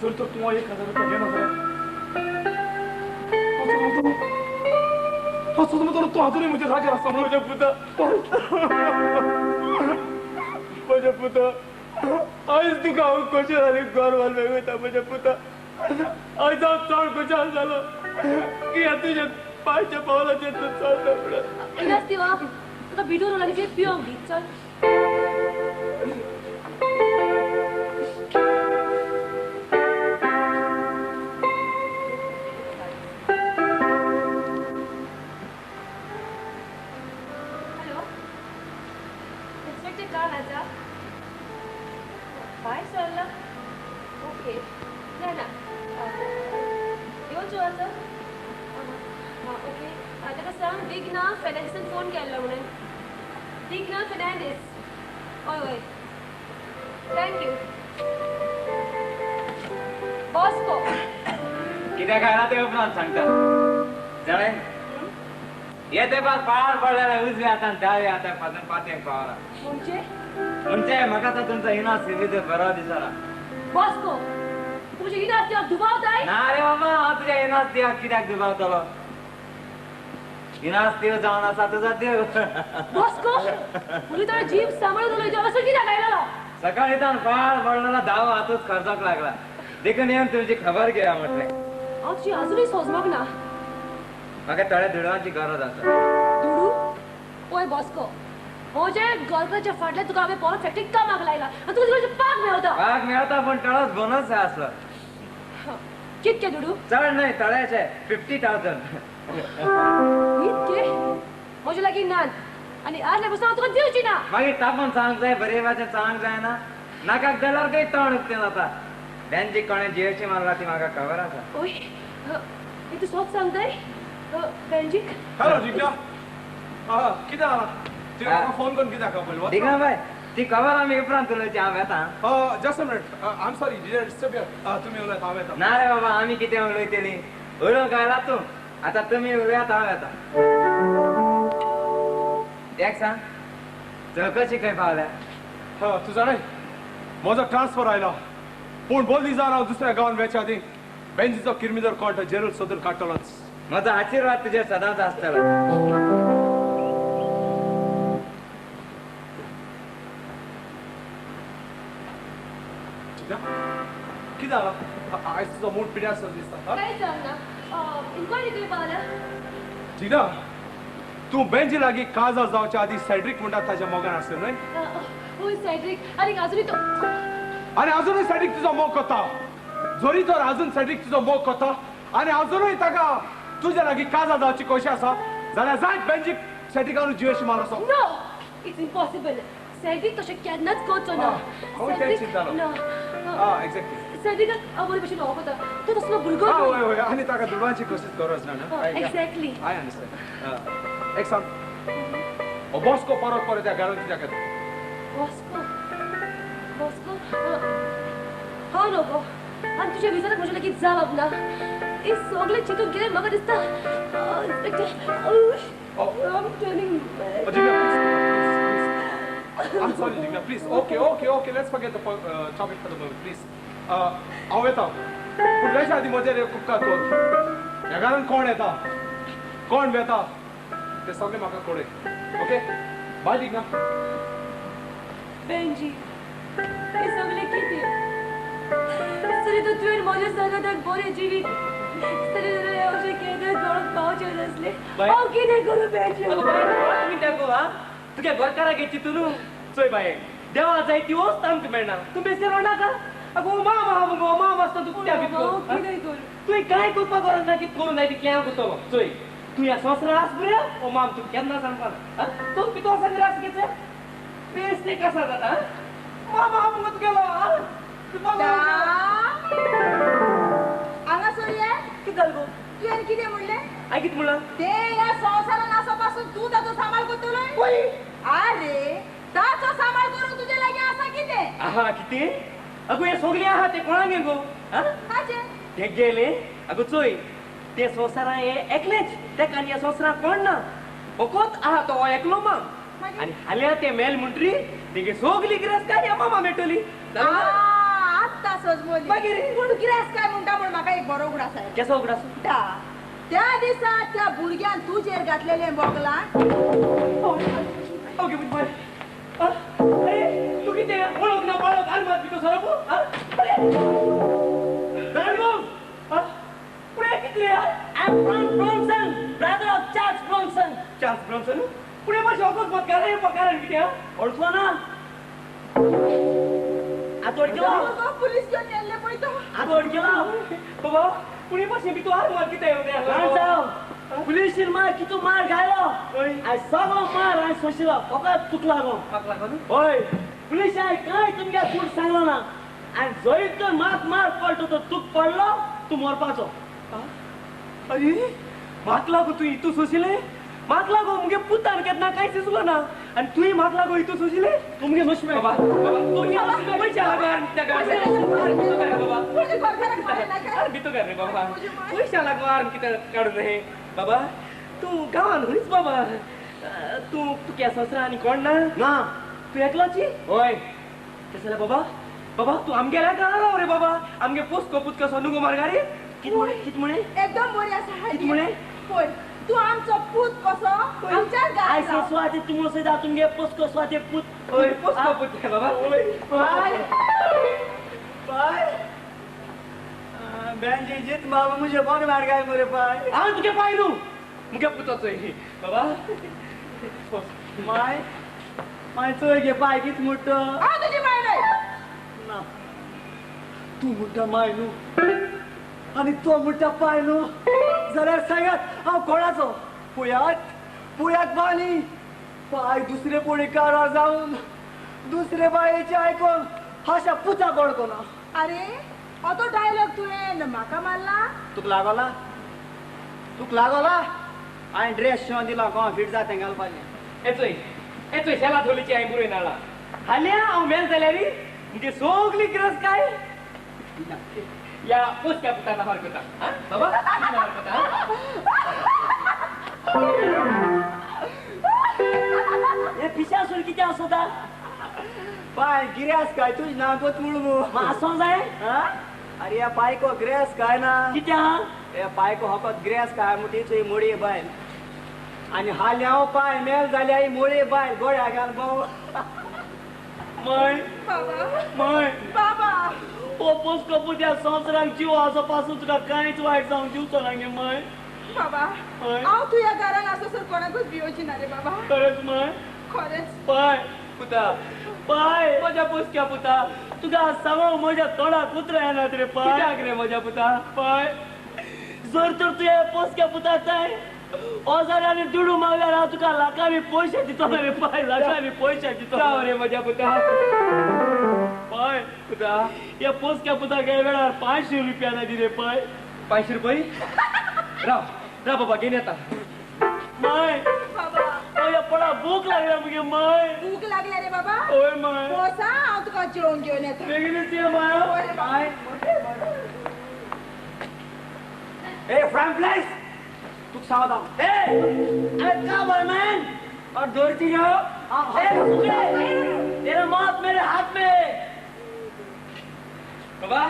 जर तर तूं 1,000 रुपया घेना जाल्यार असो समजलो तूं अजूनय म्हज्या रागार आसा म्हणून. म्हज्या पुता, म्हज्या पुता, आयज तुका हांव कशें जालें गोरवान वयता म्हज्या पुता. आयज हांव चड खुशाल जालो की ह्या तुज्या पांयच्या पावलाचेर तूं चलता म्हणून. इनास देवा, तुका भितर उरला कितें पिवंक दी. चल. हॅलो, इन्स्पेक्टर काल आसा? भायर सरला? ओके, ना ना येवचो आसा. हां ओके, ताका सांग दिग्ना फेर्नांडीसान फोन केल्लो म्हणून. दिग्ना फेर्नांडीस. हय हय, thank you. Bosco कित्याक आयला तें उपरांत सांगता. जाणें हे तेंपार पाड पडलेले उजव्या हातान दाव्या हाताक पासून पातयेक पावला. म्हणजे म्हणजे म्हाका तर तुमचो इनास सिविजो बरो दिसला. बॉस्को, तुमचे इनास देवाक दुबावताय? ना रे बाबा, हांव तुज्या इनास देवाक कित्याक दुबावतलो? इनास देव जावन आसा तुजो देव. बॉस्को, उलयतना जीव सांबाळून उलयता, असो कित्याक आयलो? सकाळीं तान पाड पडलेलो दावो हातूच खर्चोक लागला, देखून येवन तुमची खबर घेया म्हटलें. हांव तुजी अजुनूय सोजमक ना. म्हाका थोड्या दुडवांची गरज आसा. दुडू? ओय बॉस्को, म्हज्या गर्लफ्रेंडच्या फाटल्यान तुका हांवें पोरत फॅक्टरीक कामाक लायला आनी तुका तुजें पाक मेळटा. पाक मेळटा पूण थोडोच बोनस आसलो. कितके दुडू? चड न्हय, थोडेशे 50,000. इतके? म्हजे लागीं नात आनी आदले पसून हांव तुका दिवची ना. मागीर तापोवन सांगूंक जाय, बरे भाशेन सांगूंक जायना. नाकाक जाल्यार खंय तोंड उक्तें जाता. बँजीक कोणें जिवेशी मारला ती म्हाका खबर आसा. ओय, हें तूं सत सांगताय? बँजीक? हॅलो जिग्ना, कितें जालां? तुवें म्हाका फोन करून कित्याक आपयलो? दिग्ना बाय, ती खबर आमी उपरांत उलोवची. हांव येता. Just a minute, I am sorry, did I disturb you? तुमी उलयता, हांव येता. ना रे बाबा, आमी कितें उलयतलीं? उलोवंक आयला तूं. आतां तुमी उलयात हांव येता. एक सांग, चवकशी खंय पावल्या? हा तूं जाणाय म्हजो ट्रान्सफर आयला, पूण बोल्दी जावन हांव दुसऱ्या गांवान वेच्या आदीं बेंजीचो किर्मिदर कोण तो जेरूल सोदून काडटलोच. म्हजो आशिर्वाद तुजेर सदांच आसतलो. कितें जालां? आयज तुजो मूड पिड्यार सो दिसता. कांय जावंक ना. इन्क्वायरी खंय पावल्या? जिना, तूं बेंजी लागीं काजार जावच्या आदीं सॅड्रीक म्हणटा ताच्या मोगान आसलें न्हय? हय सॅड्रीक, आनी अजुनूय तो आनी अजुनूय सॅड्रीक तुजो मोग करता. जरी तर अजून सॅड्रीक तुजो मोग करता आनी अजुनूय ताका तुज्या लागीं काजार जावची खोशी आसा जाल्यार जाय बेंजीक सॅड्रिकान जिवेशी मारसो. No, it's impossible. Cedric तशें केन्नाच करचो ना. हांव तेंच चिंततालो. ना. आं एक्झॅक्टली. सॅड्रिकाक हांव बरे भशेन वळखता, तो तसलो भुरगो न्हय. हय हय, आनी ताका दुडवांची कसलीच गरज ना. एक्झॅक्टली. I understand. एक सांग, हो बॉस्को परत परत त्या घरान कित्याक येता? बॉस्को? बॉस्को? हांव नको आनी तुज्या विचाराक म्हज्या लागीं जाप ना. हें सगळें चिंतून कितें म्हाका दिसता inspector, I'm turning mad. I'm sorry, Jigna, please. Okay, okay, okay. Let's forget the topic for the moment, please. हांव येता, पूण वेच्या आदीं म्हजेर एक उपकार कर. ह्या घरान कोण येता कोण वेता तें सगळें म्हाका कळय. ओके, बाय जिग्ना. बेंजी, हें सगळें कितें? तरी तर तुवें म्हज्या सांगाताक बरें जिवीत तरी जाल्यार अशें केन्नाच घडोवंक पावचें नासलें. हांव कितें करूं बेंजी? तुगे घरकाराक चिंतून न्हू. चोय बाये, देवा जाय ती वस्त आमकां मेळना, तूं बेसर नाका. अगो माम आहा मुगो, माम आसता तूं कित्याक भितको? तुवें कांय करपाक गरज ना, कितें करूं जाय तितलें हांव करतलो. चोय तूं ह्या संवसारांत आस बऱ्या, हो माम तुका केन्ना सांगपाना. तूं कितें वचून रास घेतले बेस ते कसा जाता. माम आहा मुगो तुगेलो. हांगा सोय कितें जालें गो? तुवें कितें म्हणलें? हांवें कितें म्हणलां? ते ह्या संवसारान आसा पासून तूं ताचो सांबाळ करतलो? आरे ताचो सांबाळ करूंक तुजे लागीं आसा कितें? आहा कितें? अगो हें सगळें आहा तें कोणाक गो? ते गेले. अगो चोय, ते संवसारान हे एकलेच, तेका आनी ह्या संवसारान कोण ना, फकत आहा तो एकलो माम. आनी हाल्यां ते मेल म्हणटरी तेगे सगली गिरेस्तकाय ह्या मामा मेळटली. आत्तां सजमली. मागीर पूण गिरेस्तकाय म्हणटा म्हूण म्हाका एक बरो उगडास आयलो. केसो उगडास? त्या दिसा त्या भुरग्यान तुजेर घातलेलें बोगलां. ओके बाय. अरे तूं कितें वळख ना पाळख आरमात भितर सरप? अरे पूण हें कितें? I am from Bronson, brother of Charles Bronson. Charles Bronson? पूण हें मातशें अकस्मात कारण प्रकारान कितें वळखलो ना? आतां वळखलो? पुलीस घेवन येयल्ले पळय तो. आतां वळखलो? बाबा पूण हें मातशें भितर आरमात कितें येवं? पुलिशीन मार कितू मार घायलो, आनी सगळो मार हांवें सोंशिलो, फकत तुका लागून. म्हाका लागून? हय, पुलिशांनी कांय तुमगे कूड सांगलो ना, आनी जंय तर मात मार पडटो तो तुका पडलो, तूं मरपाचो. अरे म्हाका लागून तूं इतू सोंशिलें? म्हाका लागून मुगे पुतान केन्ना कांय सोंसलो ना, आनी तुवें म्हाका लागून इतू सोंशिलें? तुमगे नशिबें बाबा, तुमगे नशिबें. पयशा लागून कित्याक बाबा, भितर घाल रे बाबा, पयशा लागून कित्याक काडून रे बाबा. तूं गांवान खंयच बाबा, तूं तुक्या संवसारान आनी कोण ना? ना. तूं एकलोची? हय. तशें जाल्यार बाबा, बाबा तूं आमगेल्या घरा राव रे बाबा, आमगे पोसको पुतको सो नुगो मारगा रे. कितें म्हणलें? कितें म्हणलें? एकदम बरी आसा. कितें म्हणलें? पळय तूं आमचो पूत कसो आमच्याच घरांत. आयज स्वाती तुमो सयत तुमगे पोसको स्वाती पूत. हय पोसको पूत बाबा. बाय बाय बेंजी जीत बाबा मुझे कोण मार गाय मरे पाय. हांव तुगे पाय न्हू, मुगे पुताचो बाबा. माय माय चोय गे पाय कित म्हणटा? हांव तुजी माय न्हय. ना तूं म्हणटा माय न्हू आनी तो म्हणटा पाय न्हू, जाल्यार सांगात हांव कोणाचो? पुयात पुयात बानी पाय दुसरे कोणी कारार जावन दुसरे बायेचे आयकोन हाशा पुता कोण. अरे हो डायलॉग तुवें म्हाका मारला? तुका लागोला? तुका लागोला? हांवें ड्रेस शिंवोन दिला कोण फिट जाता तें घालपाचें. येचोय येचोय शेला धोलीची हांवें बरोवन हाडला. हाल्यां हांव मेल जाल्यार मुगे सगली गिरेस्तकाय या पोसक्या पुता नावार करता. बाबा नावार करता. हे पिशासूर कितें आसता? पाय गिऱ्यास काय तुझ नाव गोतमुळ मू आसों जाय? अरे या पायको ग्रेस काय ना कितें आहा? हे पायको हकत ग्रेस काय मुठीची मोडी बायल आणि हाल्याव पाय मेल जाल्या ही मोडी बायल गोळ्या घाल भाऊ. मय बाबा मय बाबा ओ पोसको पुत्या संवसाराक जीव आसो पासून तुका कांयच वायट जावंक दिवचो ना गे मय. बाबा हांव तुज्या घरान आसोसर कोणाकूच भियोची ना रे बाबा. खरेंच मय? खरेंच. पाय पुता पाय म्हज्या पोसक्या पुता तुका सांगो म्हज्या तोंडाक उतरां येनात रे पाय. कित्याक रे म्हज्या पुता? पाय जर तर तुवें पोसक्या पुता ताय ओजारांनी दुडू मागल्यार हांव तुका लाखांनी पयशे दितलो रे पाय. लाखांनी पयशे दितलो रे म्हज्या पुता. पाय पुता ह्या पोसक्या पुताक ह्या वेळार 500 रुपया ना दी रे पाय. 500 रुपये? राव राव बाबा घेवन येता. माय बाबा पडा भूक लागल्या मुगे माय. भूक लागल्या रे बाबा? होय माय. बसा हांव तुका जेवण घेवन येता. बेगीनच ये माय. माय ए फ्रँकप्लेस तुका सांगता. ए अरे क्या बोल मैन और दोरती हो. ए सुकड़े तेरा मौत मेरे हाथ में है. बाबा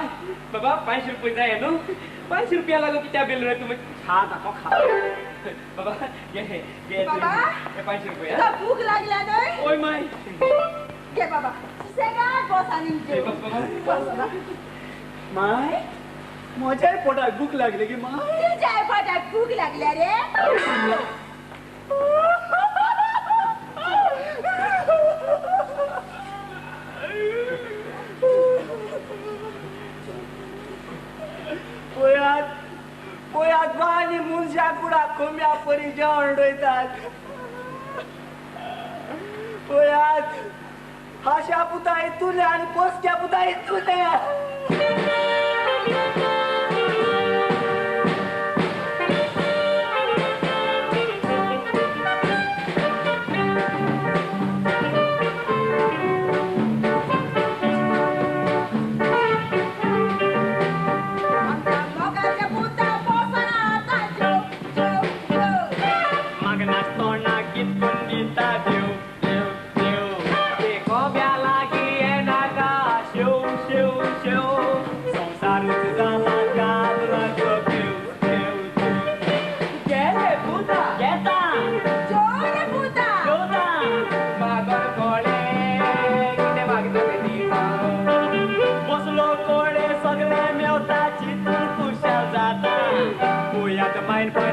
बाबा 500 रुपये जाय न्हू? 500 रुपया लागो कित्या बिल रे तुमी? खा दाखो खा. बाबा घे घे बाबा 500 रुपये. तुका भूक लागल्या न्हय? ओय माय. घे बाबा सुसेगाद बस आनी जेव. बस बाबा. माय म्हज्याय पोटाक भूक लागली की माय. तुज्याय पोटाक भूक लागल्या रे? पळयात पळयात बानी मनशा कुडाक कोंब्या परी जेवण रोयतात. पळयात हाशा पुता इतुले आनी पोसक्या पुता इतुले.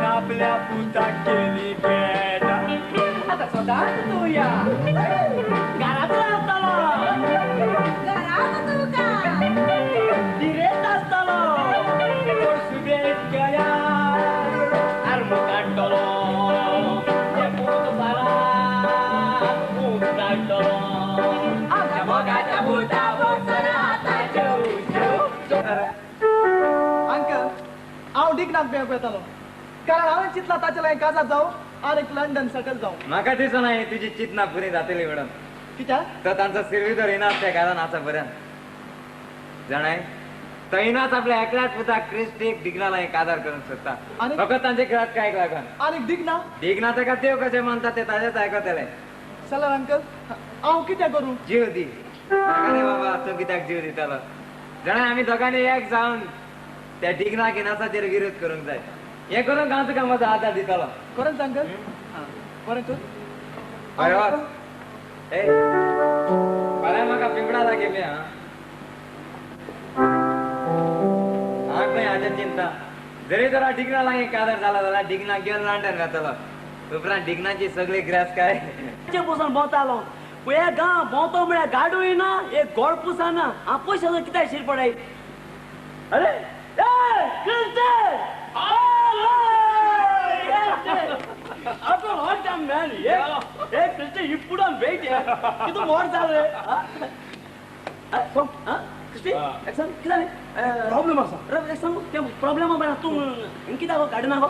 आपल्या पुताक केली भेट आता स्वतःच तुया घरात रावतलो घरात तुका दिरेत आसतलो सुबेज गेल्यार आर्म काडटलो ते पूत बारा पूत काडटलो आमच्या मोगाच्या पुता वचना आतां जेव जेव. अंकल हांव डिग्नाक बँक येतालो कारण हांवें चिंतला ताचे लागीं काजार जावं आनी लंडन सेटल जावं. म्हाका दिसना ही तुजी चिंतना पुरी जातली मॅडम. कित्याक? तो तांचो सिर्विदोर इनास त्या घरान आसा पर्यंत जाणाय तो इनास आपल्या एकल्याच पुताक क्रिस्टीक डिग्ना लागीं काजार करूंक सोदता. फकत तांचे घरात कांय लागून. आनी डिग्ना? डिग्ना ताका देव कशें मानता ते ताजेच आयकतले. चला अंकल हांव कितें करूं? जीव दी. नाका रे बाबा तूं कित्याक जीव दितलो? जाणाय आमी दोगांनी एक जावन त्या डिग्नाक इनासाचेर विरोध करूंक जाय. हे करूंक हांव तुका म्हजो आदार दितलो. खरेंच अंकल? बरें तर बरें वच. ए फाल्यां म्हाका पिंपळा लागीं मेळ. हांव खंय हाजेर चिंता. जरी तर डिग्ना लागीं काजार जाला जाल्यार डिग्ना घेवन लंडन वतलो. उपरांत डिग्नाची सगळी ग्रास काय बसून भोंवतालो पळय गांव भोंवतो म्हळ्यार गाडूय ना एक गोड पुसा ना. हांव पयशाचो कित्याक शीर पडाय? अरे After a long time, man. Yeah. Hey, Krishna, you put on weight, yeah. You more जाले. So, huh? Krishna, exam कितें जालें? प्रॉब्लेम आसा. एक्साम प्रॉब्लेम आसा तूं कित्याक गाडी ना गो?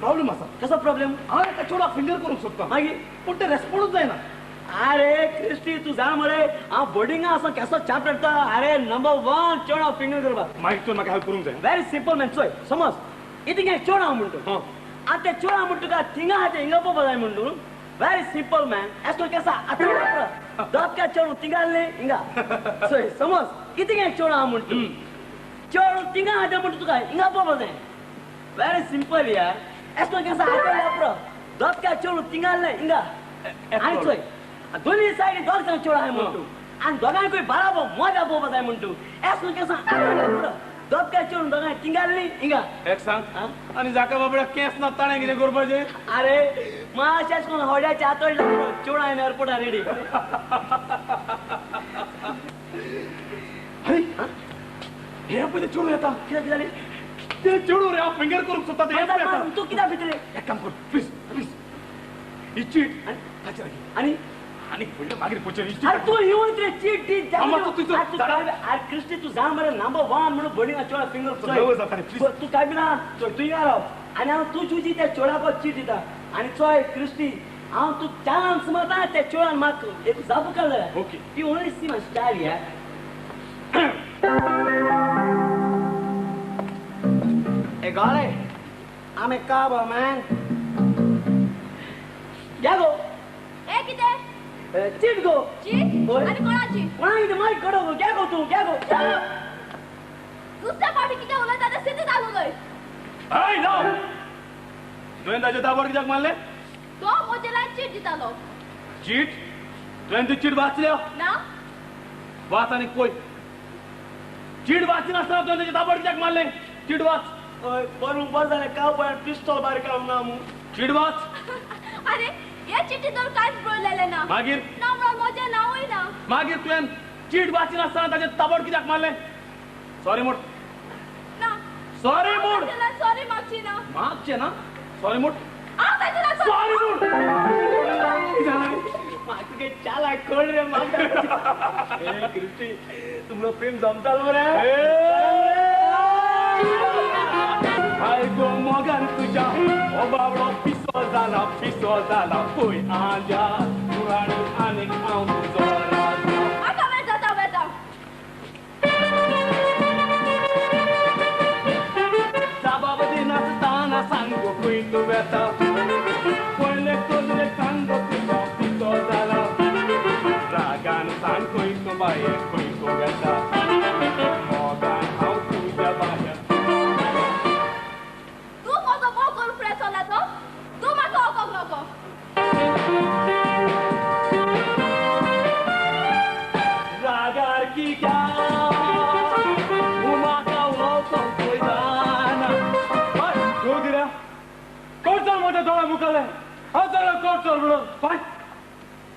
प्रॉब्लेम आसा. कसो प्रॉब्लेम? हांव एका चेडवाक फिंगर करूंक सोदता. मागीर पूण तें रेस्पोंडूच जायना. अरे क्रिस्टी तूं जाण मरे हांव बोर्डिंगा आसा केसो चाप रडटा. अरे नंबर 1 चेडो फिंगर करपाक. मागीर तूं म्हाका हेल्प करूंक जाय. Very simple man. चोय समज इतिंगे चेडो म्हणटा आतां ते चेडा म्हणटा तुका थिंगा आहा तें हिंगा पोवपा जाय म्हणटू. Very simple man. एसो केसा आतां धपक्या चेडूं थिंगा आसलें हिंगा. चोय समज इतिंगे चेडो आहा म्हणटू चेडूं थिंगा आहा तें म्हणटा तुका हिंगा पोवपा जाय. व्हेरी सिंपल यार. एसो केसा आतां वापरो धपक्या चेडूं थिंगा आसलें हिंगा. आनी चोय दोन्ही सायडी दोग जाण चेडो आहाय म्हणटू आनी दोगांकूय बराबर मजा पोवपा जाय म्हणटू. एसो केसा आतां वापरो धपक्या चेडूं दोगांय थिंगा आसलीं हिंगा. एक सांग आनी जाका बाबड्या केंस ना ताणें कितें करपाचें? अरे मातशें कोण होड्याचे आतोड लागलो चेडो हांवें एअरपोर्टार रेडी. हे पळय चेडूं येता. कितें जालें? ते चेडूं रे हांव फिंगर करूंक सोदता तें येता. तूं कित्याक भितरे? एक काम कर प्लीज प्लीज ही चीट ताचे लागीं आनी आनी फुडलें मागीर पळोवचें. अरे तूं येवन रे चीट दी. अरे क्रिस्टी तूं जाण मरे नंबर 1 म्हणून बोर्डिंगा चेडा फिंगर तूं काय बी ना चोय तूं हिंगा राव आनी हांव तूं तुजी त्या चेड्याक चीट दिता. आनी चोय क्रिस्टी हांव तूं चान्स मारता त्या चेड्यान म्हाका एक जापू काडले. Okay you only see my style यार. Hey, Golly, I'm a cowboy, man. Yeah, go. Hey, कितें? चीट गो. चीट? आनी कोणाची? कोणाची माईक कडो गो. क्या गो तूं? क्या गो? दुसऱ्या फावटी कितें उलयता तें सिद्ध जालो गय. हय नो. तुवें ताचे ताबड कित्याक मारलें? तो म्हजे लायक चीट दितालो. चीट? तुवें ती चीट वाचल्या? ना. वाच आनी पळय. चीट वाचिनासतना तुवें ताचे ताबड कित्याक मारलें? चीट वाच. हय बरोबर बरें जालें कावबॉयान पिस्तोल भायर काडूंक ना मू. चीट वाच. अरे हे चिट्टी तर कांयच बरयलेलें ना. मागीर? ना म्हणून म्हजें नांवूय ना. मागीर तुवें चीट वाचिनासतना ताचें ताबड कित्याक मारलें? सॉरी म्हूण. ना. सॉरी म्हूण. सॉरी मागची ना. मागचें ना? सॉरी म्हूण. हांव ताचें सॉरी म्हूण. म्हाका तुगे चालाक कळ रे म्हाका. ए क्रिस्टी तुमलो प्रेम जमतालो मरे. I गो मोगान तुज्या हो बावडो पिसो जाला पिसो जाला पळय आजा तूं राणी आनीक हांव तुजो राजा. आतां वेता वेता. जाबाब दिनासतना सांगो खंय तूं वेता पयले कजरे सांगो तुजो पिसो जाला रागान सांग खंय तूं बाये खंय तूं वेता मोगान हांव तुज्या बाये. रागार कित्याक म्हाका वचोंक पळयतना. चौधऱ्या कोण चल म्हज्या दोळ्या मुखाले हांव जाणा कोण चल म्हणून. पाय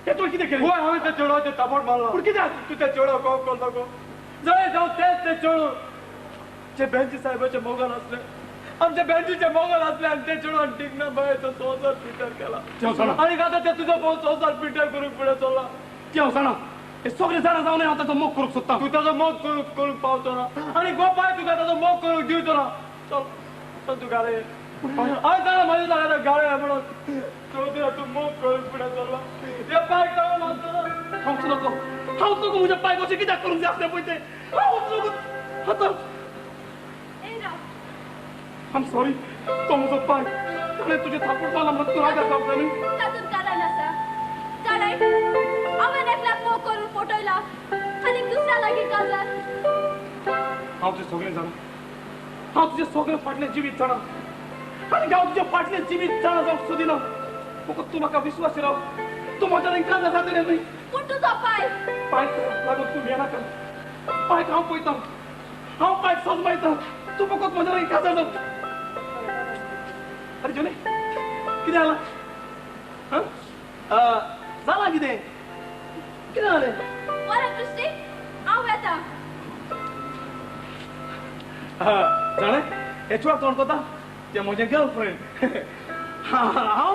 ते तुवें कितें केलें? हय हांवें त्या चेडवाचेर ताबड मारलो. पूण कित्याक तूं त्या चेडवा कोप करता गो? जंय जावं तेच ते चेडूं जे बेंजी साहेबाचे मोगान आसले आमच्या बँजीचे मोगल आसले आनी ते चेडवान डिगना बायचो संवसार पिटर केला. आनी आतां ते तुजो भाव संवसार पिटर करूंक फुडें चल्ला. तें हांव जाणा हे सगळे जाणा जावन हांव ताचो मोग करूंक सोदता. तूं ताचो मोग करूंक पावचो ना आनी गोपाय तुका ताचो मोग करूंक दिवचो ना. चल चल तूं गाळे हांव जाणा म्हज्या जाल्यार गाळे म्हणून चौधरी तूं मोग करूंक फुडें चल्ला. हे पायक लागून वचना. हांवच नको हांवच नको म्हज्या पायक अशें कित्याक करूंक जाय आसलें पळय तें. हांवच नको आतां. I'm sorry, तो म्हजो पाय ताणें तुजें थापट मारला म्हणून तूं रागार जावंक जाय न्ही? तातूंत कारण आसा. जाणाय हांवें एकल्याक मोग करून फटयला आनी दुसऱ्या लागीं काजार. हांव तुजें सगळें जाणा. हांव तुजें सगळें फाटलें जिवीत जाणा आनी हांव तुजें फाटलें जिवीत जाणा जावंक सोदिना. फकत तूं म्हाका विस्वास राव. तूं म्हज्या लागीं काजार जातलें न्ही? पूण तुजो पाय पायक लागून तूं भियेनाका. पायक हांव पळयता. हांव पायक सजमायता. तूं फकत म्हज्या लागीं काजार जाव. अरे जोने कितें जालां? जालां कितें? कितें जालें? बरें क्रिस्टी हांव वेता. जाणें हें चेडवाक कोण कोता? तें म्हजें गर्लफ्रेंड. हांव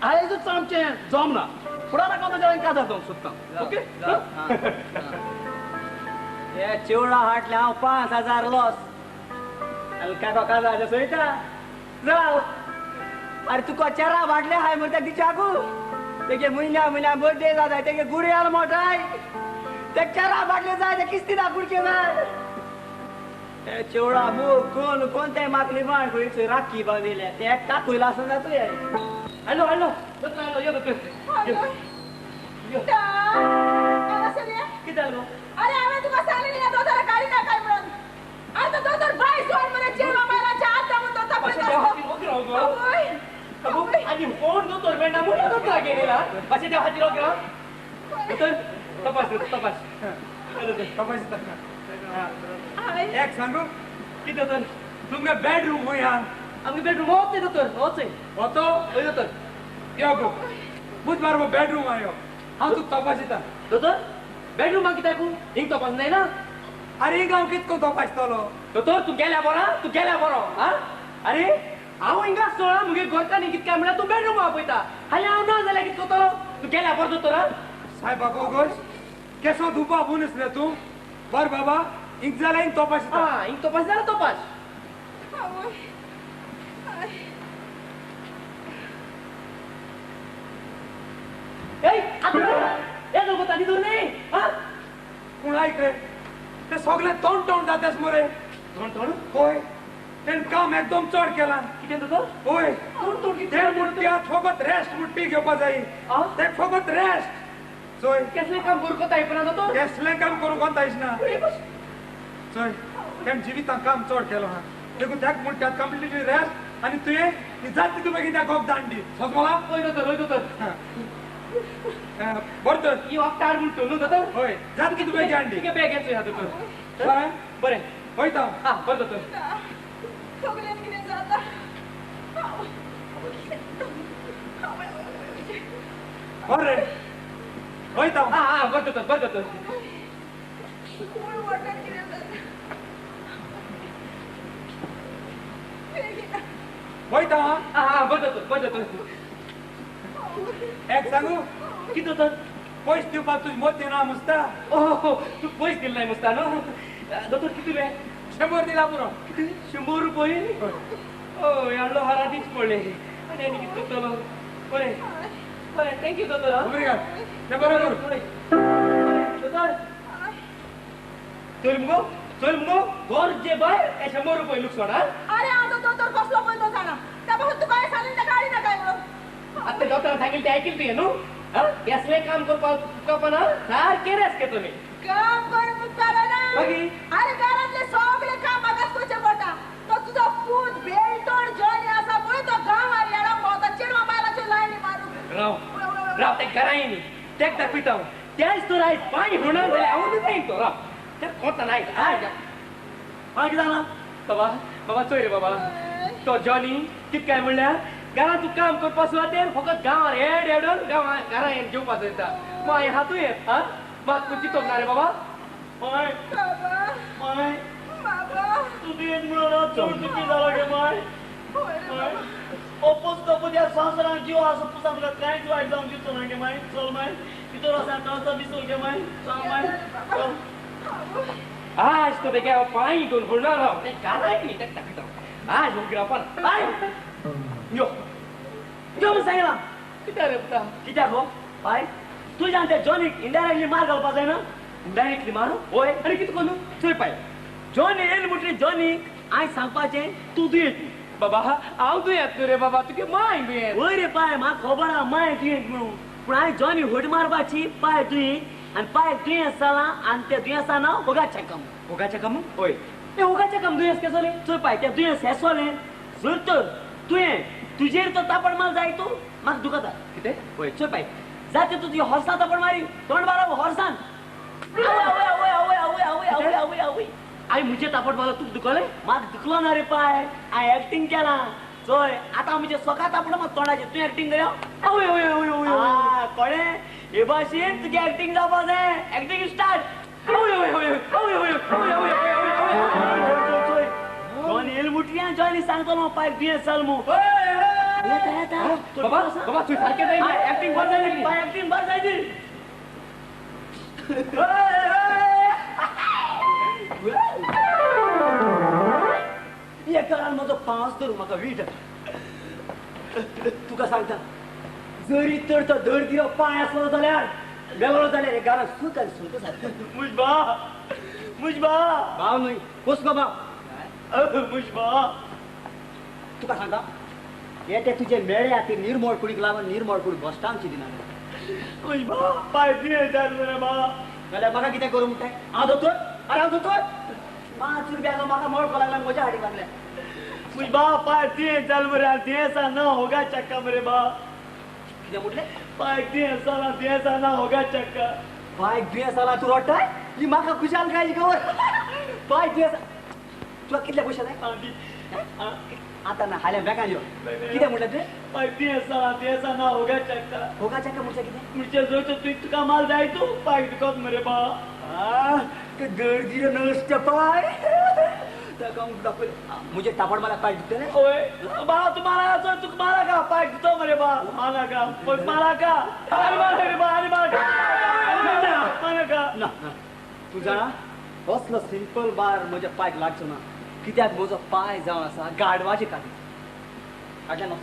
आयजूच आमचें जमना फुडाराक हांव ताच्या लागीं काजार जावंक सोदता. ओके? हे चिवडा हाटले हांव 5000 लॉस. आनी काका काजार सोयता जाव. अरे तुका चेरा वाडले हाय मरे त्या दिचाकू. तेगे म्हयन्या म्हयन्या बर्थडे जाता तेगे गुड्यार मोठाय ते केरा बाटले जाय ते किस्ती कुडके जाय ते चेवडा मूग कोण कोण ते माकली बाण खंय राखी बांदिले ते काकुयला आसना तुवें. हॅलो हॅलो दोतोर हॅलो यो दोतोर. कितें जालें गो? अरे हांवें तुका सांगलें ना दोतोरा काडी नाकाय म्हणून. आतां दोतोर बाय सोड मरे चेडवा बायलांच्या हात दामून दोता पळय. आनी कोण दोतोर मेळना म्हणून दोतोरा गेलेला मातशें देवा खातीर ओके. दोतोर तपास तपास तपास. एक सांगू कितें दोतोर? तुमगे बेडरूम खंय आहा? आमगे बेडरूम होच दोतोर होच. होतो? हय दोतोर. यो गो बुधवार गो बेडरूम आयो हांव तुका तपासिता. दोतोर बेडरूमाक कित्याक हिंग तपास जायना? अरे हिंग हांव कितको तपासतलो? दोतोर तूं गेल्या बरो तूं गेल्या बरो. आं अरे हांव हिंगा सोळा मुगे घरकान्नी कितक्या म्हणल्यार तूं बेडरूम आपयता आनी हांव ना जाल्यार कितें करतलो? तूं गेल्या बरो दोतोर. सायबा गोगोश केसो धुवपा मनीस रे तूं. बर बाबा हिंग जाल्यार हिंग तपासिता. आं हिंग तपास जाल्यार तपास. पूण आयक रे ते सगळे तोंड तोंड जातास मरे. तोंड तोंड? हय तेणें काम एकदम चड केलां. कितें दोतोर? हय तोंड तोंड तें म्हणटा फकत रेस्ट म्हणटी घेवपा जाय. ते फकत रेस्ट. चोय कसलें काम करूंक कोता येना दोतोर? कसलें काम करूंक कोता येना. चोय तेणें जिवितांत काम चड केलां आहा देखून त्याक म्हणटा कंप्लिटली रेस्ट. आनी तुवें जात तितू मागीर त्या गोप दांडी समजला? हय दोतोर हय दोतोर. बरें तर ही वागतार म्हणतो न्हू दोतोर? हय जात कितू बेगीन हाडली. तुगे बॅग येचो दोतोर. बरें बरें वयता. आं बरें दोतोर. सगळ्यान कितें जाता? बरें वयता. आं आं बरें दोतोर बरें दोतोर. कोण वाटेन कितें जाता? वयता. आं आं बरें दोतोर बरें दोतोर. एक सांगू कितें दोतोर? पयशे दिवपाक तुजी मोती ना मुसता. ओहो तूं पयशे दिले नाय मुसता न्हू दोतोर? कितले 100 दिला पुरो. कितें 100 रुपये? हय हाडलो हारादीच पडले आनी आनी कितें करतलो? बरें बरें thank you दोतोर. बरें दोतोर चल मुगो चल मुगो गरजे भायर हे 100 रुपये लुकसाण. अरे हांव तो दोतोर कसलो पळय तो जाणा. त्या पासून तुका हांवें सांगलें ताका हाडी नाकाय म्हणून. आतां दोतोरान सांगिल्लें तें आयकिल्लें तुवें न्हू? कसलें काम करपाक उपकारपा सारकें रेस्ट घेतो मी. काम करूंक उपकारना. मागीर? अरे घरांतलें सगळें काम म्हाकाच करचें पडटा. तो तुजो पूत बेलटोड जॉनी आसा पळय तो गांवार येडो भोंवता चेडवां बायलांच्यो लायनी मारूंक. राव राव तें घरा न्ही तेक दाखयता हांव. तेच तर आयज पांय होणार जाल्यार हांव जायन तो. राव तें कोता ना आयज आयज. मागीर जालां? बाबा बाबा चोय रे बाबा तो जॉनी कितें काय म्हणल्यार घरांत तूं काम करपा सुवातेर फकत गांवार हेड हेडून गांवार घरा येवन जेवपाचो येता. मागीर हातूं येत. आं मात तूं चिंतोंक ना रे बाबा? माय माय तूं दुयेंत म्हणून चड दुखी जालो गे माय. ओपोज तपोज ह्या संवसारांत जीव आसा पुसा तुका कांयच वायट जावंक दिवचो ना गे माय. चल माय भितर वच आनी दिसूं गे माय. चल माय चल. आज तो बेगीन हांव पांय घेवन भरणार हांव तें घराय न्ही तेका दाखयता आज हो गिरावपान. I यो यो म्हूण सांगलां. कित्याक रे पुता? कित्याक गो बाय तुज्यान त्या जॉनीक इनडायरेक्टली मार घालपा जायना? इनडायरेक्टली मारू? हय. आनी कितें करूं? चोय पाय जॉनी येयलो म्हणटकीर जॉनीक हांवें सांगपाचें तूं दुयेंत. बाबा हांव दुयेंत न्हू रे बाबा तुगे माय दुयेंत. हय रे पाय म्हाका खबर आहा माय दुयेंत म्हणून. पूण हांवें जॉनी होड मारपाची पाय दुयेंत आनी पाय दुयेंस जालां आनी त्या दुयेंसा नांव होगाचें काम. होगाचें काम? हय. तें होगाचें काम दुयेंस केसोलें? चोय पाय तें दुयेंस हेसोलें जर तर तुवें तुजेर तो तापड मार जाय तूं म्हाका दुखता. कितें? हय चोय पाय जाते तूं तुजी हॉर्सान तापड मारी तोंड मारप हॉर्सान. आवय आवय आवय आवय आवय आवय आवय आवय. आई मुझे तापड मारलो तुका दुखलें? म्हाका दुखलो ना रे पाय हांवें एक्टींग केलां. चोय आतां म्हजे सोका तापड मात तोंडाचेर तूं एक्टींग करया. आवय आवय आवय आवय. कळ्ळें हे भाशेन तुगे एक्टींग जावपा जाय. Acting start. आवय आवय आवय आवय आवय आवय आवय आवय. जॉनी येयलो मुटली जॉनी सांगतलो पायक दुयेंस जाल मू. बाबा बाबा तूं सारकें जाय एक्टींग बरें जाय. पाय एक्टींग बरें जाय ती. एकान म्हजो पांस धरून म्हाका वीट. तुका सांगता जरी तर तो दर्दिरो पांय आसलो जाल्यार मेलो जाल्यार हे घरांत सूख आनी सुंक जाता. मुजबा मुजबा भाव न्हय कोस गो भाव मुजबा तुका सांगता हे ते तुजे मेळे खातीर निर्मळ कुडीक लागून निर्मळ कुडी भश्टावची दिना. मुजबा पांय दुयेंस जालें मरे बा. जाल्यार म्हाका कितें करूं म्हणटाय? हांव दोतोर? अरे हांव दोतोर? 5 रुपयाचो म्हाका मळको लागला म्हज्या हाडीक लागल्या. मुजबा पांय दुयेंस जालें मरे, दुयेंसा ना होगा चक्का मरे बा. कितें म्हटलें? पांय दुयेंस जाला, दुयेंसा ना होगा चक्का. पांय दुयेंस जाला तूं रडटाय? ही म्हाका खुशालकायची खबर. पांय दुयेंस तुका कितले पयशे जाय? आतां ना हाल्या बॅगान यो. कितें म्हटलें तुवें? पांय दुयेंस जाला, दुयेंसा ना होगा चक्का. होगा चक्का म्हणजे कितें? म्हणजे जर तुवें तुका माल जाय तूं पांय दुखत मरे बा. गर्दीर नश्ट पांय ताका दाखयलें म्हजे तापड मारल्यार पांय दुखतले? हय बा, तूं मारा तुका मारा का पांय दुखतो मरे बा. मारा का मारा का आनी मारा रे बा, आनी मारा मारा का. ना तूं जाणा असलो सिंपल बार म्हज्या पांयक लागचो ना, कित्याक म्हजो पांय जावन आसा गाडवाचे खातीर. हाडलें ना?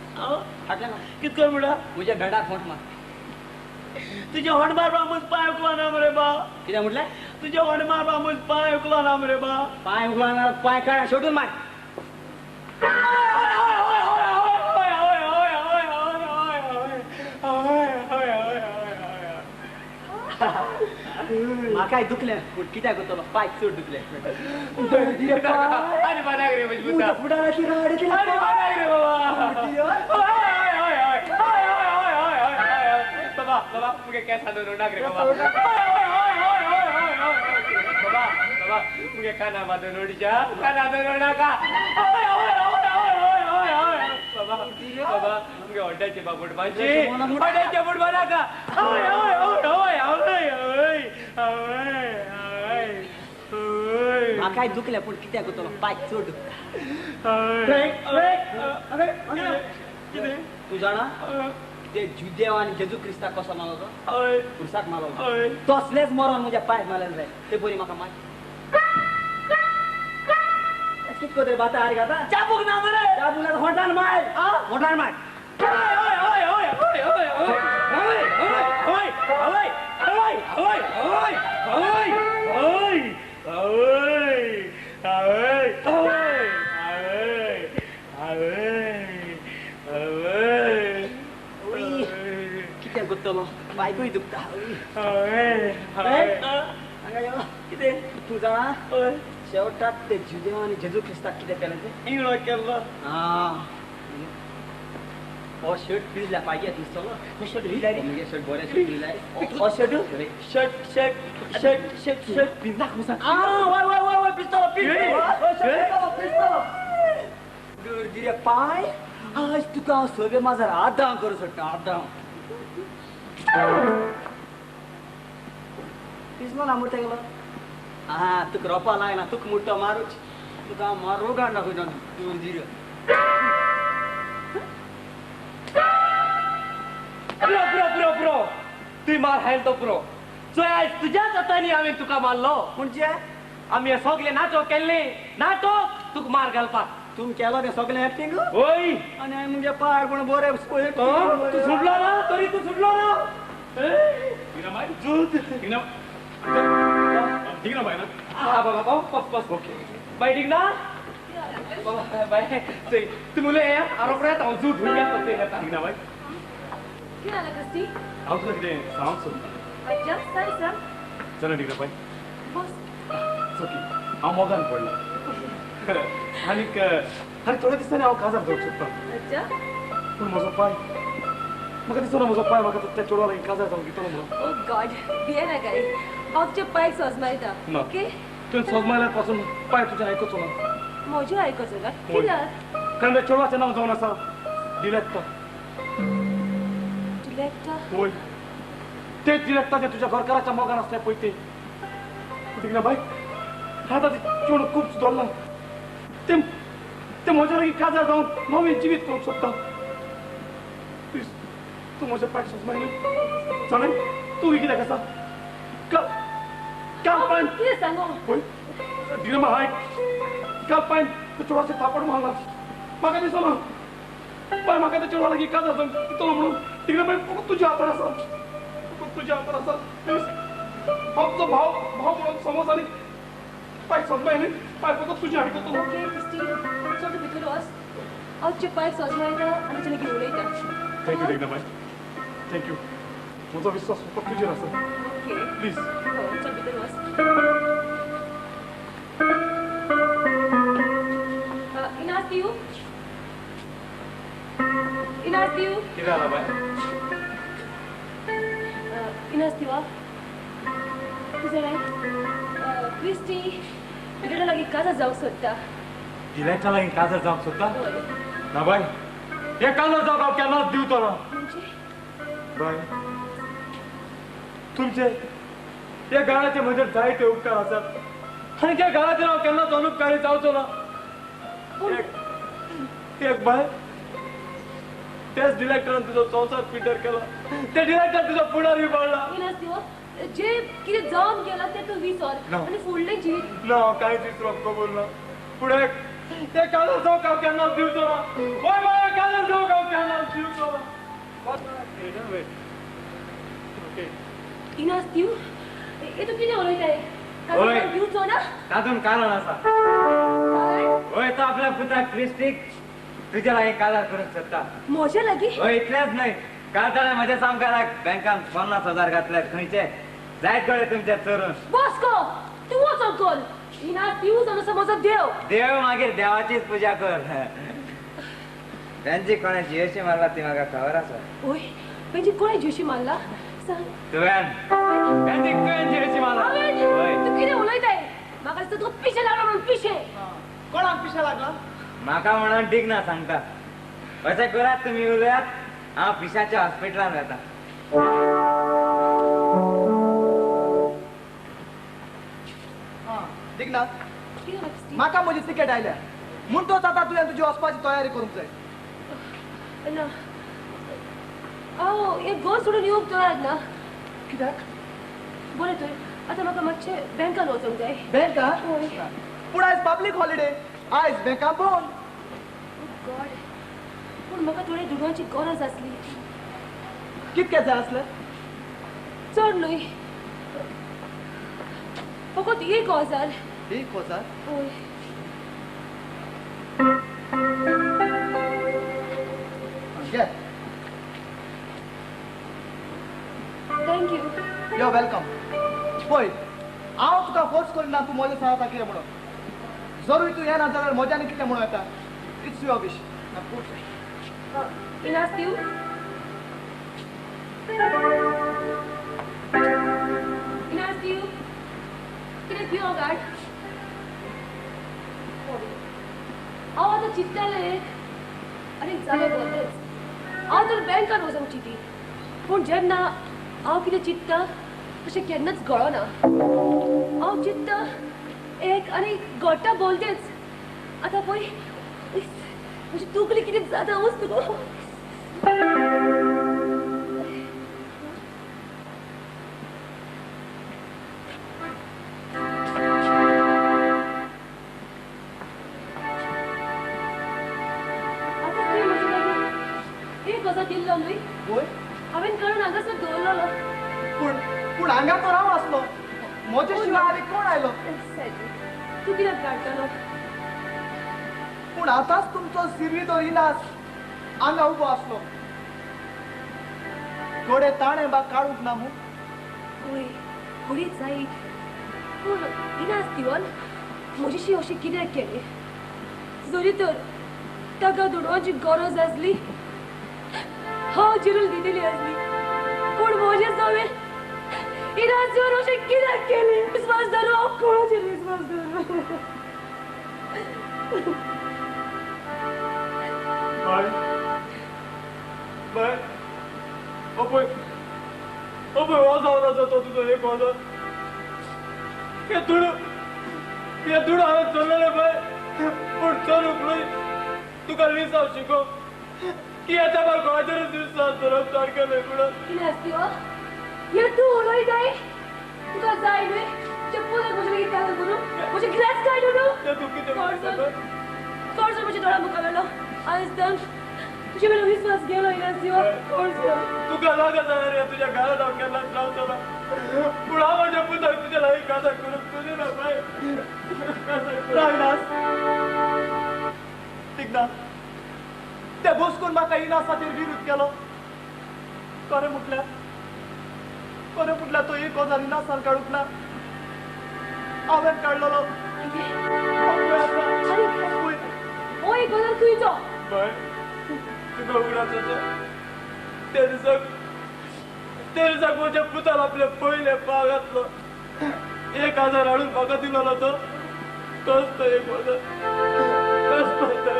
हाडलें ना? कितें कर म्हणटा? म्हज्या भेंडाक होंट मार. तुजे होंट मारपा म्हज पांय उखलो ना मरे बा. कितें म्हटलें? तुजे होंट मारपा म्हज पांय उखलो ना मरे बा. पांय उखलो ना, पांय काड शेवटून मार. म्हाकाय दुखलें पूण कित्याक करतलो, पांय चड दुखले. बाबा मुगे केसां दोन नाक रे बाबा. बाबा बाबा मुगे काना मादो नोडीच्या काना दोन नाका. बाबा बाबा मुगे हड्ड्याचे बाबूट मानची हड्ड्याचे बुट नाका. म्हाकाय दुखलें पूण कित्याक करतलो, पांय चड दुखता. तूं जाणा ते जुदेव आनी जेजू क्रिस्ताक कसो मारलो तो? खुर्साक मारलो. तसलेच मरण म्हज्या पांयक मारलें जाय ते बरी म्हाका मार. कितें करतले बाता हार घाता? चाबूक ना मरे. चाबूक ना होंठान मार, होंठान मार. कितें करतलो, बायकूय दुखता. कितें तूं जाणा शेवटाक ते जुदेव आनी जेजू क्रिस्ताक कितें केलें तें? इंगळो केल्लो. आं हो शर्ट पिजल्या पांय दिसतलो. शर्ट पिजल्या रे? मुगे शर्ट बरें शर्ट पिजल्या. हो shirt shirt shirt shirt shirt shirt पिजलाक मुसा. आं वय वय वय वय पिजतलो पिजतलो पिजतलो. गर्दी रे पांय, आज तुका हांव सगळे माजर आदां करूं सोडटा आदां. पिजलो ना मुर्ते गेलो. आं तुका रोपा लायना, तुका मुट्टो मारूच, तुका हांव मारू गाड दाखयता गर्दी रे. पुरो पुरो पुरो पुरो तुवें मार खायल तो पुरो. चोय आयज तुज्याच हातांनी हांवें तुका मारलो. म्हणजे आमी सगळे नाटक केल्लें, नाटक तुका मार घालपाक. तुमी केलो तें सगळें एक्टींग? हय. आनी हांवें मुगे पांय कोण बरें तूं सुटलो ना तरी तूं सुटलो ना. ठीक ना बाय ना? हा बाबा बस बस ओके बाय. ठीक ना बाबा? बाय. चोय तुमी उलय आरोप हांव जूत भुरग्याक ठीक ना बाय? कितें जालें क्रिस्टी? हांव तुका कितें सांगूंक सोदता. अच्छा सांग सांग. चल ठीक ना बाय. बस ओके. हांव मोगान पडला आनीक आनी थोड्या दिसांनी हांव काजार जावंक सोदता. अच्छा. पूण म्हजो पांय म्हाका दिसना, म्हजो पांय म्हाका त्या चेडवा लागीं काजार जावंक दितलो म्हणून. ओ गॉड, भिये नाका. हांव तुज्या पांयक सोजमायता. ओके? तुवें सोजमायल्यार पासून पांय तुजें आयकचो ना. म्हजें आयकचो ना? कित्याक? कारण त्या चेडवाचें नांव जावन आसा डिलेक्टा. डिलेक्टा? वय, तेच डिलेक्टा तें तुज्या घरकाराच्या मोगान आसलें पळय तें. ठीक ना बाय? आतां तें चेडूं खूब सुदरलां. तें तें म्हज्या लागीं काजार जावन नवें जिवीत करूंक सोदता. प्लीज तूं म्हज्या पांयक सोजमाय न्हय. जाणा तूं कित्याक आसा? काल पांय कितें सांगू? पळय डिरमा हाय, काल पांय चेडवाचें थापड मारलां. म्हाका दिसना बाय म्हाका त्या चेडवा लागीं काजार जावंक दितलो म्हणून तिगें बाय फकत तुज्या हातार आसा, फकत तुज्या हातार आसा. प्लीज हांव तुजो भाव भाव म्हणून समज आनी पाय सजमाय न्ही पाय फकत तुज्या आयकतलो. ओके क्रिस्टी, चल तूं भितर वच, हांव तुजे पायक सजमायता आनी तुजे लागीं उलयता. Thank you देखना बाय, thank you. म्हजो विश्वास फकत तुजेर आसा. ओके प्लीज चल भितर वच. इनास दिव, इनास दिव. कितें जालां बाय? इनास दिवा, तूं जाणा क्रिस्टी डिलेक्टा लागीं काजार जावंक सोदता. डिलेक्टा लागीं काजार जावंक सोदता? हय. ना बाय, हें काजार जावंक हांव केन्नाच दिवचो ना. म्हणजे? बाय तुमचे त्या गाळाचे म्हजेर जायते उपकार आसात आनी त्या गाळाचेर हांव केन्नाच अनुपकारी जावचो ना. एक बाय, त्याच डिलेक्टरान तुजो संवसार पिड्ड्यार केला, त्या डिलेक्टरान तुजो फुडार इबाडला. जे कितें जावन गेलां तें तूं विसर आनी फुडलें जिवीत. ना, कांयच विसरोंक कबूल ना. फुडें ते काजार जावंक हांव केन्नाच दिवचो ना. हय बाय, काजार जावंक हांव केन्नाच दिवचो ना. इनास दिव, हे तूं कितें उलयताय? काजार दिवचो ना तातूंत कारण आसा. हय, तो आपल्या पुताक क्रिस्टीक तुज्या लागीं काजार करूंक सोदता. म्हज्या लागीं? हय, इतलेंच न्हय, काल ताणें म्हज्या सामकाराक बँकान 50,000 घातले. खंयचे जायत कडेन तुमचे चोरून. बस गो, तूं वच अंकल. इनास दिव जावन म्हजो देव. देव मागीर देवाचीच पुजा कर. बेंजी कोणें जियेशी मारला ती म्हाका खबर आसा. हय, बेंजी कोणें जियेशी मारला सांग. तुवें बेंजीक तुवें जियेशी मारला. तूं कितें उलयताय? म्हाका दिसता तुका पिशें लागलां म्हणून. पिशें? कोणाक पिशें लागलां? म्हाका म्हणून डिगना सांगता. अशें करात तुमी उलयात, हांव पिशाच्या हॉस्पिटलांत वता. डिगना, म्हाका म्हजी तिकेट आयल्या म्हणटोच आतां तुवें तुजी वचपाची तयारी करूंक जाय. ना, हांव हें घर सोडून येवंक तयार ना. कित्याक? बरें तर आतां म्हाका मातशें बँकान वचूंक जाय. बँका? पूण आयज पब्लीक हॉलिडे, आयज बँका बंद. गॉड, पूण म्हाका थोडे दुडवांची गरज आसली. कितके जाय आसले? चड न्हय, फकत 1,000. 1,000? हय. घे. Thank you. You are welcome. पळय, हांव तुका फोर्स करिना तूं म्हज्या सांगता कितें म्हणून. जरूय तूं येना जाल्यार म्हज्यान कितें म्हणूं येता. It's your wish. Inas दिव, इनास दिव, कितें दिव गाड. हांव आतां चिंततालें एक आनी जालें बरेंच. हांव तर बँकान वचूंक चिंती, पूण जेन्ना हांव कितें चिंतता तशें केन्नाच गळना. हांव चिंतता एक आनी घडटा बोलतेच. आतां पळय म्हजी तकली कितें जाता वच तुका. आतां तुवें म्हजे लागीं 1,000 दिल्लो न्हय? हांवें काडून हांगासर दवरलेलो. पूण पूण हांगा तर हांव आसलो, म्हजे शिवाय आनी कोण आयलो? तूं कित्याक काडटलो? पूण आतांच तुमचो सिर्विदोर इनास हांगा उबो आसलो. थोडे ताणें बा काडूंक ना मू? हय, थोडी जायत. पूण इनास दिवन म्हजीशी अशें कित्याक केलें? जरी तर ताका दुडवांची गरज आसली, हांव जिरूल दितली आसली, पूण म्हजें सगळें इनास दिवन अशें कित्याक केलें? विस्वास धरू, हांव कोणाचेर विस्वास धरू? बाय बाय, अपय अपय, हो जावन आसा तो तुजो 1,000. हे दुडू, हे दुडू हांवें चोरलेले बाय, पूण चोरूंक न्हय, तुका लिसांव शिकोवंक की आतां म्हाका कोणाचेरूच विस्वास धरप सारकें न्हय म्हणून. इनास दिवा, हें तूं उलयताय? तुका जाय न्हय तुज्या पुताक म्हजे लागीं काजार करूंक? म्हजें ग्रेस काडूं न्हू? तूं कितें कोण म्हज्या दोळ्या मुखार वेलो आयज दन तुजे वेलो विस्वास गेलो इनासियो. तुका नाका जाल्यार रे तुज्या घरात हांव केन्नाच रावचो ना. पूण हांव म्हज्या पुताक तुज्या लागीं काजार करूंक सोदिना बाय. राविनास तिगना ते बोसकून म्हाका इनासाचेर विरोध केलो. खरें म्हटल्यार तो एक हजार इनासान काडूंक ना, हांवें काडलेलो. हो एक हजार खंयचो? बाय तुका उगडास आसा त्या दिसाक म्हज्या पुतान आपले पयले पाव घातलो. 1000 हाडून म्हाका दिलोलो तो तोच तो 1000. तोच तो 1000.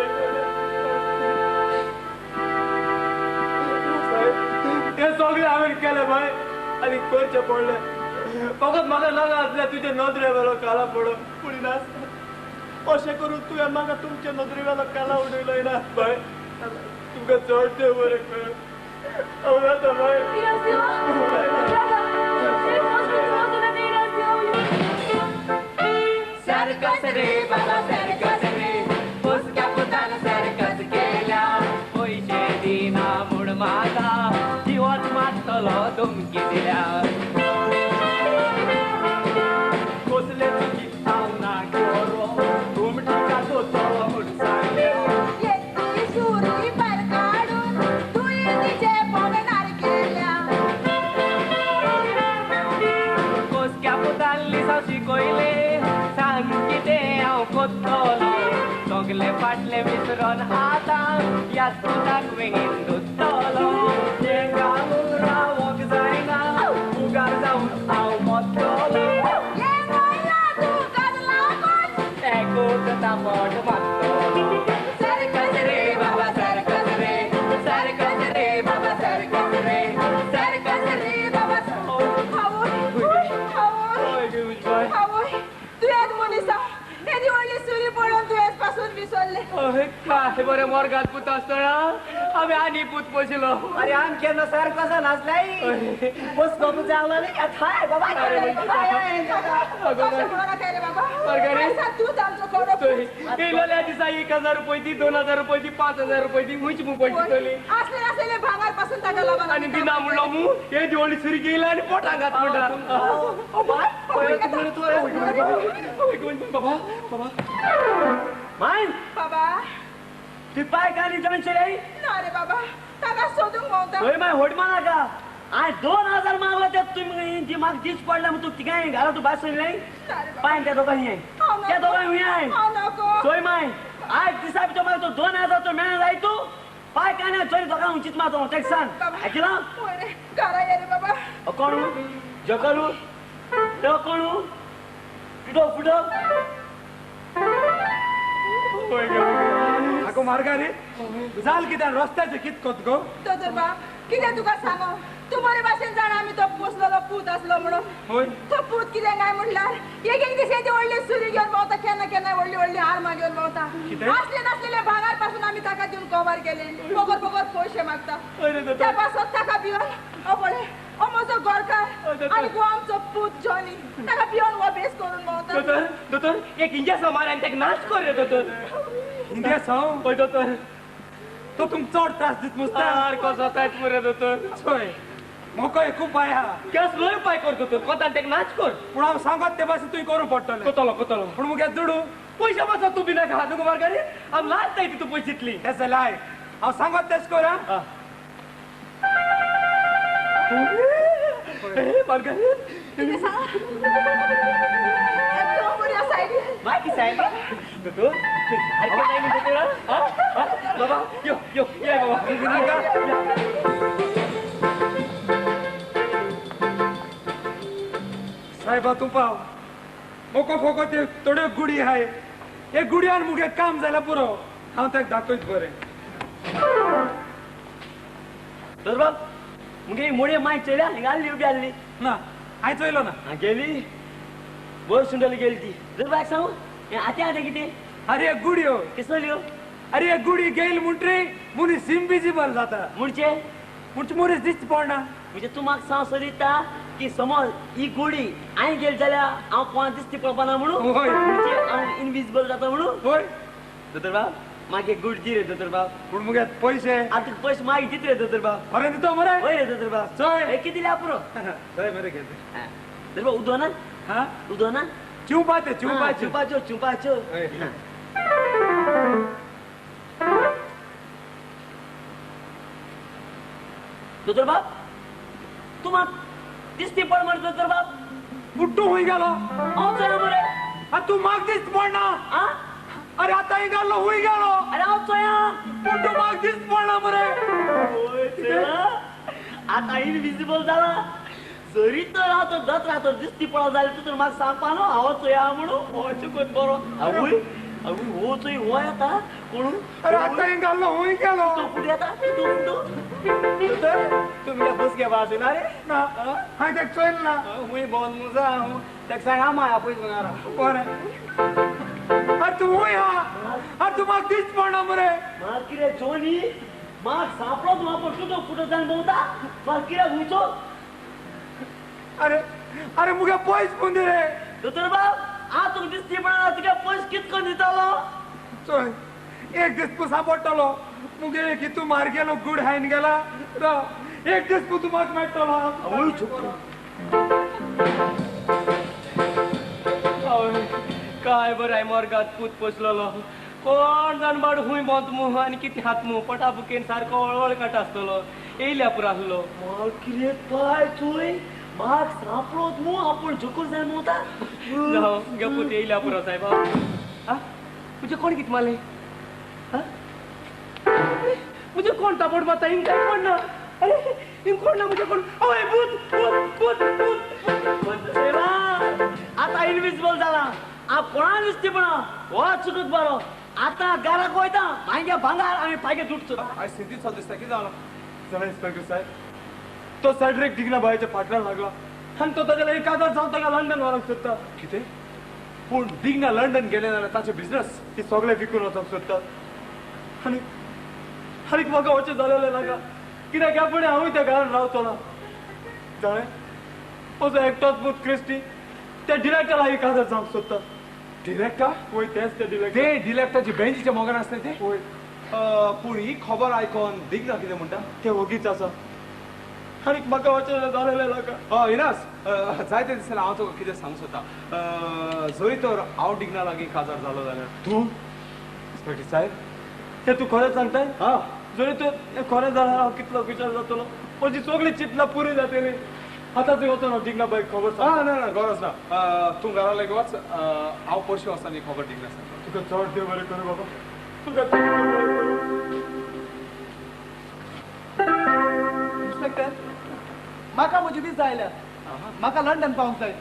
हे सगळें हांवें केलें बाय आनी करचें पडलें. फकत म्हाका नाका आसलें तुजे नदरे वेलो काला पडप. पूण इनास अशें करून तुवें म्हाका तुमचे नदरे वेलो काला उडयलो. इनास बाय तुमकां चड तें बरें कळ्ळें. हांव वता बाय. सर्कस रे बाबा सर्कस रे, पोसक्या पुतान सर्कस केल्या. पयशे दिना म्हूण म्हाका जिवाच मारतलो धमकी दिल्या. कसले चुकी हांव ना करो तुमची दोतो म्हूण सांगल्या. सुरी भायर काडून तुवें तिचे पोगणार केल्या. कोसक्या पुतान लिसांव शिकयलें, सांग कितें हांव कोत्तलो. सगले फाटले विसरोन आतां ह्याच पुताक वेंगेन धुतलो. हें घालून रावंक जायना, उगार जावन हांव मरतलो. एकूच तापट मारतलो. सर्कस रे बाबा सर्कस रे, सर्कस रे बाबा सर्कस रे, सर्कस रे बाबा. आवय तुवें मनीसा येदी व्हडली सुरी पळोवन तुवें पासून विसरलें. काय बरें मोर्गात पूत आसतना हांवें आनी पूत पोशिलो. अरे आम केन्ना सर्कसान आसल्याय पोसको पूत जावलो न्ही थाय बाबा. तूंच आमचो खरो. येयलोल्या दिसा 1000 रुपये दी, 2000 रुपये दी, 5000 रुपये दी, खंयची मू पयशे दितली? आसले नासलेले भांगर पासून ताका लागून. आनी दिना म्हणलो मू येदी व्हडली सुरी घेयला आनी पोटाक घात म्हणटा. बाबा बाबा माय बाबा तूं पाय कानी जमीन चलय ना रे बाबा, ताका सोदूंक भोंवता. थंय माय होड मारनाका. हांवें 2000 मागलो ते तुमी ती म्हाका दीस पडले म्हूण तूं तिगांय घाला तूं भायर सरलें. पांय त्या दोगांय हें त्या दोगांय हुंय चोय माय आयज दिसा भितर म्हाका तो 2000 तो मेळना जाय तूं पाय कांय ना चोय दोगांय उंचीच मारतो तेका सांग. आयकलां? घरा ये रे बाबा. कोणू जकरू तो कोणू फुटो फुटो. आगो मार्गारी जाल कित्याक रस्त्याचें कित कोत गो? दोतोर बाब कितें तुका सांगो, तूं बरे भाशेन जाणा आमी तो पोसलेलो पूत आसलो म्हणून. तो पूत कितें काय म्हणल्यार एक एक दीस येदी व्हडली सुरी घेवन भोंवता, केन्ना केन्ना व्हडली व्हडली आर्मां घेवन भोंवता. आसले नासलेले भांगर पासून आमी ताका दिवन कवर केले. पोगर पोगर पयशे मागता त्या पासत ताका भिवन हो पळय हो म्हजो गोरकार आनी हो आमचो पूत जॉनी ताका भिवन हो भेस करून भोंवता. दोतोर दोतोर एक इंजेसांव मार आनी ताका नाश कर रे दोतोर. इंजेसांव? हय दोतोर. तो तुमकां चड त्रास दित मुसता. सारको जातायत मरे दोतोर. चोय म्हाका एक उपाय आहा. कसलोय उपाय कर दोतोर, कोतान ताका नाश कर. पूण हांव सांगत ते भाशेन तुवें करूंक पडटलें. कोतलो कोतलो. पूण मुगे दुडू पयशे पासत तूं भिनाका न्हू गो मार्गारी, हांव लाज जाय तूं पयशे दितली. तें जाल्यार आयक हांव सांगत तेंच कर. आं मार्गारी मागीर सायली दोतोर सारकें जाय न्ही दोतोर. बाबा यो यो ये बाबा. साहेबा तूं पाव मोको फोको ते थोड्यो गुडी आहाय, हे गुडयान मुगे काम जाल्यार पुरो. हांव ताका दाखयत बरें. दोतोर बाब मुगे मोडये माय चेड्या हिंगा आसली उबी आसली ना हांवें चोयलो ना. गेली वयर सुंडली गेली ती. दोतोर बाब सांगू हें आतां आतां कितें? अरे गुडयो. कसल्यो? अरे गुडी गेल म्हणटरी मनीस इनविजिबल जाता. म्हणजे? म्हणजे मनीस दिश्टी पडना. म्हणजे तूं म्हाका सांग सोदिता की समज ही गोडी हांवें गेली जाल्यार हांव कोणा दिश्टी पडपाना म्हणून? हय. म्हणजे हांव इनविजिबल जाता म्हणून? हय. दोतोर बाब मागे गुड दी रे दोतोर बाब. पूण मुगे पयशे आतां पयशे मागीर दित रे दोतोर बाब. खरें दितो मरे? हय रे दोतोर बाब. चोय कितें दिल्यार पुरो. चोय मरे घेते. दोतोर बाब उदो ना? हा उदो ना? चिवपाचे चिवपाच्यो चिवपाच्यो चिवपाच्यो. दोतोर बाब तूं म्हाका दिसती पड मरे दोतोर बाब. पुट्टू खंय गेलो? हांव चोयना मरे. तूं म्हाका दिस्त पडना. अरे आतां हिंगा गेल्लो हुंय गेलो? अरे हांव चोया. पूण तूं म्हाका दिस्त पडना मरे. आतां इनविजिबल जाला. जरी तर हांव तो दोतोरा तर दिसती पडो जाल्यार तूं तर म्हाका सांगपा न्हू हांव चोया म्हणून. हो चुकून बरो. आवय आवय हो चोय हो येता कोण? अरे आतां हिंगा गेल्लो हुंय गेलो? तूं फुडें येता तूं फुटू. तुमी बस घेवपा आसना रे? ना हांवें तेका चोयलें ना. हुंय बोन मुजा हांव तेका सांग हांव माय आपयत म्हणून. बरें. अरे तूं हुंय आहा? अरे तूं म्हाका दिस्त पडना मरे. म्हाका कितें जोनी म्हाका सांपडोच म्हाका पडटलो तो फुटो जावन भोंवता. म्हाका कित्याक हुंयचो? अरे अरे मुगे पयस पूण दी रे. दोतोर बाब हांव तुका दिसती पडना तुगे पयस कित करून दितलो? चोय एक दीस पूण सांपडटलो मुगे. एक तूं मार गेलो गूड हायन गेला राव. एक दीस पूण तूं म्हाका मेळटलो. काय बरं मोर्गात पूत पोसलेलो. कोण जाण बाड हुंय बोंत मू आनी कितें हात मू पोटा बुकेन सारको वळवळ काडटा आसतलो. येयल्या पुरो आसलो. म्हाका कितें पाय चोय म्हाका सांपडोत मू आपूण झुकून जाय भोंवता. जावं गे पूत येयल्या पुरो सायबा. आं तुजें कोण कितें मारलें? आं म्हजें कोण तापड मारता? हिंग काय कोण ना? अरे हिंग कोण ना म्हजें कोण? आवय भूत भूत भूत भूत भूत. सायबा आतां इनविजिबल जाला. हांव कोणा दिसती पण हो चुकत बरो. आतां घराक वयता मागीर भांगार आनी पागे दुटचो. आयज सिद्धीच दिसता कितें जालां? जाणा इन्स्पेक्टर साहेब तो सॅड्रीक डिग्ना बायच्या फाटल्यान लागला आनी तो ताच्या लागीं काजार जावन ताका लंडन व्हरूंक सोदता. कितें? पूण डिग्ना लंडन गेलें जाल्यार ताचें बिजनस ती सगळें विकून वचोंक सोदता. आनी आनीक म्हाका वचें जालेलें नाका. कित्याक ह्या फुडें हांवूय त्या घरान रावचो ना. जाणें म्हजो एकटोच पूत क्रिस्टी त्या डिरेक्टर लागीं काजार जावंक सोदता. डिरेक्टर? वय तेंच ते डिरेक्टर. ते डिरेक्टराचे बेंचीच्या मोगान आसले ते? वय. पूण ही खबर आयकोन डिग्ना कितें म्हणटा? ते वोगीच आसा. आनीक म्हाका वचें जालेलें नाका. हय इनास जायते दिसले हांव तुका कितें सांगूंक सोदता. जरी तर हांव डिग्ना लागीं काजार जालो जाल्यार तूं इन्स्पेक्टर साहेब हें तूं खरें सांगताय? हां जरी तर हें खरें जाल्यार हांव कितलो विचार जातलो. म्हजी सगळीं चिंतनां पुरी जातली. आतां तुवें वचोन हांव डिग्ना बायक खबर सांग. ना ना गरज ना. तूं घरा लागीं वच. हांव परशी वचून ही खबर डिग्ना सांगता. तुका चड देव बरें करूं बाबा. तुका चड देव बरें करूं. इन्स्पेक्टर म्हाका म्हजी विजा आयल्या. म्हाका लंडन पावंक जाय.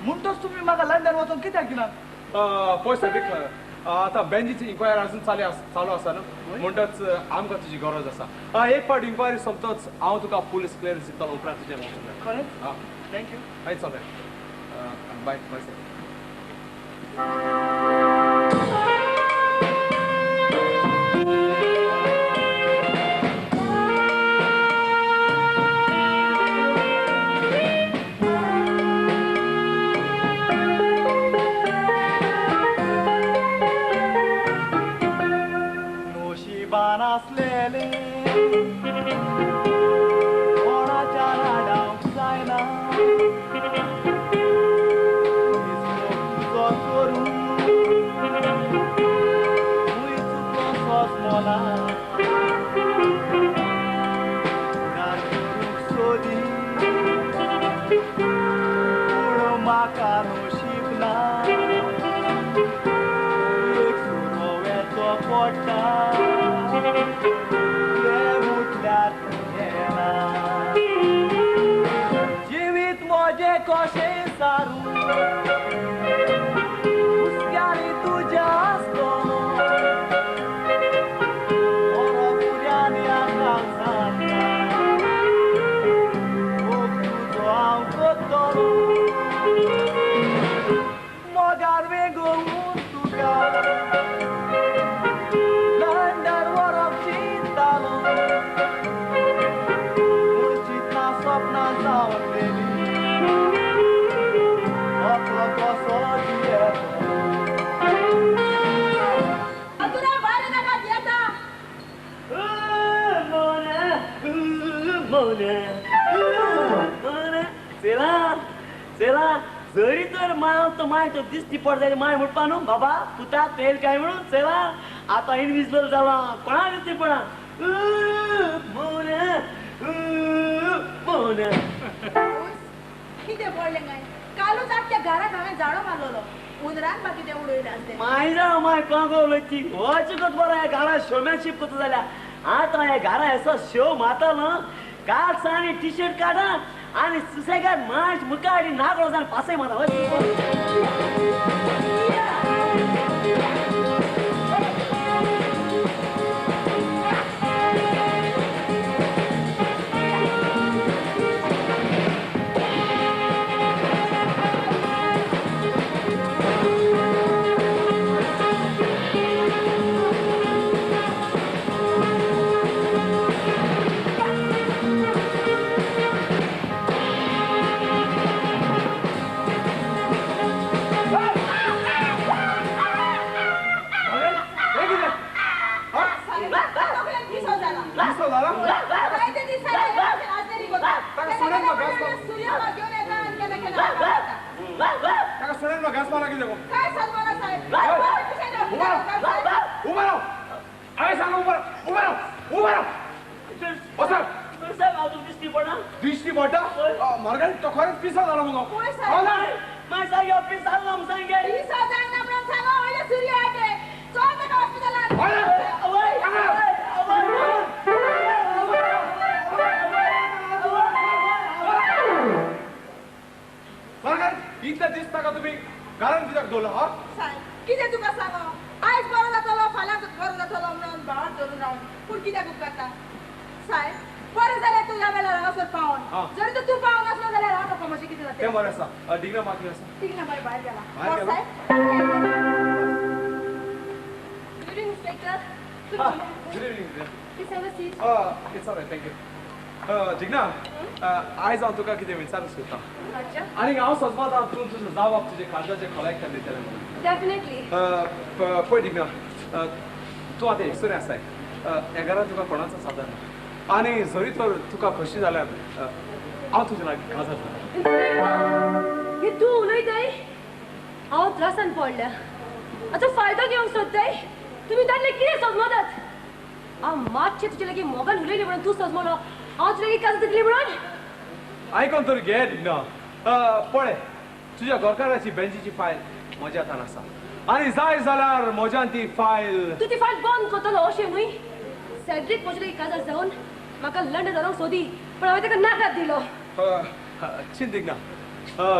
म्हणटच तुमी म्हाका लंडन वचोंक कित्याक दिना? पळय सदीक आतां बेंजीची इन्क्वायरी अजून चालू आसा न्हू म्हणटच आमकां तुजी गरज आसा. एक फावट इन्क्वायरी सोंपतच हांव तुका पुलीस क्लियरन्स दितलो. उपरांत तुजें वचूंक जाय. खरें? हां thank you. हय चल बाय बाय सर. कोणाच्या राडावंक जायना. तुजो करून तुय चुकलो सोंसमोना. फुडार करूंक सोदी पूण म्हाका नशीब ना. एक सुरवेचो पडटा जिवीत म्हजें कशें सारू हुस्क्यानी तुज्या आसलो. बरो फुड्यान आकांक सांगता मोग तुजो हांव करतलो. मोगान वेंगोवन तुका लंडन व्हरोंक चिंतालो. पूण चिंतना सपनां जावन गेली. चला चला जरी तर माय तो माय तो दिसती पड जाल्यार माय म्हणपा न्हू बाबा पुता तेल काय म्हणून चला आतां इनविजिबल जाला कोणा दिसती पडा मोन्या मोन्या कितें पडलें काय कालूच आमच्या घराक हांवें झाडो मारलेलो उंदरान म्हाका कितें उडयलें आसलें माय जाणा माय कोणाक उलयती हो चिकत बरो ह्या घरा शोम्याशीप करता जाल्यार आतां ह्या घरा येसो शो मारता न्हू काल आनी टी शर्ट काडा आनी सुसेगाद माश मुखार आनी नागडो जावन पासय मारता आयज हांव तुका कितें विचारूंक सोदता आनी हांव सोदपाक तूं तुजो जवाब तुजे काळजाचे खोलायक दितलें म्हणून. डेफिनेटली. पळय डिग्ना, तूं आतां एकसुरें आसाय, ह्या घरांत तुका कोणाचो सादार ना आनी जरी तर तुका खोशी जाल्यार हांव तुजे लागीं काजार जाता. हे तूं उलयताय हांव त्रासान पडल्या, आतां फायदो घेवंक सोदताय. तुमी दादले कितें सजमतात? हांव मातशें तुजे लागीं मोगान उलयलें म्हणून तूं सजमलो, हांव तुजे लागीं काजार जातली म्हणून? आयकोन तर घे डिग्ना. पळय तुज्या घरकाराची बेंचीची फायल म्हज्या हातान आसा आनी जाय जाल्यार म्हज्यान ती फायल. तूं ती फायल बंद करतलो अशें न्हय? सॅड्रीक म्हजे लागीं काजार जावन म्हाका लंडन व्हरूंक सोदी, पूण हांवें ताका नाकात दिलो. चिंत डिग्ना,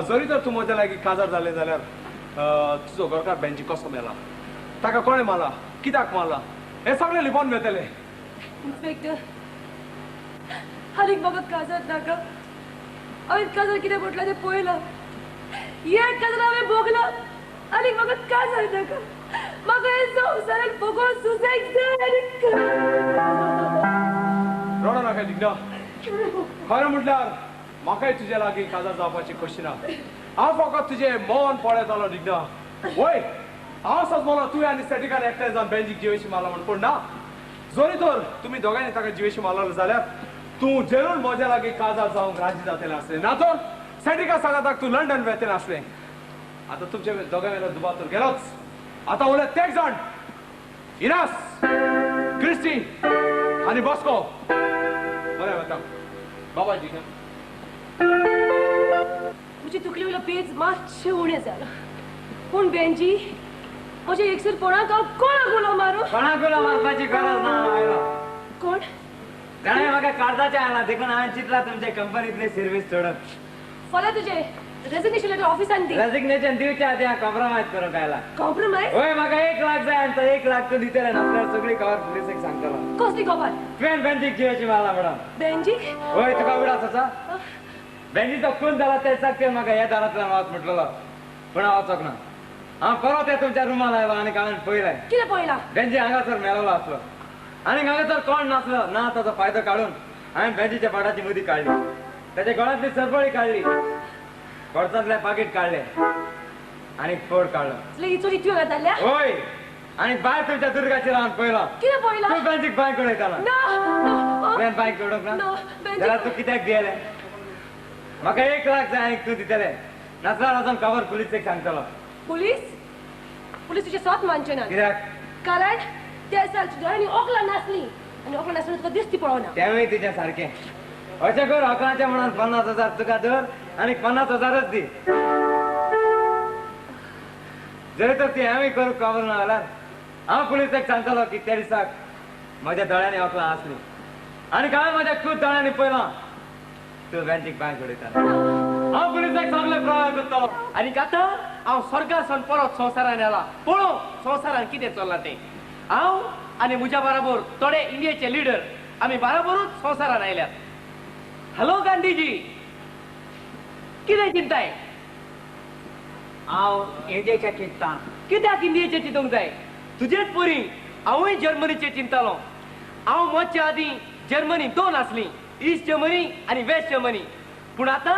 जरी तर तूं म्हज्या लागीं काजार जालें जाल्यार तुजो घरकार बेंची कसो मेला, ताका कोणें मारला, कित्याक मारला हें सगळें लिपोवन वेतलें. इन्स्पेक्टर, आनीक म्हाका काजार नाका. हांवें काजार कितें म्हटलां तें पळयलां, हें काजार हांवें भोगलां, आनीक म्हाका काजार नाका. म्हाका हें संवसारान भोगोन सुसायड जाय. आनीक रडो नाका डिग्ना. खरें म्हटल्यार म्हाकाय तुजे लागीं काजार जावपाची खोशी ना. हांव फकत तुजें मन पळयतालो डिग्ना. वय हांव सजमलो तुवें आनी सॅटिकान एकठांय जावन बेंजीक जिवेशी मारला म्हण, पूण ना, जरी तर तुमी दोगांयनी ताका जिवेशी मारलो जाल्यार तूं जरूर म्हज्या लागीं काजार जावंक राजी जातलें आसलें, ना तर सॅटिका सांगाताक तूं लंडन वेतलें आसलें. आतां तुमचे दोगां वेलो दुबाव तर गेलोच. आतां उरले तेग जाण, इनास, क्रिस्टी आनी बॉस्को. बरें वता बाबा डिग्ना. म्हजी तुकली वयलो पेज मातशें उणें जालां, पूण बेंजी म्हजें एकसूरपणाक हांव कोणाक उलो मारूं? कोणाक उलो मारपाची गरज ना. आयलो कोण? जाणें म्हाका काळजाचें आयलां देखून हांवें चिंतलां तुमचे कंपनींतली सर्वीस सोडून. फाल्यां तुजें रेजिग्नेशन लेटर ऑफिसान दी. रेजिग्नेशन दिवच्या आदीं हांव कॉम्प्रोमायज करूंक आयलां. कॉम्प्रोमायज? हय, म्हाका 1 लाख जाय आनी तो 1 लाख तूं दितलें नासल्यार सगळी खबर पुलिसेक सांगतलो. कसली खबर? तुवें बेंजीक जिवेशी मारला म्हणून. बेंजीक? हय, तुका उगडास आसा? बेंजीचो खून जाला ते दिसाक तुवें म्हाका ह्या दारांतल्यान वच म्हटलेलो, पूण हांव वचोंक ना. हांव परत हे तुमच्या रुमार आयलो आनी हांवें पळयलें. कितें पळयलां? बेंजी हांगासर मेळलो आसलो आनी हांगासर कोण नासलो ना ताचो फायदो काडून हांवें बेंजीच्या पाटाची मुदी काडली, ताच्या गळ्यांतली सरपळी काडली, बोल्सांतलें पाकीट काडलें आनी फोड काडलो. चोरी तुवें जाल्या? हय, आनी भायर तुमच्या दुर्गाचेर हांवें पळयलो. कितें पळयलां? तूं बेंजीक बांय उडयतालो. ना, तुवें बांयक जोडूंक ना जाल्यार तूं कित्याक दियलें? म्हाका 1 लाख जाय आनी तूं दितलें, नासल्यार वचून खबर पुलिसेक सांगतलो. पुलीस? पुलीस तुजें सोत मानचे ना. कित्याक? कारण त्या दिसा दोळ्यांनी ओकलां नासली आनी ओकलां नासली तुका दिसती पळोवना. तेंवूय तुजें सारकें. अशें कर, ओकलांचें म्हणून 50,000 तुका धर आनी 50,000च दी. जर तर ती हांवें करूंक खबर ना जाल्यार हांव पुलिसेक सांगतलो की त्या दिसाक म्हज्या दोळ्यांनी ओकलां आसली आनी हांवें म्हज्या खूब दोळ्यांनी पळयलां तूं बँकेक बांय सोडयता. हांव पुलिसाक सगळे प्रवाह करतलो. आनी आतां हांव स्वर्गासून परत संवसारान आयला, पळोवं संवसारान कितें चल्लां तें. हांव आनी म्हज्या बराबर थोडे इंडियेचे लिडर आमी बराबरूच संवसारान आयल्यात. हॅलो गांधीजी, कितें चिंताय? हांव इंडियेचें चिंतता. कित्याक इंडियेचें चिंतूंक जाय? तुजेच परी हांवूय जर्मनीचें चिंततालो. हांव मरच्या आदीं जर्मनी 2 आसली, ईस्ट जर्मनी आनी वेस्ट जर्मनी. पूण आतां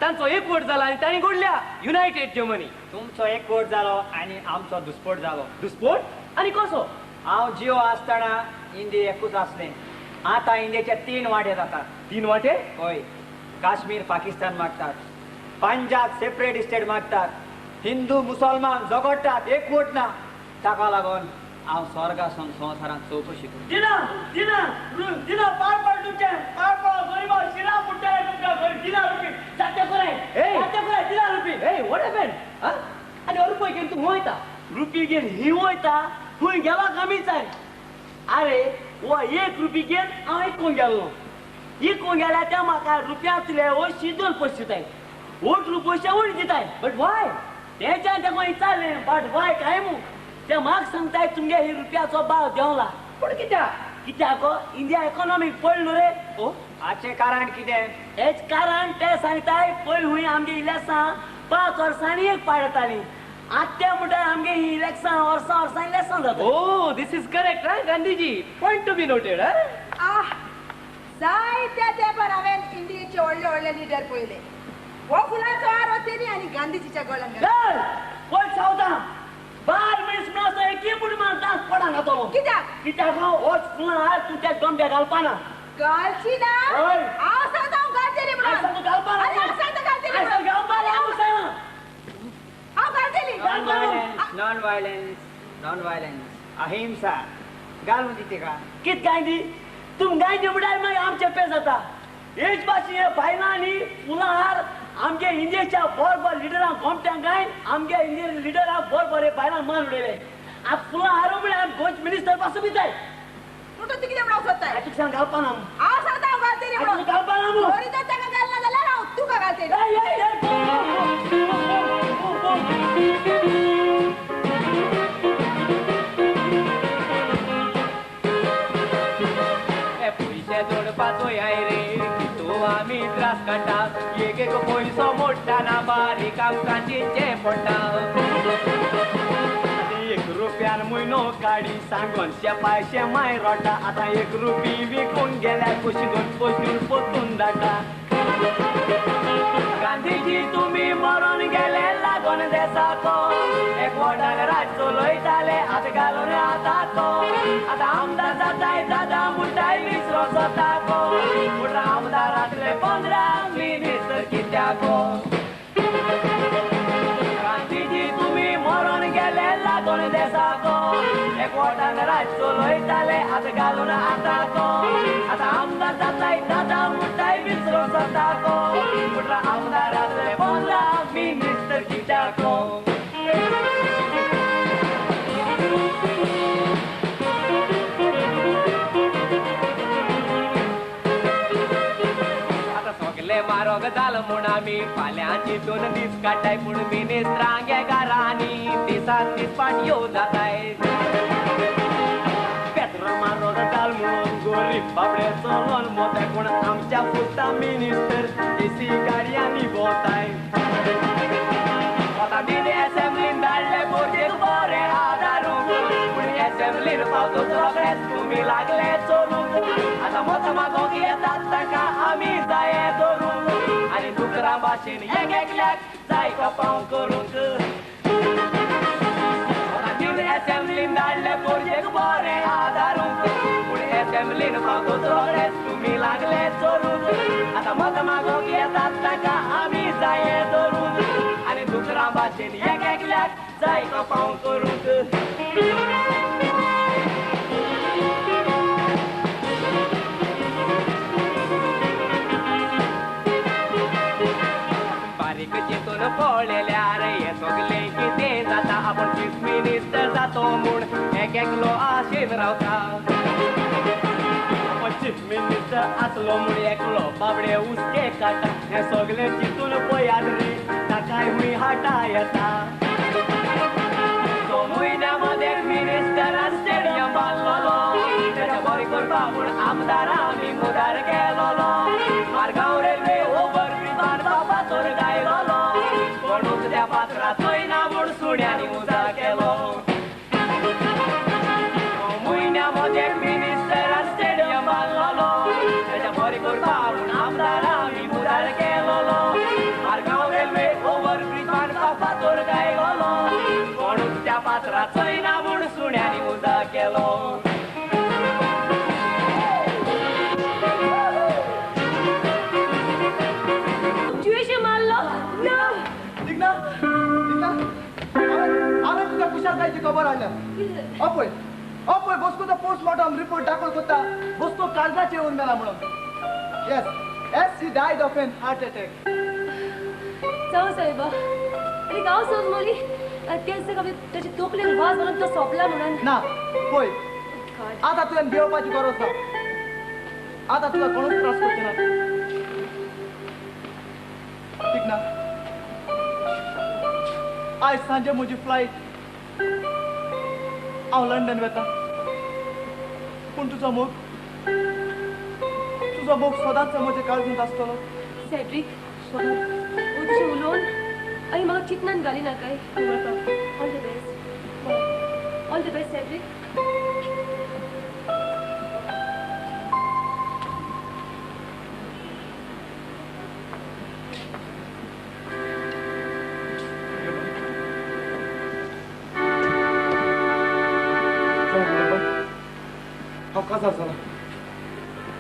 तांचो एकवट जाला आनी तांणी घडल्या युनायटेड जर्मनी. तुमचो एकवट जालो आनी आमचो दुस्पोट जालो. दुस्पोट आनी कसो? हांव जियो आसतना इंडिया एकूच आसलें, आतां इंडियेचे 3 वांटे जातात. 3 वांटे? हय. काश्मीर पाकिस्तान मागतात, पंजाब सेपरेट स्टेट मागतात, हिंदू मुसलमान झगडटात, एकवट ना. ताका लागून हांव स्वर्गासून संवसारांत चवकशी करता. दिना दिना दिना पार पड तुमचें, पार पड गरीबा शिरा फुट्टले तुमकां. दिना रुपी सात्य कराय, सात्य कराय दिना रुपी. ए what happened? आनी रुपय घेवन तूं वयता? रुपी घेवन ही वयता, खंय गेला कमीच आहे. अरे हो 1 रुपी घेवन हांव इकूंक गेल्लो, इकूंक गेल्यार ते म्हाका रुपयांतले अंयशीं 2 पयशे दिताय, 8 रुपयशे उणी दिताय. But why? तेच्यान तेका विचारलें बट why काय मू, ते म्हाका सांगताय तुमगे ही रुपयाचो भाव देंवला. पूण कित्याक? कित्याक इंडिया इकॉनॉमीक पडलो रे. ओ हाचें कारण कितें? हेच कारण ते सांगताय पयलीं हुंय आमगे इलेक्सां 5 वर्सांनी एक पाड येताली, आतां ते म्हणटाय आमगे ही इलेक्सां वर्सां वर्सां इलेक्सां जाता. Oh this is correct हा Gandhiji, point to be noted. आह, जायत्या तेंपार हांवें इंडियेचे व्हडले व्हडले लिडर पळयले. हो फुलांचो हार वतेनी आनी गांधीजीच्या गळ्यान घाल. पळय सावदां बार मनीस म्हणून आसता एकूय पूण दांत पडना तो. कित्याक? कित्याक होच फुलां हार तूं त्या गंब्या घालपाना. घालची ना? हांव सांगता हांव घालतली म्हणून. घालपाना. हांव सांगता घालतली म्हणून. घालपाना हांव सांगना. हांव घालतली. नॉन व्हायलन्स, नॉन व्हायलन्स, अहिंसा घालून दी तिका. कित गांधी? तूं गांधी म्हणल्यार मागीर आमचें पेज जाता. हेच भाशेन हे बायलांनी फुलां हार आमगे इंडियेच्या बरोबर लिडरांक गोमट्यांक गायन आमगे इंडियन लिडरांक बरोबर बायलांक मान उडयले. आतां फुलां हारू म्हळ्यार गोंयचे मिनिस्टर पासून बी जाय. तूं कितें म्हणूंक सोदताय? तुका सांग घालपाना. हांव सांगता हांव घालतली म्हणून. घालपाना मू. बरी तर ताका घालना जाल्यार हांव तुका घालतली. पयशे जोडपाचो याय रे तूं आमी त्रास काडटा, एक एक पयसो मोडटाना बारीक आमकां चिंतचें पडटा. 1 रुपयान म्हयनो काडी सांगोन शेपाय शेमाय रोटा, आतां 1 रुपी विकून गेल्यार कशी दोन पयशे परतून धाडटा. गांधीजी तुमी मरून गेले लागून देसाको, एकवटान राज चलयताले आतां घालून आतां आतां आमदार जाताय दादा म्हणटाय विसरो स्वताको, पूण आमदारांतले 15 मिनिस्टर कित्याको? गांधीजी तुमी मरून गेले लागून देसाको, एकवटान राज चलयताले आतां घालून आतां आतां आमदार जाताय दादा म्हणटाय विसरो स्वताको, पूण आमदारांतले 15 मिनिस्टर कित्याको? आतां सगले म्हारग जाल म्हूण आमी फाल्यांची 2 दीस काडटाय, पूण मिनिस्ट्रांगे घरांनी दिसान दीस पाटयो जाताय. पेट्रोल म्हारग जाल म्हणून गरीब बाबडे चलोन मोताय, पूण आमच्या पुता मिनिस्टर एसी गाडयांनी भोंवताय. आतां दिने एसेंब्लीन धाडले पोरजेक बरें आदारूंक, पूण एसेंब्लीन पावतूच रोखडेच तुमी लागले चोरूंक. आतां मतां मागोवंक येतात तांकां आमी जाये धरूंक, आनी दुकरां भाशेन एक एकल्याक जाय कपाव करूंक. आतां दिने एसेंब्लीन धाडले पोरजेक बरें आदारूंक, पूण असेंब्लीन पावतूच रोखडेच तुमी लागले चोरून आतां मत मागोंक येतात ताका आमी जाये धरून आनी दुकरां भाशेन एक एकल्याक जाय पाव करूंक. बारीक चिंतून पळयल्यार हें सगलें कितें जाता आपूण चीफ मिनिस्टर जातो म्हूण एक एकलो आशेन रावता. चीफ मिनिस्टर आसलो म्हूण एकलो बाबडे हुस्के काडटा हें सगलें चिंतून पळयात रे ताकाय हुंय हाटा येता. सो म्हयन्या मदें मिनिस्टरान स्टेडियम बांदलोलो तेच्या बरें करपा म्हूण आमदार आमी मुदार केलोलो मारगांव रेल्वे ओवर ब्रीज बांदपा फातर गायलोलो कोणूच त्या पात्रां चोयना म्हूण सुण्यांनी उजार केलो. म्हयन्या मदें मिनिस्टरान स्टेडियम बांदलोलो तेच्या बरें करपा म्हूण आमदार आमी मुदार केलोलो मारगांव रेल्वे ओवर ब्रीज बांदपा फातर गायलोलो कोणूच त्या पात्रां चोयना म्हूण सुण्यांनी उजार केलो. हांवें तुज्या कुशालकायची खबर हाडल्या. अपय अपय बॉस्कोचो पोस्टमॉर्टम रिपोर्ट दाखल करता बॉस्को काळजाचेर येवन मेला म्हणून. Yes yes he died of an heart attack. जावं साहेबा आनी हांव समजली तें ताचे तकलेन वाज म्हणून तो सोंपला म्हणून. ना पळय आतां तुवें भियोवपाची गरज ना. आतां तुका कोणूच त्रास करचे ना. ठीक ना. आयज सांजे म्हजी फ्लायट हांव लंडन वता पूण तुजो मोग सदांच म्हज्या काळजांत आसतलो. सेड्रिक तशें उलोवन आनी म्हाका चिंतनान घाली नाकाय. All the best. All the best Cedric. हांव काजार जाला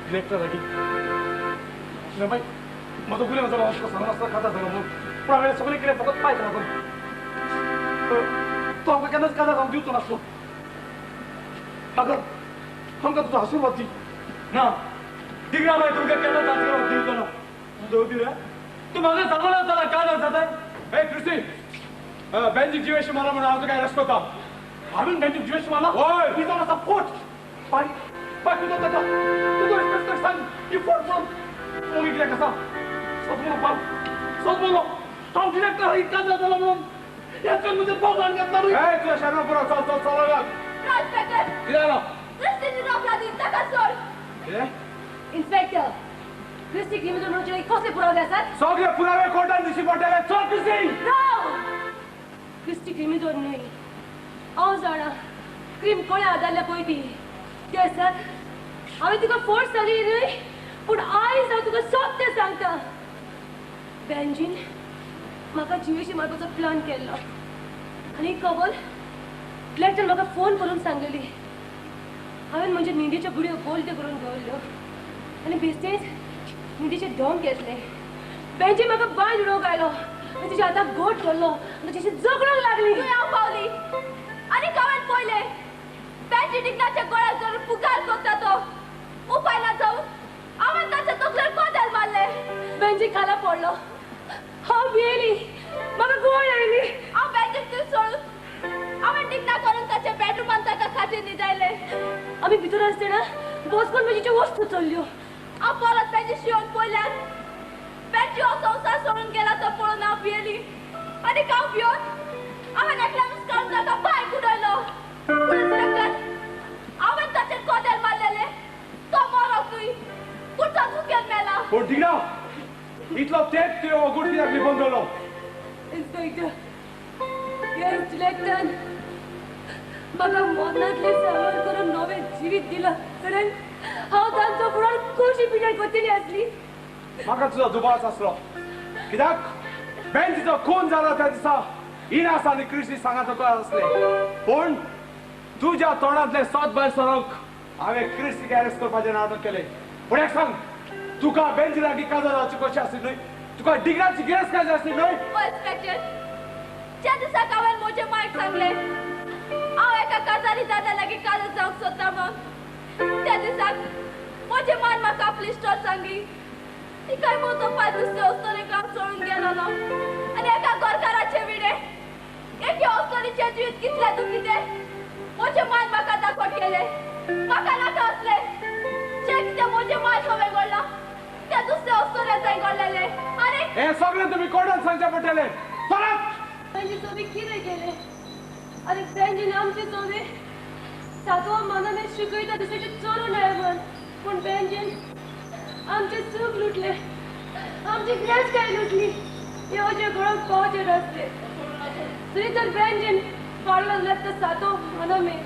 डिरेक्टर लागीं बाय म्हजो गुन्यांव जालो तुका सांगून आसतना काजार जालो म्हणून पूण हांवें सगळें कितें फकत पायक लागून तो आमकां केन्नाच काजार जावंक दिवचो नासलो. आगर आमकां तुजो आशिर्वाद दी. ना दिगरा बाय तुमकां केन्नाच आशिर्वाद दिवचो ना. दवदी रे तूं म्हाका सांगून जाता काजार जाता. हे क्रिस्टी बँजीक जिवेश मारला म्हणून हांव तुका अरेस्ट करता. हांवें बँजीक जिवेश मारला? हय. ही जावन आसा फोट. बाय बाय तुजो ताका तुजो इन्स्पेक्टर सांग ही फोट म्हणून मोगी कित्याक आसा. सत म्हणो बाय सत म्हणो हांव डिरेक्टर ही काजार जाला म्हणून हेच म्हजें बोगान घेतला न्हय. हे तुज्या शर्मा पुरो चल चल चल इन्स्पेक्टर कितें जालां? क्रिस्टीची अपराधी ताका सोड. कितें? इन्स्पेक्टर क्रिस्टी क्रिमिनल म्हणून कसले पुरावे आसात? सगळे पुरावे कोर्टान दिश्टी पडटले. चल क्रिस्टी. राव. क्रिस्टी क्रिमिनल न्हय. हांव जाणा क्रीम कोणें आदारल्या पळय ती. तें आसात हांवें तुका फोर्स जाली न्हय पूण आयज हांव तुका सत्य सांगता. बँजीन म्हाका जिवेशी मारपाचो प्लान केल्लो आनी खबर डिरेक्टरान म्हाका फोन करून सांगलेली. हांवें म्हज्या न्हिदेच्यो गुडयो बोलत्यो करून दवरल्यो आनी बेश्टेच न्हिदेचे धोंग घेतले. बँजी म्हाका बांय उडोवंक आयलो आनी तुज्या हाताक गोट धरलो आनी तुज्याशी झगडूंक लागली. तुवें हांव पावली आनी हांवें पळयलें बँजी डिग्नाच्या गोळ्याक धरून पुकार करता तो. उपाय ना जावन हांवें ताच्या तकलेर कोदेल मारलें. बँजी खाला पडलो. हांव भियेली. म्हाका गोळ आयली. हांव बँजीक थंय सोडून हांवें डिग्ना करून ताच्या बेडरुमान ताका खाटीर न्हिदायलें. आमी भितर आसतना बॉस्कोन म्हजी वस्तू चल्ल्यो. हांव परत बँजी शिवोन पळयल्यार बँजी हो संवसार सोडून गेला तो पळोवन हांव भियेली आनी हांव भियोन हांवें एकल्यानूच काडून ताका बांयक उडयलो. पूण इन्स्पेक्टर हांवें ताचेर कोदेल मारलेलें. तो मरोक न्हय पूण तो चुकेन मेला. पूण डिग्ना इतलो तेंप तुवें हो गुट कित्याक लिपोवन दवरलो? इन्स्पेक्टर येस डिरेक्टर म्हाका मरणांतलें सामान करून नवें जिवीत दिलां कारण हांव तांचो फुडार कशी पिड्यार करतली आसली. म्हाका तुजो दुबावच आसलो कित्याक बँजीचो खून जाला त्या दिसा इनास आनी क्रिस्टी सांगात आसले पूण तुज्या तोंडांतलें सत भायर सरोंक हांवें क्रिस्टीक अरेस्ट करपाचें नाटक केलें. पूण एक सांग, तुका बेंजी लागीं काजार जावची कशी आसली न्हय? तुका डिग्राची गिरेस्त काय आसली न्हय? इन्स्पेक्टर, ज्या दिसाक हांवें म्हजे मायक सांगलें हांव एका काजारी दादा लागीं काजार जावंक सोदता म्हूण, त्या दिसाक म्हजे मान म्हाका आपली स्टोर सांगली. तिकाय म्हजो पांय दुसरे अस्तोरेक हांव सोडून गेलोलो आनी एका गोरकाराचे विडे एके अस्तोरीचें जिवीत कितलें दुखी तें म्हजे मान म्हाका दाखोवट केलें. म्हाका नाका आसलें जें कितें म्हजे माय सगळें घडलां त्या दुसऱ्या अस्तोऱ्या घडलेलें. आनी हें सगळें तुमी कोर्टान सांगचें पडटलें. चलात. तांची चोरी कितें केलें आनी बँजीन आमची चोरी सातवा मनाने शिकयता दुसऱ्याचे चोरू न्हय म्हण, पूण बँजीन आमचें सूख लुटलें, आमची गिरेस्तकाय लुटली. येवचे गळोक पावचे रस्ते तरी तर बँजीन पाडलो जाल्यार तो सातव मनामे.